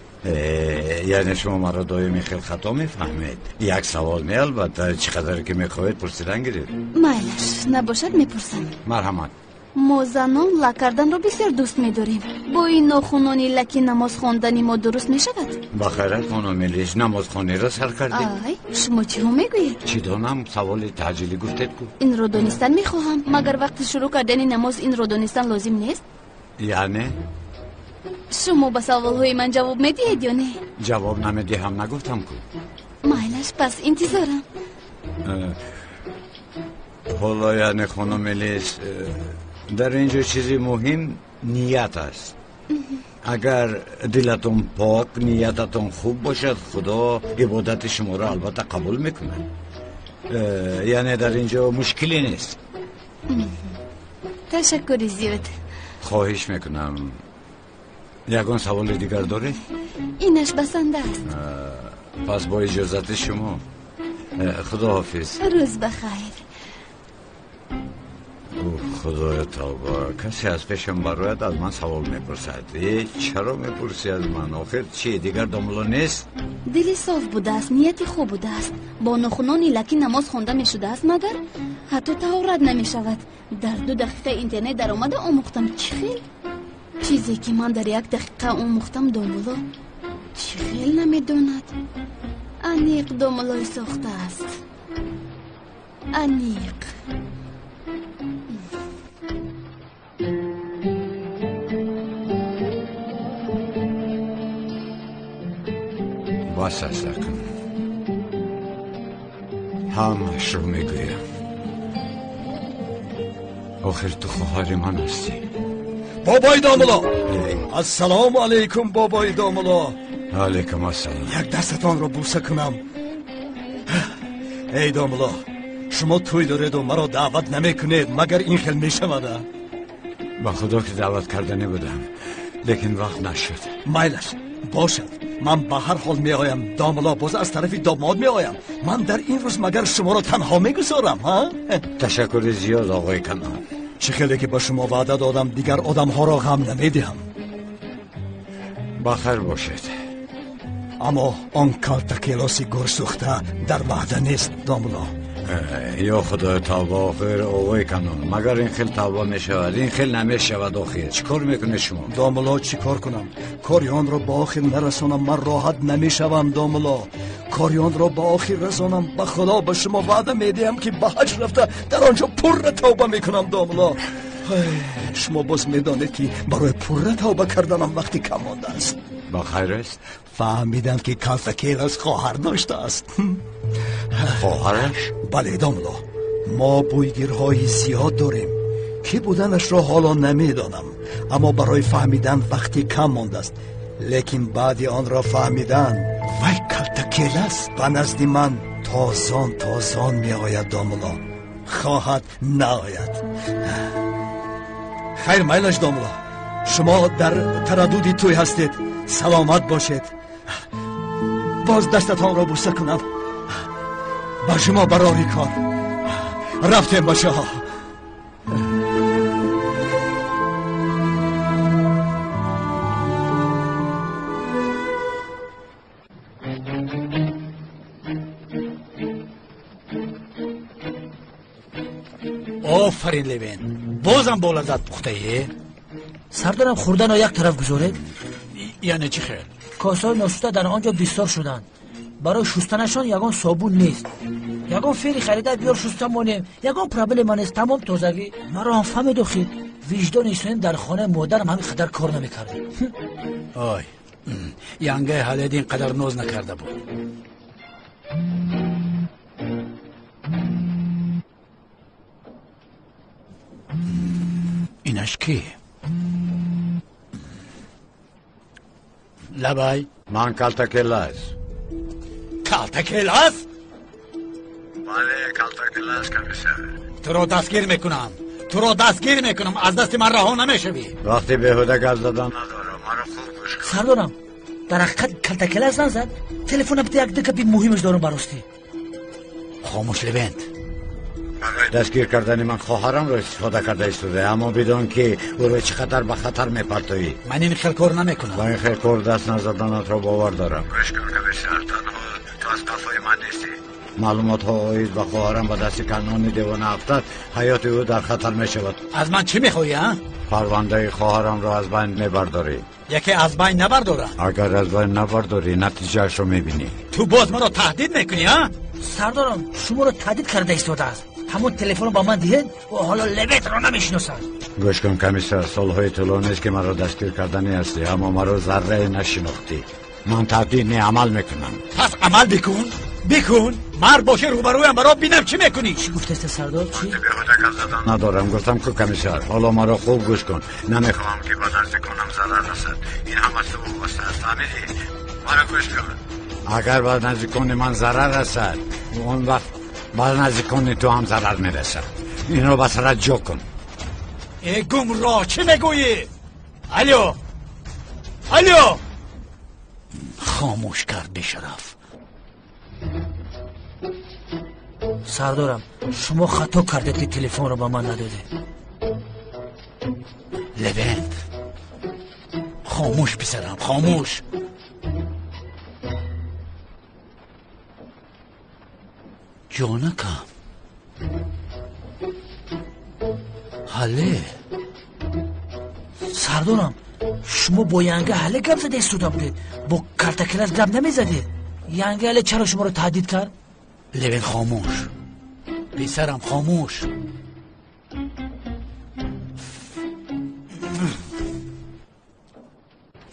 Яъне шумо маро доими хел хато мефаҳмед. Як савол не, албатта, чӣ қадаре ки мехоҳед пурсидан гиред. Майлаш, набошад мепурсам. Марҳамат. Мо занон лак карданро бисёр дӯст медорем. Бо ин нохунони лаки намоз хондани мо дуруст мешавад? Ба хайрат, хонум Мелис, намозхониро сар кардед? Ай, шумо чиҳо мегӯед? Чӣ донам, саволи таъҷилӣ гуфтед ку. Инро донистан мехоҳам. Магар вақти шурӯъ кардани намоз инро донистан лозим нест? Яъне? Шумо ба саволҳои ман ҷавоб медиҳед ё не? Ҷавоб намедиҳам, нагуфтам ку. Майлаш, пас интизорам. Ҳоло яъне хонум Мелис, дар ин ҷо чизи муҳим ният аст. Агар дилатон пок, ниятатон хуб бошад, Худо ибодати шуморо албатта қабул мекунад. Яъне дар ин ҷо мушкиле нест. Ташаккури зиёд. Хоҳиш мекунам. Ягон саволи дигар доред? Инаш басанда аст. Пас бо иҷозати шумо. Худоҳофиз. Рӯз ба хайр. Худоё тавба, касе аз пешам барояд аз ман савол мепурсад. Чаро мепурсӣ аз ман? Охир чи, дигар домуло нест? Дили соф будааст, нияти хуб будааст. Бо нохунони лаки намоз хонда мешудааст, магар ҳатто таҳорат намешавад. Дар 2 дақиқа интернет даромада омӯхтам. Чӣ хел? Чизе ки ман дар 1 дақиқа омӯхтам, домуло чӣ хел намедонад. Аниқ домулои сохтааст. Аниқ. Бас аст акнун. Ҳамаашро мегӯям. Охир ту хоҳари ман ҳастӣ. Бобои домуло! Ассалому алайкум, бобои домуло. Алайкум ассалом. Як дастатонро бӯса кунам. Эй домуло, шумо тӯй дореду маро даъват намекунед, магар ин хел мешавад? Ба худо ки даъват карданӣ будам, лекин вақт нашуд. Майлаш бошад, ман ба ҳар ҳол меоям домуло, боз аз тарафи домод меоям. Ман дар ин рӯз магар шуморо танҳо мегузорам? Ташаккури зиёд, оғои Канон. Чӣ хеле ки ба шумо ваъда додам, дигар одамҳоро ғам намедиҳам. Ба хайр бошед. Аммо он калтакелоси гурсӯхта дар ваъда нест, домуло. Ё худоё тавба, охир оғои Канон, магар ин хел тавба мешавад? Ин хел намешавад охир. Чӣ кор мекунед шумо? Домуло, чӣ кор кунам? Кори онро ба охир нарасонам, ман роҳат намешавам, домуло. Кори онро ба охир расонам, ба худо ба шумо ваъда медиҳам ки ба ҳаҷ рафта дар он ҷо пурра тавба мекунам, домуло. Шумо боз медонед ки барои пурра тавба карданам вақти кам мондааст. Ба хайр аст? Фаҳмидам ки калтакелас хоҳар доштааст. Хоҳараш? Бале, домуло. Мо бӯйгирҳои зиёд дорем. Кӣ буданашро ҳоло намедонам, аммо барои фаҳмидан вақти кам мондааст. Лекин баъди онро фаҳмидан, вай калтакелас ба назди ман тозон тозон меояд, домуло. Хоҳад наояд. Хайр, майлаш, домуло. Шумо дар тараддуди тӯй ҳастед. Саломат бошед. Боз дастатонро бӯса кунам. Ба шумо барори кор. Рафтем, бачаҳо. Офарин, Левен, бозам бо лаззат пухтаӣ. Сардорам, хӯрданро як тараф гузоред. Яъне чӣ хел? Косаҳои ношуста дар он ҷо бисёр шуданд. Барои шустанашон ягон собун нест. Ягон фери харида биёр шуста монем. Ягон проблема нест, тамом тозагӣ. Маро ҳам фаҳмед охир. Виҷдони инсонӣ дар хонаи модарам ҳамин қадар кор намекард. Ой, янгаи ҳалед ин қадар ноз накарда буд. Инаш ки? Лабай. Ман калтакелас. Калтакелас? Бале, калтакелас, комиссар. Туро дастгир мекунам. Туро дастгир мекунам. Аз дасти ман раҳо намешавӣ. Вақти беҳуда гап задан надорам. Маро хуб гӯш кун. Сардорам, дар ҳақиқат калтакелас назад. Телефонам як ду гапи муҳимаш дорам баростӣ. Хомӯш, Левент. Барои дастгир кардани ман хоҳарамро истифода карда истода, аммо бидон ки ӯро чӣ қадар ба хатар мепартоӣ. Ман ин хел кор намекунам. Ба ин хел кор даст назаданатро бовар дорам. Гӯш кун, комиссар, танҳо ту аз қафои ман нестӣ. Маълумотҳо оид ба хоҳарам ба дасти Канони девона афтад, ҳаёти ӯ дар хатар мешавад. Аз ман чӣ мехоҳӣ, а? Парвандаи хоҳарамро аз байн мебардорӣ. Яке аз байн набардорам. Агар аз байн набардорӣ, натиҷаашро мебинӣ. Ту боз маро таҳдид мекунӣ, а? Сардорам, шуморо таҳдид карда истодааст. Ҳамон телефонро ба ман диҳед, ӯ ҳоло Левентро намешиносад. Гӯш кун, комиссар, солҳои тӯлонист ки маро дастгир карданӣ ҳастӣ, аммо маро заррае нашинохтӣ. Ман таҳдид не, амал мекунам. Пас амал бикун, бикун. Мард боше рӯбарӯям баро бинам чӣ мекунӣ. Чӣ гуфтаст сардор? Чӣ? Беҳуда гап задан надорам. Гуфтам ку комиссар, ҳоло маро хуб гӯш кун. Намехоҳам ки ба наздиконам зарар расад. Ин ҳама ту вобаста аст, фаҳмидӣ? Маро гӯш кун. Агар ба наздикони ман зарар расад, он вақт ба наздикони ту ҳам зарар мерасад. Инро ба сарат ҷо кун. Э гумроҳ, чӣ мегӯӣ? Алло, алло! Хомӯш кард бешараф. Сардорам, шумо хато кардед ки телефонро ба ман надодед. Левент, хомӯш писарам, хомӯш. Ҷонакам, ҳале. Сардорам, шумо бо янга ҳале гап зада истода будед, бо картакелас гап намезадед. Янга ҳале чаро шуморо таҳдид кард? Левен, хомӯш писарам, хомӯш.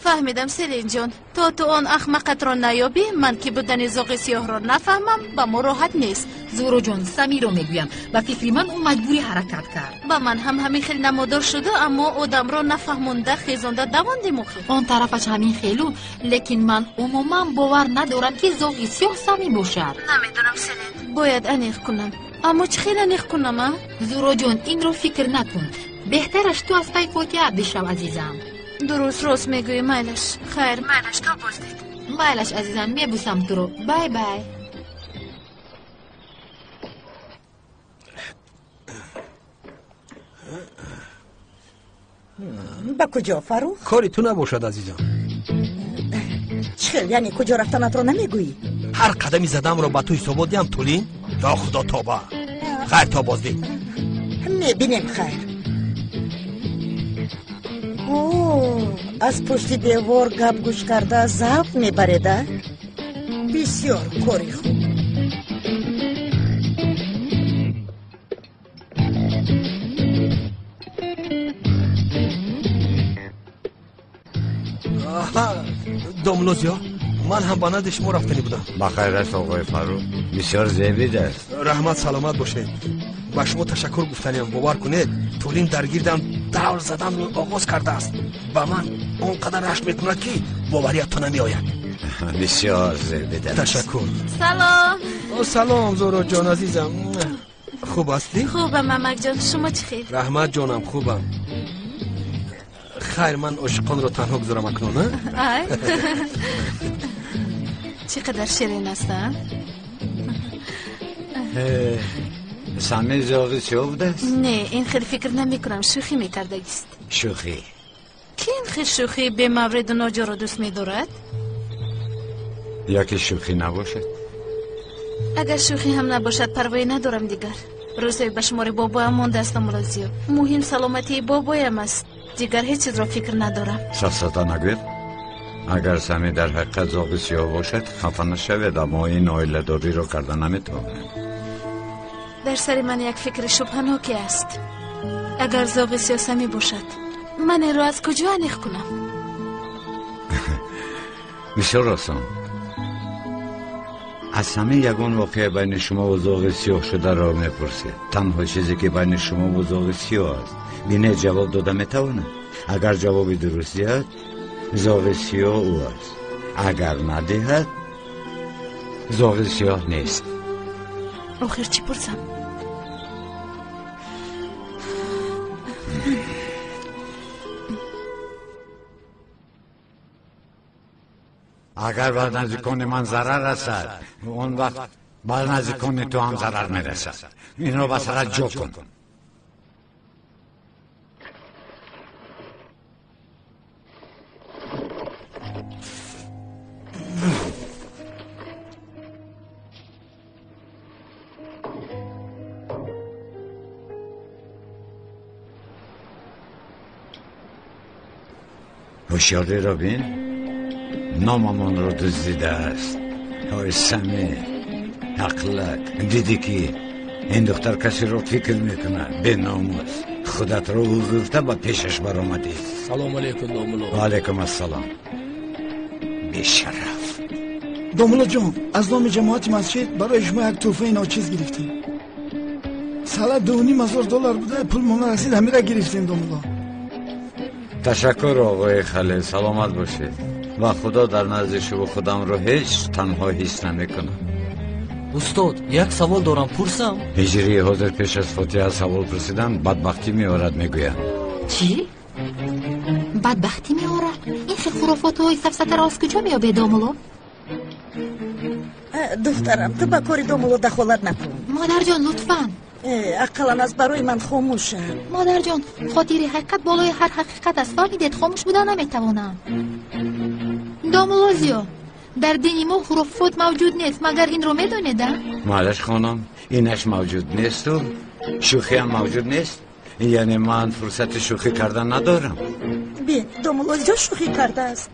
Фаҳмидам, Селинҷон, то ту он ахмақатро наёбӣ, ман ки будани зоғи сиёҳро нафаҳмам, ба мо роҳат нест. Зуҳроҷон, Самиро мегӯям, ба фикри ман ӯ маҷбурӣ ҳаракат кард. Ба ман ҳам ҳамин хел намодор шуда, аммо одамро нафаҳмонда хезонда давондем охир. Он тарафаш ҳамин хелу, лекин ман умуман бовар надорам ки зоғи сиёҳ Сами бошад. Намедонам, Селин, бояд аниқ кунам. Аммо чӣ хел аниқ кунам, а? Зуҳроҷон, инро фикр накун. Беҳтараш ту аз пай фотиҳа бишав, азизам. Дуруст, рост мегӯӣ, майлаш. Хайр, майлаш, то боздид. Майлаш, азизам, мебусам туро. Бай бай. Ба куҷо, Фаррух? Кори ту набошад, азизам. Чӣ хел, яъне куҷо рафтанатро намегӯӣ? Ҳар қадами задамро ба ту ҳисобот диҳам, Тулин? Ё худо, тоба. Хайр, то боздид. Мебинем, хайр. О, аз пушти девор гап гӯш карда завқ мебаред, а? Бисёр кори хуб. Домлозиё, ман ҳам ба назди шумо рафтанӣ будам. Ба хайр аст, оғои Фаррух, бисёр зебид аст. Раҳмат, саломат бошед. Ба шумо ташаккур гуфтаниям. Бовар кунед, Тулин дар гирдам давр заданро оғоз кардааст. Ба ман он қадар рашк мекунад, ки боварият то намеояд. Бисёр зебид аст. Ташаккур. Салом. Салом, Зуҳроҷон азизам. Хуб ҳастӣ? Хубам, амакҷон, шумо чӣ хел? Раҳмат ҷонам, хубам. Хайр, ман ошиқонро танҳо гузорам акнун, а? Ай. Чӣ қадар ширин аст, а? Сами зоғи сиёҳ будааст? Не, ин хел фикр намекунам, шӯхӣ мекардагист. Шӯхӣ? Ки ин хел шӯхии бемавриду ноҷоро дӯст медорад? Яке шӯхӣ набошад? Агар шӯхӣ ҳам набошад, парвоӣ надорам дигар. Рӯзҳои ба шумори бобоям мондааст, Мулозиё. Муҳим саломатии бобоям аст. Дигар ҳеҷ чизро фикр надорам. Сафсата нагӯед. Агар Сами дар ҳақиқат зоғи сиёҳ бошад, хафа нашавед, аммо ин оиладориро карда наметавонем. Дар сари ман як фикри шубҳаноке аст. Агар зоғи сиёҳ Сами бошад, ман инро аз куҷо аниқ кунам? Бисёр осон. Аз Сами ягон воқеа байни шумо ва зоғи сиёҳ шударо мепурсед. Танҳо чизе ки байни шумо ва зоғи сиёҳ аст. Бинед, ҷавоб дода метавонад. Агар ҷавоби дуруст диҳад, зоғи сиёҳ ӯ аст. Агар надиҳад, зоғи сиёҳ нест. Охир чӣ пурсам? Агар ба наздикони ман зарар расад, он вақт ба наздикони ту ҳам зарар мерасад. Инро ба сарат ҷо кун. Ҳушёриро бин, номамонро дуздидааст. Ҳой Самир, ақлак, дидӣ ки ин духтар касеро фикр мекунад, беномус. Худатро ӯ гуфта ба пешаш баромадӣ. Салом алейкум, домулло. Ва алейкум ассалом. Бешараф. Домулло ҷон, аз номи ҷамоати масҷид барои шумо як тӯҳфаи ночиз гирифтем. Сала $2,500 буда, пул мо нарасид, ҳамира гирифтем, домулло. Ташаккур, оғои Халил, саломат бошед. Ва худо дар назди шумо худамро ҳеҷ танҳо ҳис намекунам. Устод, як савол дорам, пурсам? Ҳиҷрии ҳозир пеш аз фотиҳа савол пурсидан бадбахтӣ меорад, мегӯянд. Чӣ? Бадбахтӣ меорад? Ин хел хурофотҳои сафсатаро аз куҷо меёбед, домулло? Духтарам, ту ба кори домулло дахолат накун. Модарҷон, лутфан. Ақаллан аз барои ман хомӯш шав. Модарҷон, хотири ҳақиқат болои ҳар ҳақиқат аст. Фаҳмидед, хомӯш буда наметавонам. Домулло Зиё, дар дини мо хурофот мавҷуд нест, магар инро медонед, а? Маълаш хонум, инаш мавҷуд несту шӯхиам мавҷуд нест. Яъне ман фурсати шӯхӣ кардан надорам. Бин, домулло Зиё шӯхӣ кардааст.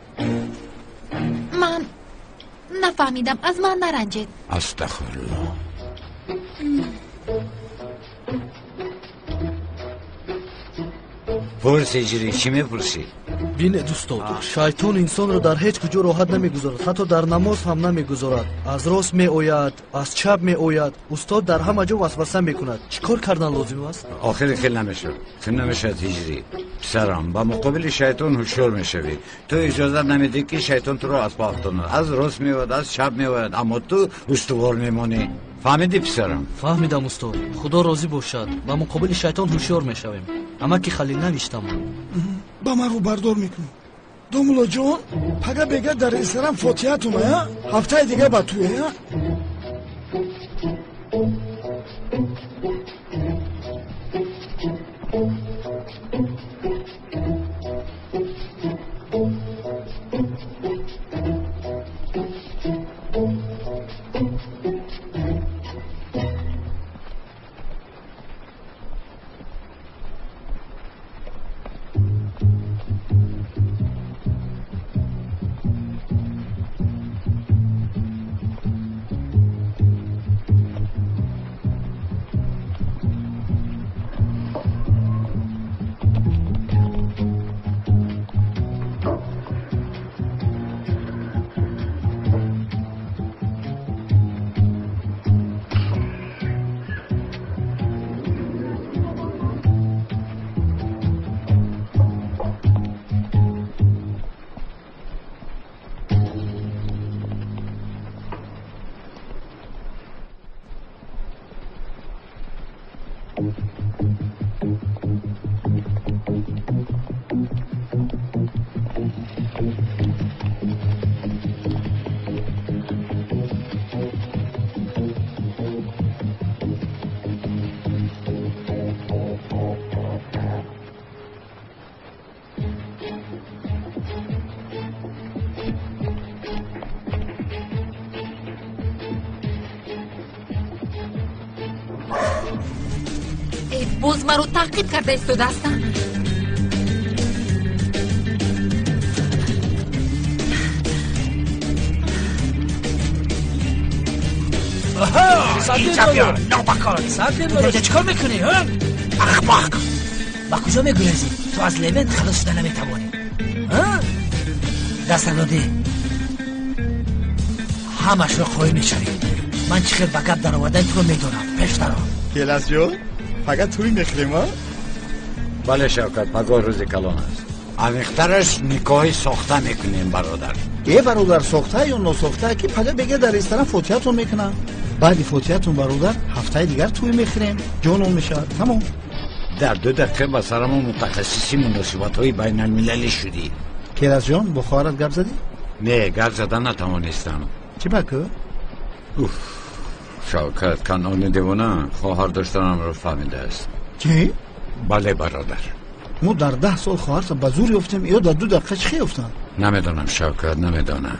Ман нафаҳмидам, аз ман наранҷед. Астағфируллоҳ. Пурс, ҳиҷрӣ, чӣ мепурсӣ? Бинед, устод, шайтон инсонро дар ҳеҷ куҷо роҳат намегузорад, ҳатто дар намоз ҳам намегузорад. Аз рост меояд, аз чап меояд. Устод дар ҳама ҷо васваса мекунад. Чӣ кор кардан лозим аст? Охири хел намешавад, хел намешавад, ҳиҷрӣ. Писарам, ба муқобили шайтон ҳушёр мешавӣ. Ту иҷозат намедиҳӣ ки шайтон туро аз по афтонад. Аз рост меояд, аз чап меояд, аммо ту устувор мемонӣ. Фаҳмидӣ, писарам? Фаҳмидам, устод. Худо розӣ бошад. Ба муқобили шайтон ҳушёр мешавем. Амаки Халил навиштам. Ба ман рӯбардор мекунӣ. Домулло ҷон, пага бега дар ресторан фотиҳатум, а? Ҳафтаи дига ба туе, а? Боз маро таъқиб карда истодаастанд. Нобакор, инҷа чӣ кор мекунӣ? Ахмақ, ба куҷо мегурезӣ? Ту аз Левент халос шуда наметавонӣ. Дастам додӣ, ҳамашро қоим мешавӣ. Ман чӣ хел ба гап даровардани туро медонам. Пеш даро. Келасҷон, пага тӯй мехӯрем, а? Бале, Шавкат, пагоҳ рӯзи калон аст. Амиқтараш никоҳи сохта мекунем, бародар. Э, бародар, сохта ё носохта, ки пага бега дар ресторан фотиҳатон мекунам. Баъди фотиҳатон, бародар, ҳафтаи дигар тӯй мехӯрем, ҷонон мешавад. Тамом. Дар 2 дақиқа ба сарамо мутахассиси муносибатҳои байналмилалӣ шудӣ. Келасҷон, бо хоҳарат гап задӣ? Не, гап зада натавонистам. Чӣ ба ку? Уф, Шавкат, канони девона хоҳар доштанамро фаҳмидааст. Чӣ? Бале, бародар. Мо дар 10 сол хоҳарта ба зур ёфтем, ё дар 2 дақиқа чӣ хел ёфтанд? Намедонам, Шавкат, намедонам.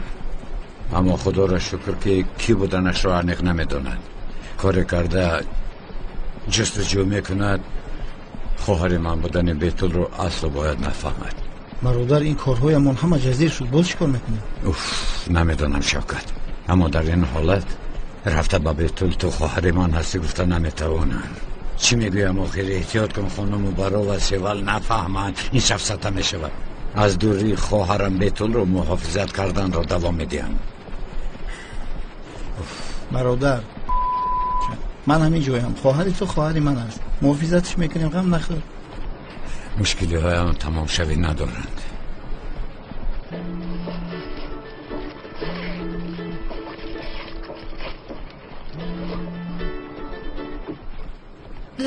Аммо худоро шукр, ки кӣ буданашро аниқ намедонад. Коре карда ҷустуҷӯ мекунад. Хоҳари ман будани Бетулро асло бояд нафаҳмад. Бародар, ин корҳоямон ҳама ҷазир шуд, боз чӣ кор мекунем? Уф, намедонам Шавкат, аммо дар ин ҳолат рафта ба Бетул ту хоҳари ман ҳастӣ гуфта наметавонам. Чӣ мегӯям охир, эҳтиёт кун, хонуму баро ва Севал нафаҳманд, ин сафсата мешавад. Аз дурии хоҳарам Бетулро муҳофизат карданро давом медиҳам. Бародар, ман ҳамин ҷоям, хоҳари ту хоҳари ман аст, муҳофизатш мекунем, ғам нахӯр. Мушкилиҳоям тамомшавӣ надоранд.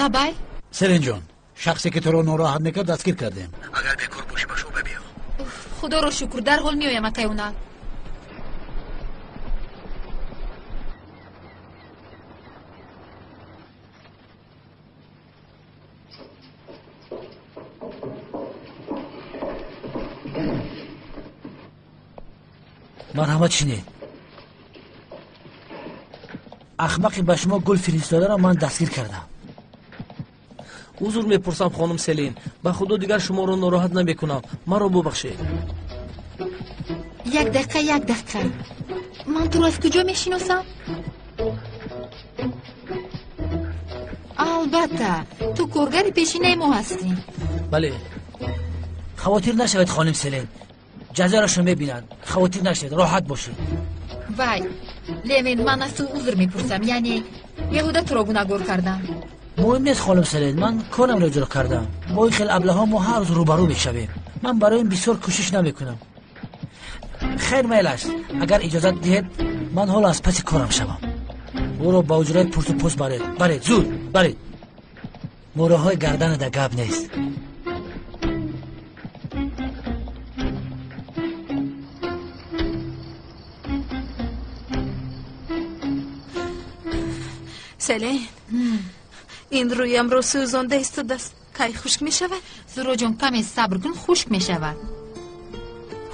Лабай? Селинҷон, шахсе ки туро нороҳат мекард дастгир кардем. Агар бекор бошӣ ба шӯъба биё. Худоро шукр, дарҳол меоям, акай Унал. Марҳамат, шинед. Ахмақи ба шумо гул фиристодаро ман дастгир кардам. Узр мепурсам, хонум Селин, ба худо дигар шуморо нороҳат намекунам, маро бубахшед. Як дақиқа, як дақиқа, ман туро аз куҷо мешиносам? Албатта, ту коргари пешинаи мо ҳастӣ. Бале. Хавотир нашавед, хоним Селин, ҷазояшро мебинанд. Хавотир нашавед, роҳат бошед. Вай, Левин, ман аз ту узр мепурсам, яъне беҳуда туро гунаҳгор кардам. Муҳим нест, хоним Селин, ман корамро иҷро кардам. Бо ин хел аблаҳо мо ҳар рӯз рӯбарӯ мешавем. Ман барои ин бисёр кӯшиш намекунам. Хайр, майл аст, агар иҷозат диҳед, ман ҳоло аз паси корам шавам. Ӯро ба ҳуҷраи пурсупӯс баред. Баред, зуд баред. Мӯраҳои гарданада гап нест. Селин, ин рӯямро сӯзонда истодааст. Кай хушк мешавад? Зуроҷон, каме сабр кун, хушк мешавад.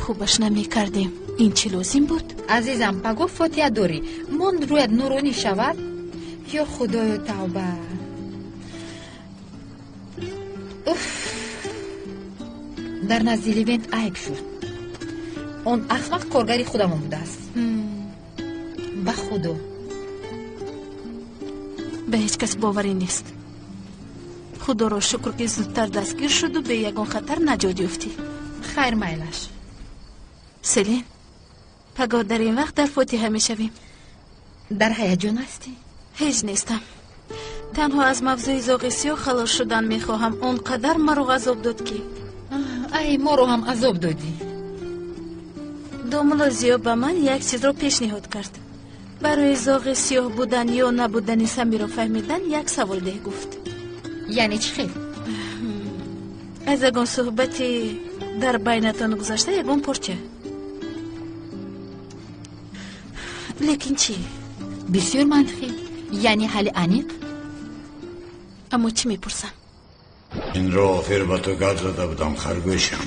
Хубаш намекардем. Ин чӣ лозим буд? Азизам, пагоҳ фотиҳа дорӣ. Монд рӯят нуронӣ шавад? Ё худоё, тавба! Уф! Дар назди Левент айб шуд. Он ахмақ коргари худамон будааст. Ба худо. Ба ҳеҷ кас боварӣ нест. Худоро шукр, ки зудтар дастгир шуду бе ягон хатар наҷот ёфтӣ. Хайр, майлаш. Селин, пагоҳ дар ин вақт дар фотиҳа мешавем. Дар ҳаяҷон ҳастӣ? Ҳеҷ нестам. Танҳо аз мавзӯи зоғи сиёҳ халос шудан мехоҳам. Он қадар маро азоб дод, ки ай, моро ҳам азоб додӣ. Домулло Зиё ба ман як чизро пешниҳод кард. Барои зоғи сиёҳ будан ё набудани Самиро фаҳмидан як савол деҳ, гуфт. Яъне чӣ хел? Аз ягон суҳбати дар байнатон гузашта ягон порча. Лекин чӣ? Бисёр мантиқӣ, яъне ҳалли аниқ. Аммо чӣ мепурсам? Инро охир ба ту гап зада будам, харгӯшам.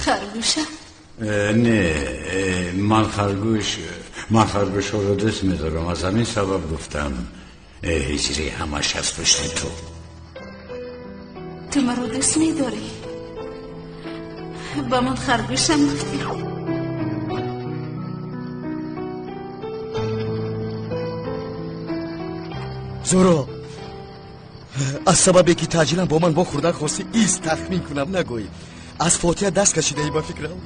Харгӯшам? Не, ман харгӯш, ман харгӯшҳоро дӯст медорам, аз ҳамин сабаб гуфтам. Ҳиҷрӣ ҳамаш аз пушти ту. Ту маро дӯст медорӣ? Ба ман харгӯшам гуфтӣ. Зуро, аз сабабе ки таъҷилан бо ман вохӯрдан хостӣ, ист тахмин кунам, нагӯй. Аз фотиҳа даст кашидаӣ ба фикрам.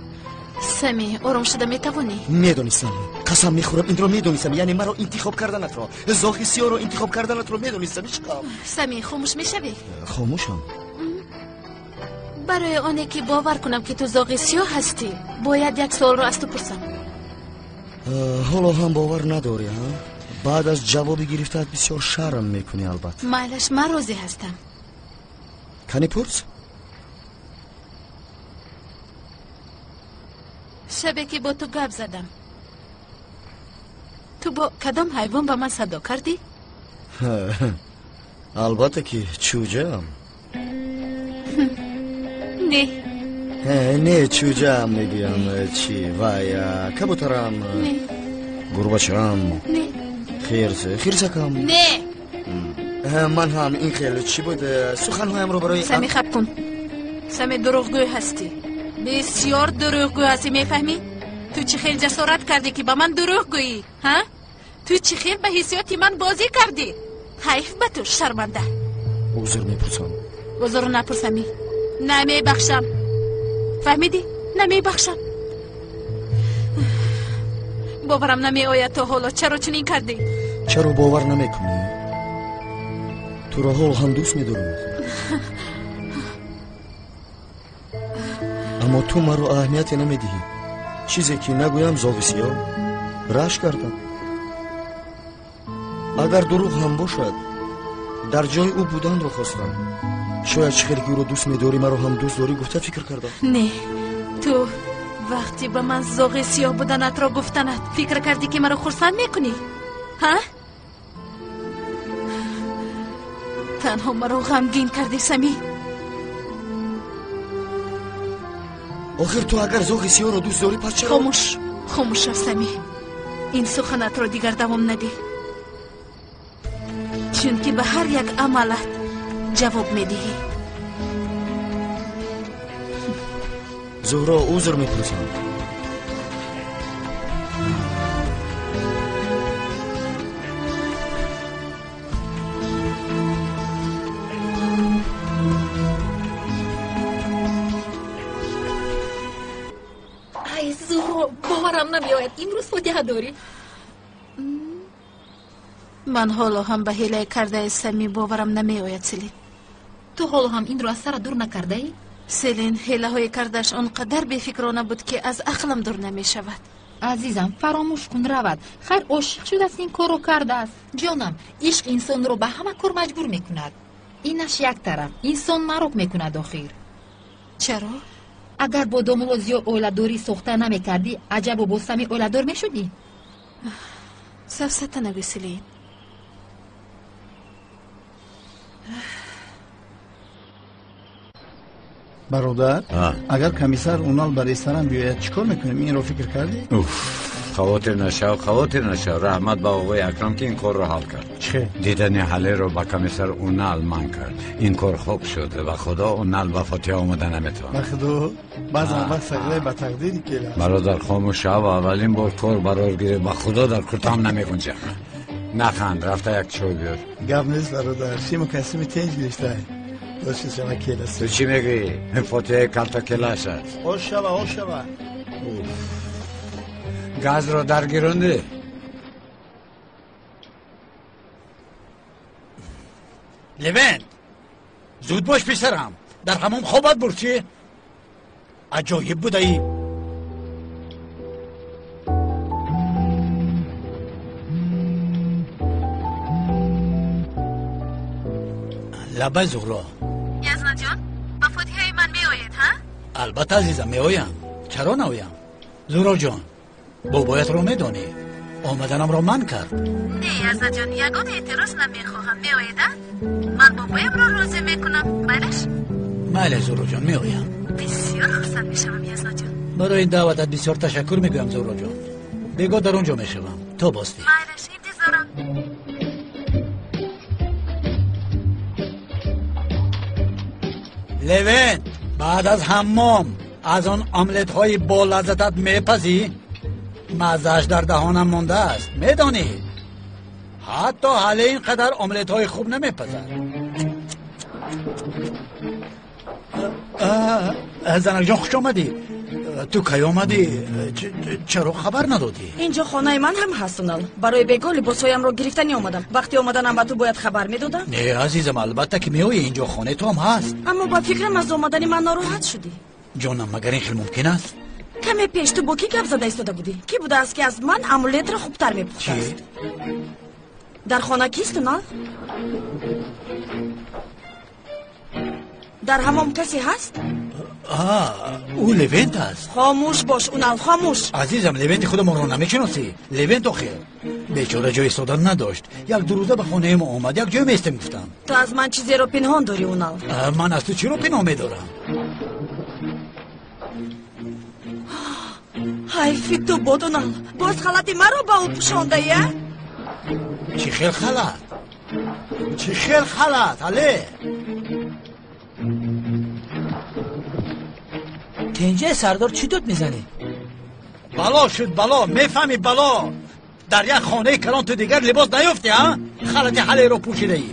Сами, ором шуда метавонӣ? Медонистам, қасам мехӯрам, инро медонистам. Яъне маро интихоб карданатро, зоғи сиёҳро интихоб карданатро медонистам, ишқам. Сами, хомӯш мешавӣ? Хомӯшам. Барои оне ки бовар кунам, ки ту зоғи сиёҳ ҳастӣ, бояд як суолро аз ту пурсам. Ҳоло ҳам бовар надорӣ, ҳа? Баъд аз ҷавоби гирифтаат бисёр шарм мекунӣ, албатта. Майлаш, ман розӣ ҳастам. Кани пурс? Шабе ки бо ту гап задам, ту бо кадом ҳайвон ба ман садо кардӣ? Албатта ки чӯҷаам. Не. Не, чӯҷаам мегӯям. Чӣ? Вай, кабутарам. Не. Гурбачаам. Не. Хирс, хирсакам. Не. Ман ҳам ин хел чӣ буд, суханҳоямро барои Сами, хаб кун. Сами, дурӯғгӯй ҳастӣ, бисёр дурӯғгӯй ҳастӣ, мефаҳмӣ? Ту чӣ хел ҷасорат кардӣ, ки ба ман дурӯғ гӯӣ, ҳа? Ту чӣ хел ба ҳиссиёти ман бозӣ кардӣ? Ҳайф ба ту, шарманда. Узр мепурсам. Узр напурсами, намебахшам, фаҳмидӣ? Намебахшам. Боварам намеояд то ҳоло. Чаро чунин кардӣ? Чаро бовар намекунӣ? Туро ҳол ҳам дӯст медорам, аммо ту маро аҳамияте намедиҳӣ. Чизе ки нагӯям, зоғи сиёҳ рашк кардам. Агар дурӯғ ҳам бошад, дар ҷои ӯ буданро хостам. Шояд чӣ хеле ки ӯро дӯст медорӣ, маро ҳам дӯст дорӣ гуфта фикр кардам. Не, ту вақте ба ман зоғи сиёҳ буданатро гуфтанат, фикр кардӣ, ки маро хурсанд мекунӣ, ҳа? Танҳо маро ғамгин кардӣ, Самӣ. Охир ту агар зоғи сиёҳро дӯст дорӣ, пас чаро? Хомӯш, хомӯш шав, Самӣ. Ин суханатро дигар давом надиҳ, чунки ба ҳар як амалат ҷавоб медиҳӣ. Зуҳро, узр мепурсам. Ай, Зуҳро, боварам намеояд, имрӯз фотиҳа дорӣ. Ман ҳоло ҳам ба ҳилаи кардаи Самӣ боварам намеояд, Селин. Ту ҳоло ҳам инро аз сара дур накардаӣ? Селин, ҳилаҳои кардааш он қадар бефикрона буд, ки аз ақлам дур намешавад. Азизам, фаромӯш кун, равад. Хайр, ошиқ шудааст, ин корро кардааст. Ҷонам, ишқ инсонро ба ҳама кор маҷбур мекунад. Инаш як тараф, инсон мароқ мекунад охир. Чаро? Агар бо домулло Зиё оиладорӣ сохта намекардӣ, аҷабо бо Самӣ оиладор мешудӣ? Сафсата нагӯ, Селин. Бародар, агар комиссар Унал ба ресторан биёяд, чӣ кор мекунем? Инро фикр кардӣ? Уф, хавотир нашав, хавотир нашав. Раҳмат ба оғои Акрам, ки ин корро ҳал кард. Чӣ? Дидани ҳалеро ба комиссар Унал манъ кард. Ин кор хуб шуд. Ба худо, Унал ба фотиҳа омада наметавонад. Ба худо, баъзан вақт сағирае ба тақдири келаст. Бародар, хомӯш шав. Аввалин бор кор барор гирифт. Ба худо, дар куртаам намегунҷам. Наханд, рафта як чой биёр. Гап нест, бародар, шиму костюми тенҷ гирифтай. Дошти шава келаст. Ту чӣ мегӯӣ? Ин фотиҳаи калтакелаш аст. Ош шава, ош шава. Газро даргирондӣ? Левент, зуд бош, писарам, дар ҳамом хобат бурд. Чӣ аҷоиб будаӣ! Лабай, Зуҳро. Язнаҷон, ба фотиҳаи ман меоед, ҳа? Албатта, азизам, меоям. Чаро наоям? Зуҳроҷон, бобоятро медонӣ, омаданамро манъ кард. Не, Язнаҷон, ягон эътироз намехоҳам. Меоед, а? Ман бобоямро розӣ мекунам, майлаш? Майли, Зуҳроҷон, меоям. Бисёр хурсанд мешавам, Язнаҷон. Барои ин даъватат бисёр ташаккур мегӯям, Зуҳроҷон. Бегоҳ дар он ҷо мешавам. То боздид. Майлаш, интизорам. Левент, баъд аз ҳаммом аз он омлетҳои болаззатат мепазӣ? Маззааш дар даҳонам мондааст, медонӣ? Ҳатто ҳале ин қадар омлетҳои хуб намепазад. Занакҷон, хуш омадӣ. Ту кай омадӣ? Чаро хабар надодӣ? Инҷо хонаи ман ҳам ҳаст, Унал. Барои бегоҳ либосҳоямро гирифтанӣ омадам. Вақти омаданам ба ту бояд хабар медодам. Не, азизам, албатта ки меоӣ, инҷо хонаи ту ҳам ҳаст. Аммо ба фикрам, аз омадани ман нороҳат шудӣ. Ҷонам, магар ин хел мумкин аст? Каме пеш ту бо кӣ гап зада истода будӣ? Кӣ будааст, ки аз ман омлетро хубтар мепухтааст? Дар хона кист, Унал? Дар ҳамом касе ҳаст? Ӯ Левент аст. Хомӯш бош, Унал, хомӯш. Азизам, Левенти худамонро намешиносӣ? Левент охир бечора ҷои истодан надошт. Як ду рӯза ба хонаи мо омад, як ҷой меистем гуфтам. Ту аз ман чизеро пинҳон дорӣ, Унал. Ман аз ту чиро пинҳон медорам? Ҳайфи ту бод, Унал, боз халати маро ба ӯ пӯшондаӣ, а? Чӣ хел халат? Чӣ хел халат, ҳале? Тинҷе сардор, чӣ дуд мезанӣ? Бало шуд, бало, мефаҳмӣ, бало. Дар як хонаи калон ту дигар либос наёфтӣ, а? Халати ҳалеро пӯшидаӣ.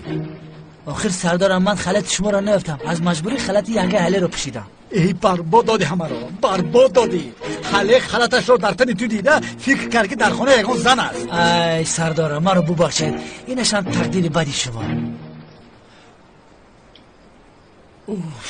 Охир сардорам, ман халати шуморо наёфтам, аз маҷбурӣ халати янгаи ҳалеро пӯшидам. Эй, барбод додӣ ҳамаро, барбод додӣ. Ҳале халаташро дар тани ту дида, фикр кард, ки дар хона ягон зан аст. Ай сардорам, маро бубахшед, инашам тақдири бади шумо. Уф.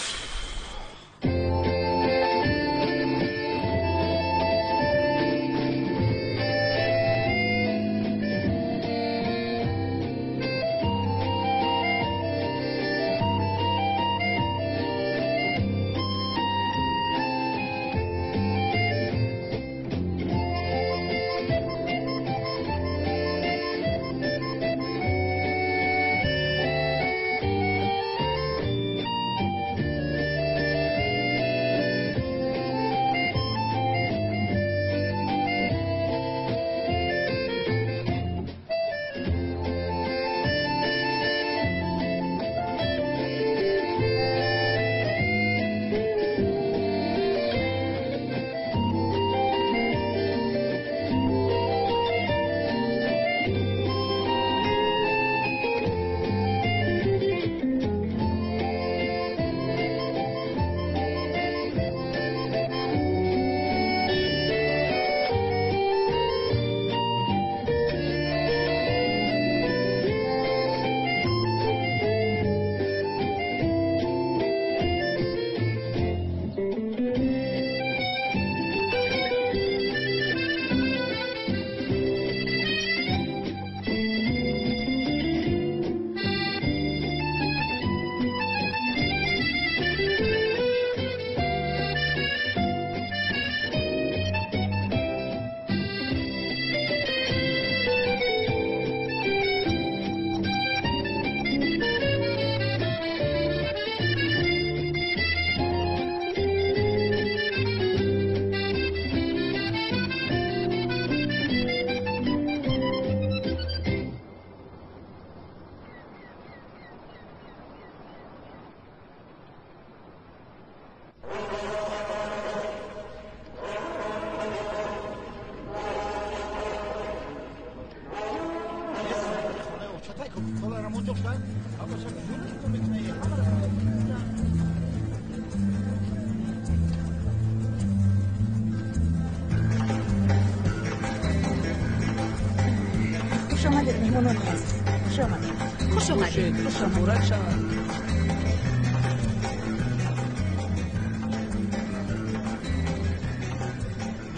Хуш омадед, меҳмонони азиз. Хуш омадед. Хуш омадед. Хуш омадед.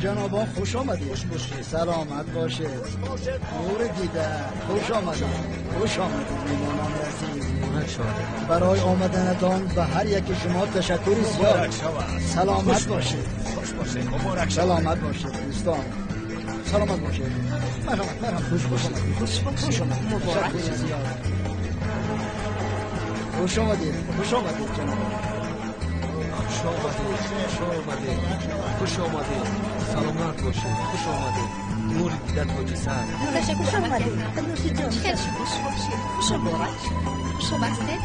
Ҷанобон, хуш омадед. Хуш бошед. Саломат бошед. Хуш бошед. Нури дида. Хуш омадед. Хуш омадед, меҳмонони азиз. Барои омаданатон ба ҳар яки шумо ташаккури зиёд. Саломат бошед. Хуш бошед. Муборак шавад. Саломат бошед, дӯстон. Саломат бошед. Марҳамат, марҳамат. Хуш бошед. Хуш хуш омадед. Муборак шавад. Хуш омадед. Хуш омадед, ҷаноб. Хуш омадед. Хуш омадед. Хуш омадед. Саломат бошед. Хуш омадед. Нури дида тоҷисар. Хуш омадед. Нӯшиҷон. Хеле хуш бошед. Хуш муборак. Хуш омадед.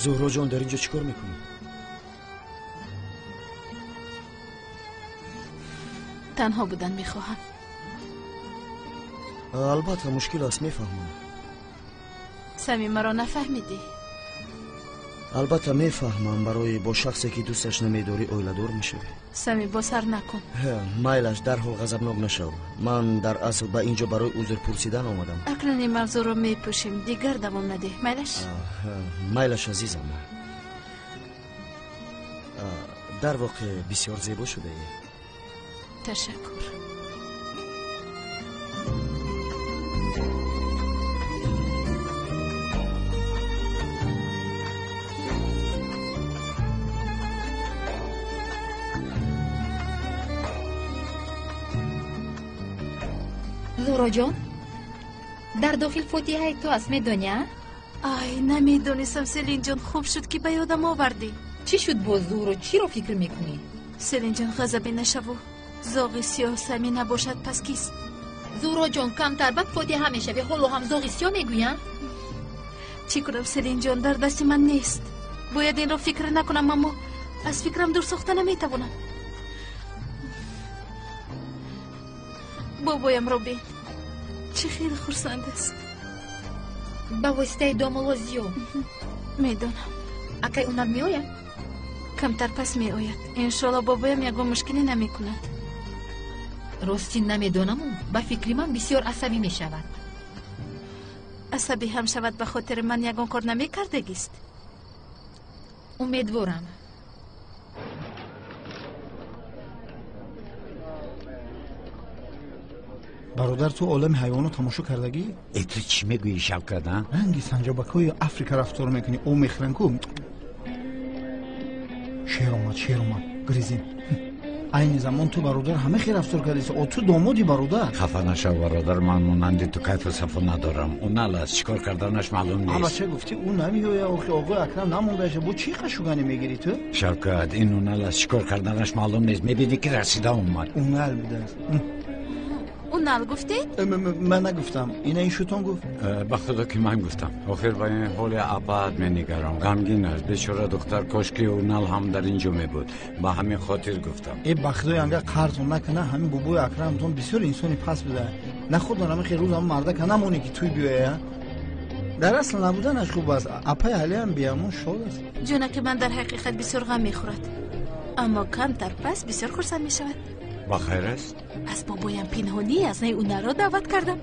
Зуҳро ҷон, дар инҷо чӣ кор мекунӣ? Танҳо будан мехоҳам. Албатта мушкил аст, мефаҳмам. Самим, маро нафаҳмидӣ. Албатта мефаҳмам, барои бо шахсе ки дӯсташ намедорӣ оиладор мешавӣ. Сами, бо сар накун. Майлаш, дарҳол ғазабнок нашав. Ман дар асл ба ин ҷо барои узр пурсидан омадам. Акнун ин мавзӯъро мепӯшем, дигар давом надеҳ. Майлаш? Майлаш, азизам. Дар воқеъ бисёр зебо шудаӣ. Ташаккур. Зуҳроҷон, дар дохил фотиҳаи ту аст, медонӣ, а? Ай, намедонистам, Селинҷон, хуб шуд ки ба ёдам овардӣ. Чӣ шуд боз, Зуҳро, чиро фикр мекунӣ? Селинҷон, ғазабӣ нашаву. Зоғи сиёҳ Сами набошад, пас кист? Зуҳроҷон, камтар баъд фотиҳа мешавӣ, ҳоло ҳам зоғи сиёҳ мегӯянд? Чӣ кунам, Селинҷон, дар дасти ман нест. Бояд инро фикр накунам, аммо аз фикрам дур сохта наметавонам. Бобоямро бин, чӣ хеле хурсанд аст. Ба воситаи домулло Зиё. Медонам. Акай унар меояд? Камтар пас меояд. Иншоалло бобоям ягон мушкиле намекунад. Рости намедонаму, ба фикри ман бисёр асабӣ мешавад. Асабӣ ҳам шавад, ба хотири ман ягон кор намекардагист. Умедворам. Бародар, ту олами ҳайвонот тамошо кардагӣ? Э, ту чӣ мегӯӣ, Шавкат, а? Ранги санҷобакҳои Африка рафтор мекунӣ, об мехӯранд ку. Шер омад, шер омад, гризин. Айни замон ту, бародар, ҳама хел рафтор кардӣ. О, ту домоди, бародар. Хафа нашав, бародар, ман монанди ту кайфу сафо надорам. Ӯ нал аст, чӣ кор карданаш маълум нест. Ама ча гуфтӣ, ӯ намеояд, охи оғои Акрам намондаша. Бо чӣ қашуганӣ мегирӣ ту? Шавкат, ин ӯ нал аст, чӣ кор карданаш маълум нест. Мебинӣ ки расида омад. Ӯ нал будааст. Унал гуфтед? Ман нагуфтам. Ина ин шутон гуфт. Ба худо ки ман гуфтам. Охир ба ин ҳоли абад менигарам. Ғамгин аст. Бечора духтар, кошки Унал ҳам дар ин ҷо мебуд. Ба ҳамин хотир гуфтам. Э, ба худои анга қарзон накуна, ҳамин бобои Акрамтон бисёр инсони паст буда. Нахудон ҳамин хел рӯз ҳамин мардака намонӣ ки туй биёя. Дар асл набуданаш хуб аст. Апаи Ҳалиам биямон шод аст. Ҷонаки ман дар ҳақиқат бисёр ғам мехӯрад. Аммо камтар пас бисёр хурсанд мешавад. Ба хайр аст? Аз бобоям пинҳонӣ аз наи унаро даъват кардам.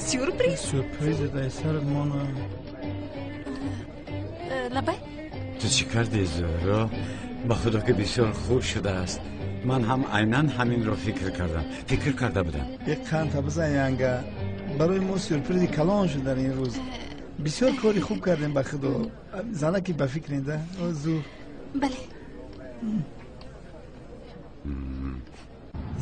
Сюрприз. Сюрприз дай сарат мона. Лабай? Ту чӣ кардӣ, Зуҳро? Ба худо ки бисёр хуб шудааст. Ман ҳам айнан ҳаминро фикр кардам. Фикр карда будам. Як қанта бизан, янга. Барои мо сюрпризи калон шуд дар ин рӯз. Бисёр кори хуб кардем, ба худо. Занаки ба фикренда. Зуҳр. Бале.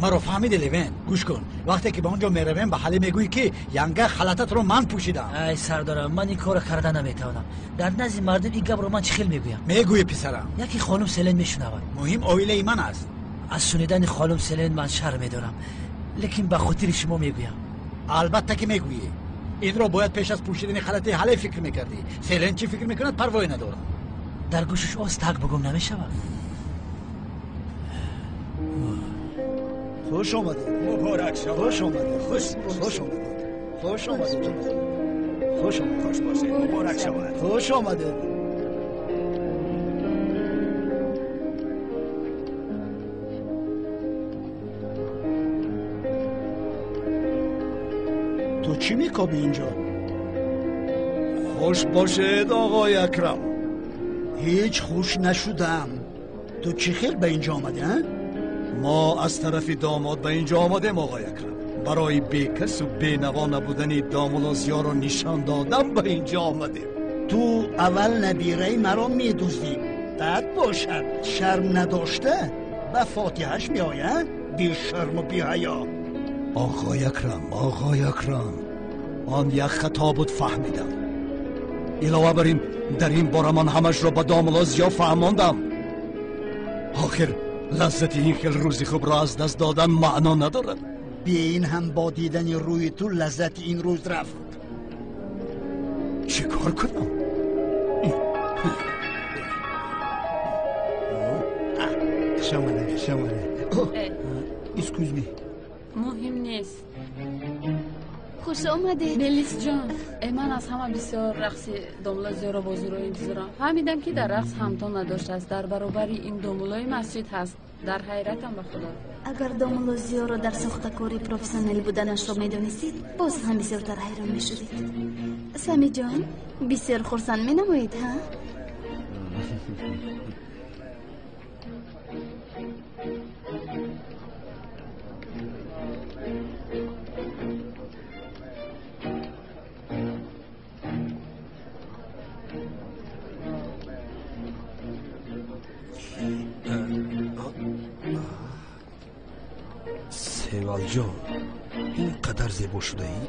Маро фаҳмиди, Левен? Гӯш кун, вақте ки ба он ҷо меравем, ба Ҳалӣ мегӯӣ ки янга халататро ман пӯшидам. Ай сардорам, ман ин корро карда наметавонам. Дар назди мардум ин гапро ман чӣ хел мегӯям? Мегӯӣ, писарам. Яке хонум Селен мешунавад. Муҳим оилаи ман аст. Аз шунидани хонум Селен ман шарм медорам, лекин ба хотири шумо мегӯям. Албатта ки мегӯӣ. Инро бояд пеш аз пӯшидани халати Ҳале фикр мекардӣ. Селен чӣ фикр мекунад, парвое надорам. Дар гӯшаш оз так бугум намешавад. Хуш омадед. Муборак шавад. Хуш омадед. Хуш омадед. Хуш омадед. Хуш омадед. Хуш бошед. Муборак шавад. Хуш омадед. Ту чӣ мекобӣ инҷо? Хуш бошед, оғои Акрам. Ҳеҷ хуш нашудам. Ту чӣ хел ба инҷо омадӣ, а? Мо аз тарафи домод ба инҷо омадем, оғои Акрам. Барои бекасу бенаво набудани домулло Зиёро нишон додан ба инҷо омадем. Ту аввал набираи маро медуздӣ, баъд бошад шарм надошта ба фотиҳаш меояд, бешарму беҳаё. Оғои Акрам, оғои Акрам, он як хато буд, фаҳмидам. Илова бар ин, дар ин бора ман ҳамашро ба домулло Зиё фаҳмондам. Охир лаззати ин хел рӯзи хубро аз даст додан маъно надорад. Бе ин ҳам бо дидани рӯи ту лаззати ин рӯз рафт. Чӣ кор кунам? Хуш омадед, хуш омадед. Excuse me. Муҳим нест. Хуш омадед. Мелис ҷон, ман аз ҳама бисёр рақси домла Зиёро бо Зуҳро интизорам. Фаҳмидам, ки дар рақс ҳамто надоштааст. Дар баробари ин домулои масҷид ҳаст. Дар ҳайратам ба худо. Агар домуло Зиёро дар сохтакори профессионал буданашро медонистед, боз ҳам бисёртар ҳайрон мешудед. Самиҷон, бисёр хурсанд менамоед, ҳа? Севалҷон, ин қадар зебо шудаӣ?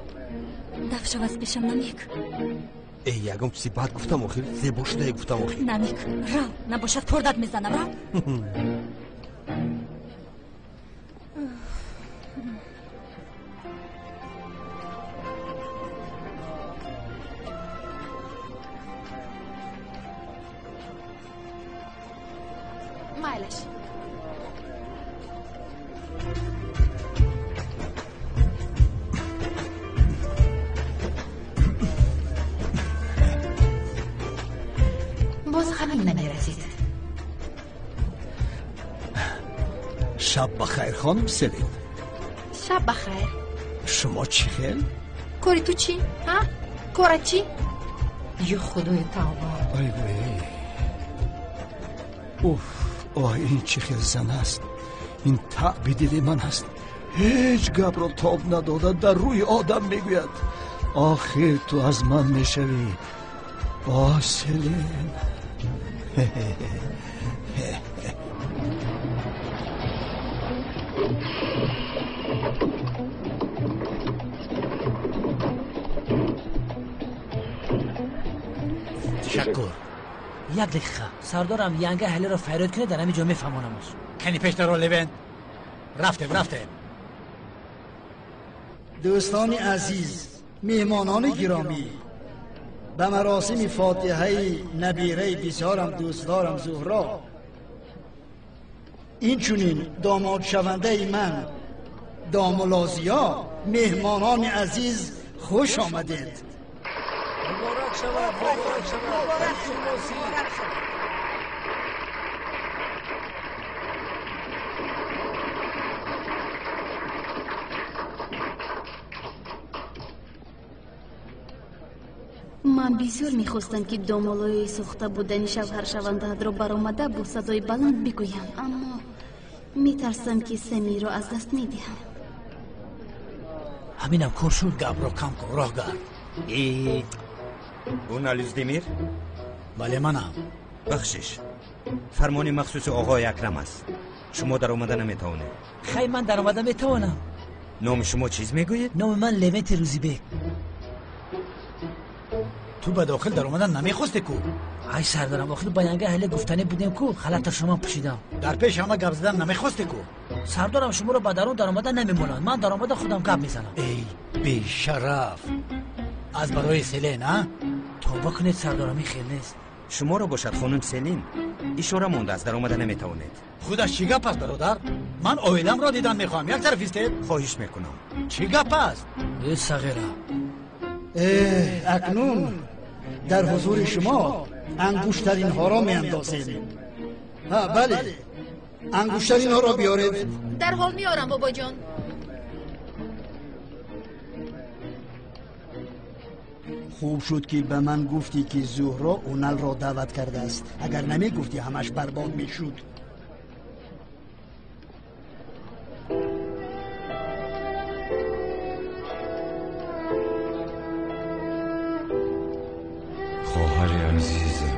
Даф шав аз пешам, Намик. Эй, ягон чизи бад гуфтам охир? Зебо шудаӣ гуфтам охир. Намик, рав, набошад кордат мезанам, рав. Майлаш. Боз ҳамин намерасид. Шаб ба хайр, хонум Селин. Шаб ба хайр. Шумо чӣ хел? Кори ту чӣ? Ҳа? Корат чӣ? Ё худои тавба. Ай вей. Уф, оҳ, ин чӣ хел зан аст. Ин таъби дили ман аст. Ҳеҷ гапро тоб надода дар рӯи одам мегӯяд. Охир ту аз ман мешавӣ. Оҳ, Селин. Ташаккур. Як дақиқа. Сардорам янга ҳалиро фарёд кунед, дар ҳамин ҷо мефаҳмонамаш. Кани пештаро, Левент. Рафтем, рафтем. Дӯстони азиз, меҳмонони гиромӣ, ба маросими фотиҳаи набираи бисёрам дӯстдорам Зуҳро, инчунин домодшавандаи ман домулло Зиё, меҳмонони азиз, хуш омадед. Муборак шавад, муборак шавад, муборак шавад. Ман бисёр мехостам, ки домолои сохта будани шавҳаршавандаатро баромада бо садои баланд бигӯям, аммо метарсам, ки Самиро аз даст медиҳам. Ҳаминам кор шуд. Гапро кам кун, роҳ гард. Унал Уздемир? Бале, манам. Бахшиш, фармони махсуси оғои Акрам аст. Шумо даромада наметавонед. Хай, ман даромада метавонам. Номи шумо чиз мегӯед? Номи ман Левенти Рӯзибек. Ту ба дохил даромадан намехосте ку? Ай сардарам, охир ба янга ҳале гуфтанӣ будем ку, халата шумо пӯшидам. Дар пеш ҳама гап задан намехосте ку? Сардорам, шуморо ба дарун даромада намемонанд. Ман даромада худам гап мезанам. Эй бешараф, аз барои Селен, а? Тавба кунед сардорам, ин хел нест. Шуморо бошад, хонум Селин, ишора мондааст, даромада наметавонед. Худаш чӣ гап аст, бародар? Ман оиламро дидан мехоҳам. Як тараф истед. Хоҳиш мекунам. Чӣ гап аст? Э, сағира. Акнун дар ҳузури шумо ангуштаринҳоро меандозем. Ҳа, бале, ангуштаринҳоро биёред. Дарҳол меорам, бобоҷон. Хуб шуд, ки ба ман гуфтӣ, ки Зуҳро Уналро даъват кардааст. Агар намегуфтӣ, ҳамаш барбод мешуд. Хоҳари азизам,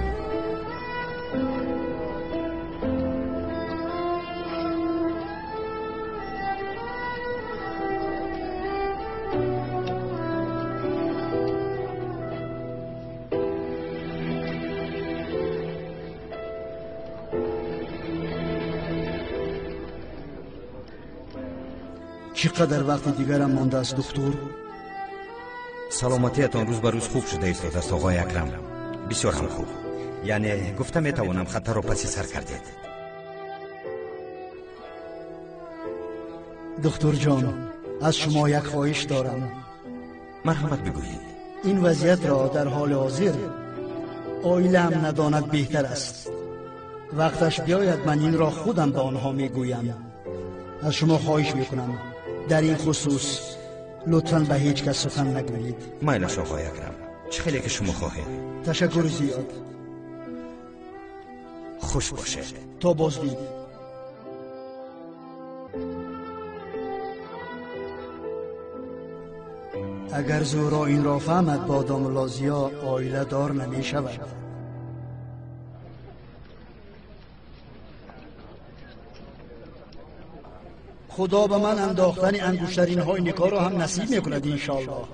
Чӣ қадар вақти дигарам мондааст, духтур? Саломатиятон рӯз ба рӯз хуб шуда истодааст, оғои Акрам. Бисёр ҳам хуб. Яъне гуфта метавонам, хатарро паси сар кардед. Духтурҷон, аз шумо як хоҳиш дорам. Марҳамат бигӯед. Ин вазъиятро дар ҳоли ҳозир оилаам надонад беҳтар аст. Вақташ биёяд ман инро худам ба онҳо мегӯям. Аз шумо хоҳиш мекунам дар ин хусус лутфан ба ҳеҷ кас сухан нагӯед. Майлаш оғои Акрам, чӣ хеле ки шумо хоҳед. Ташаккури зиёд. Хуш бошед. То боздид. Агар Зуҳро инро фаҳмад, бо домулло Зиё оиладор намешавад. Худо ба ман андохтани ангуштаринҳои никоҳро ҳам насиб мекунад иншоаллоҳ.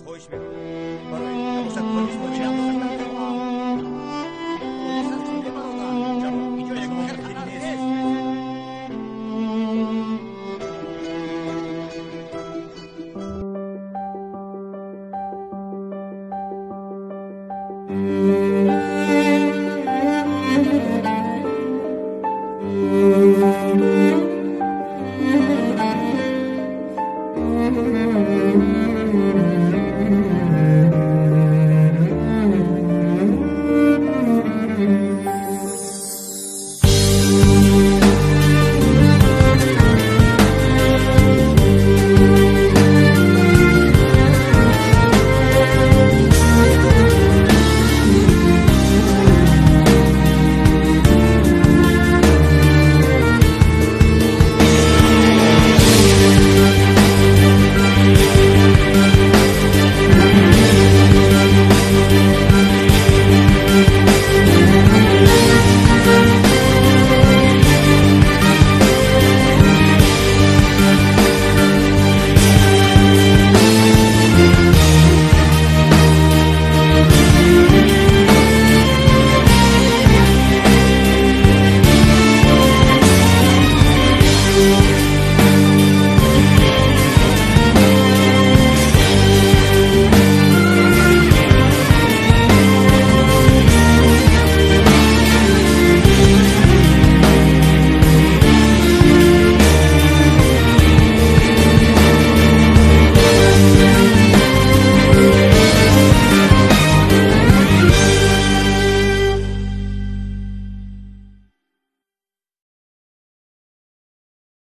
Хоҳиш мекунам.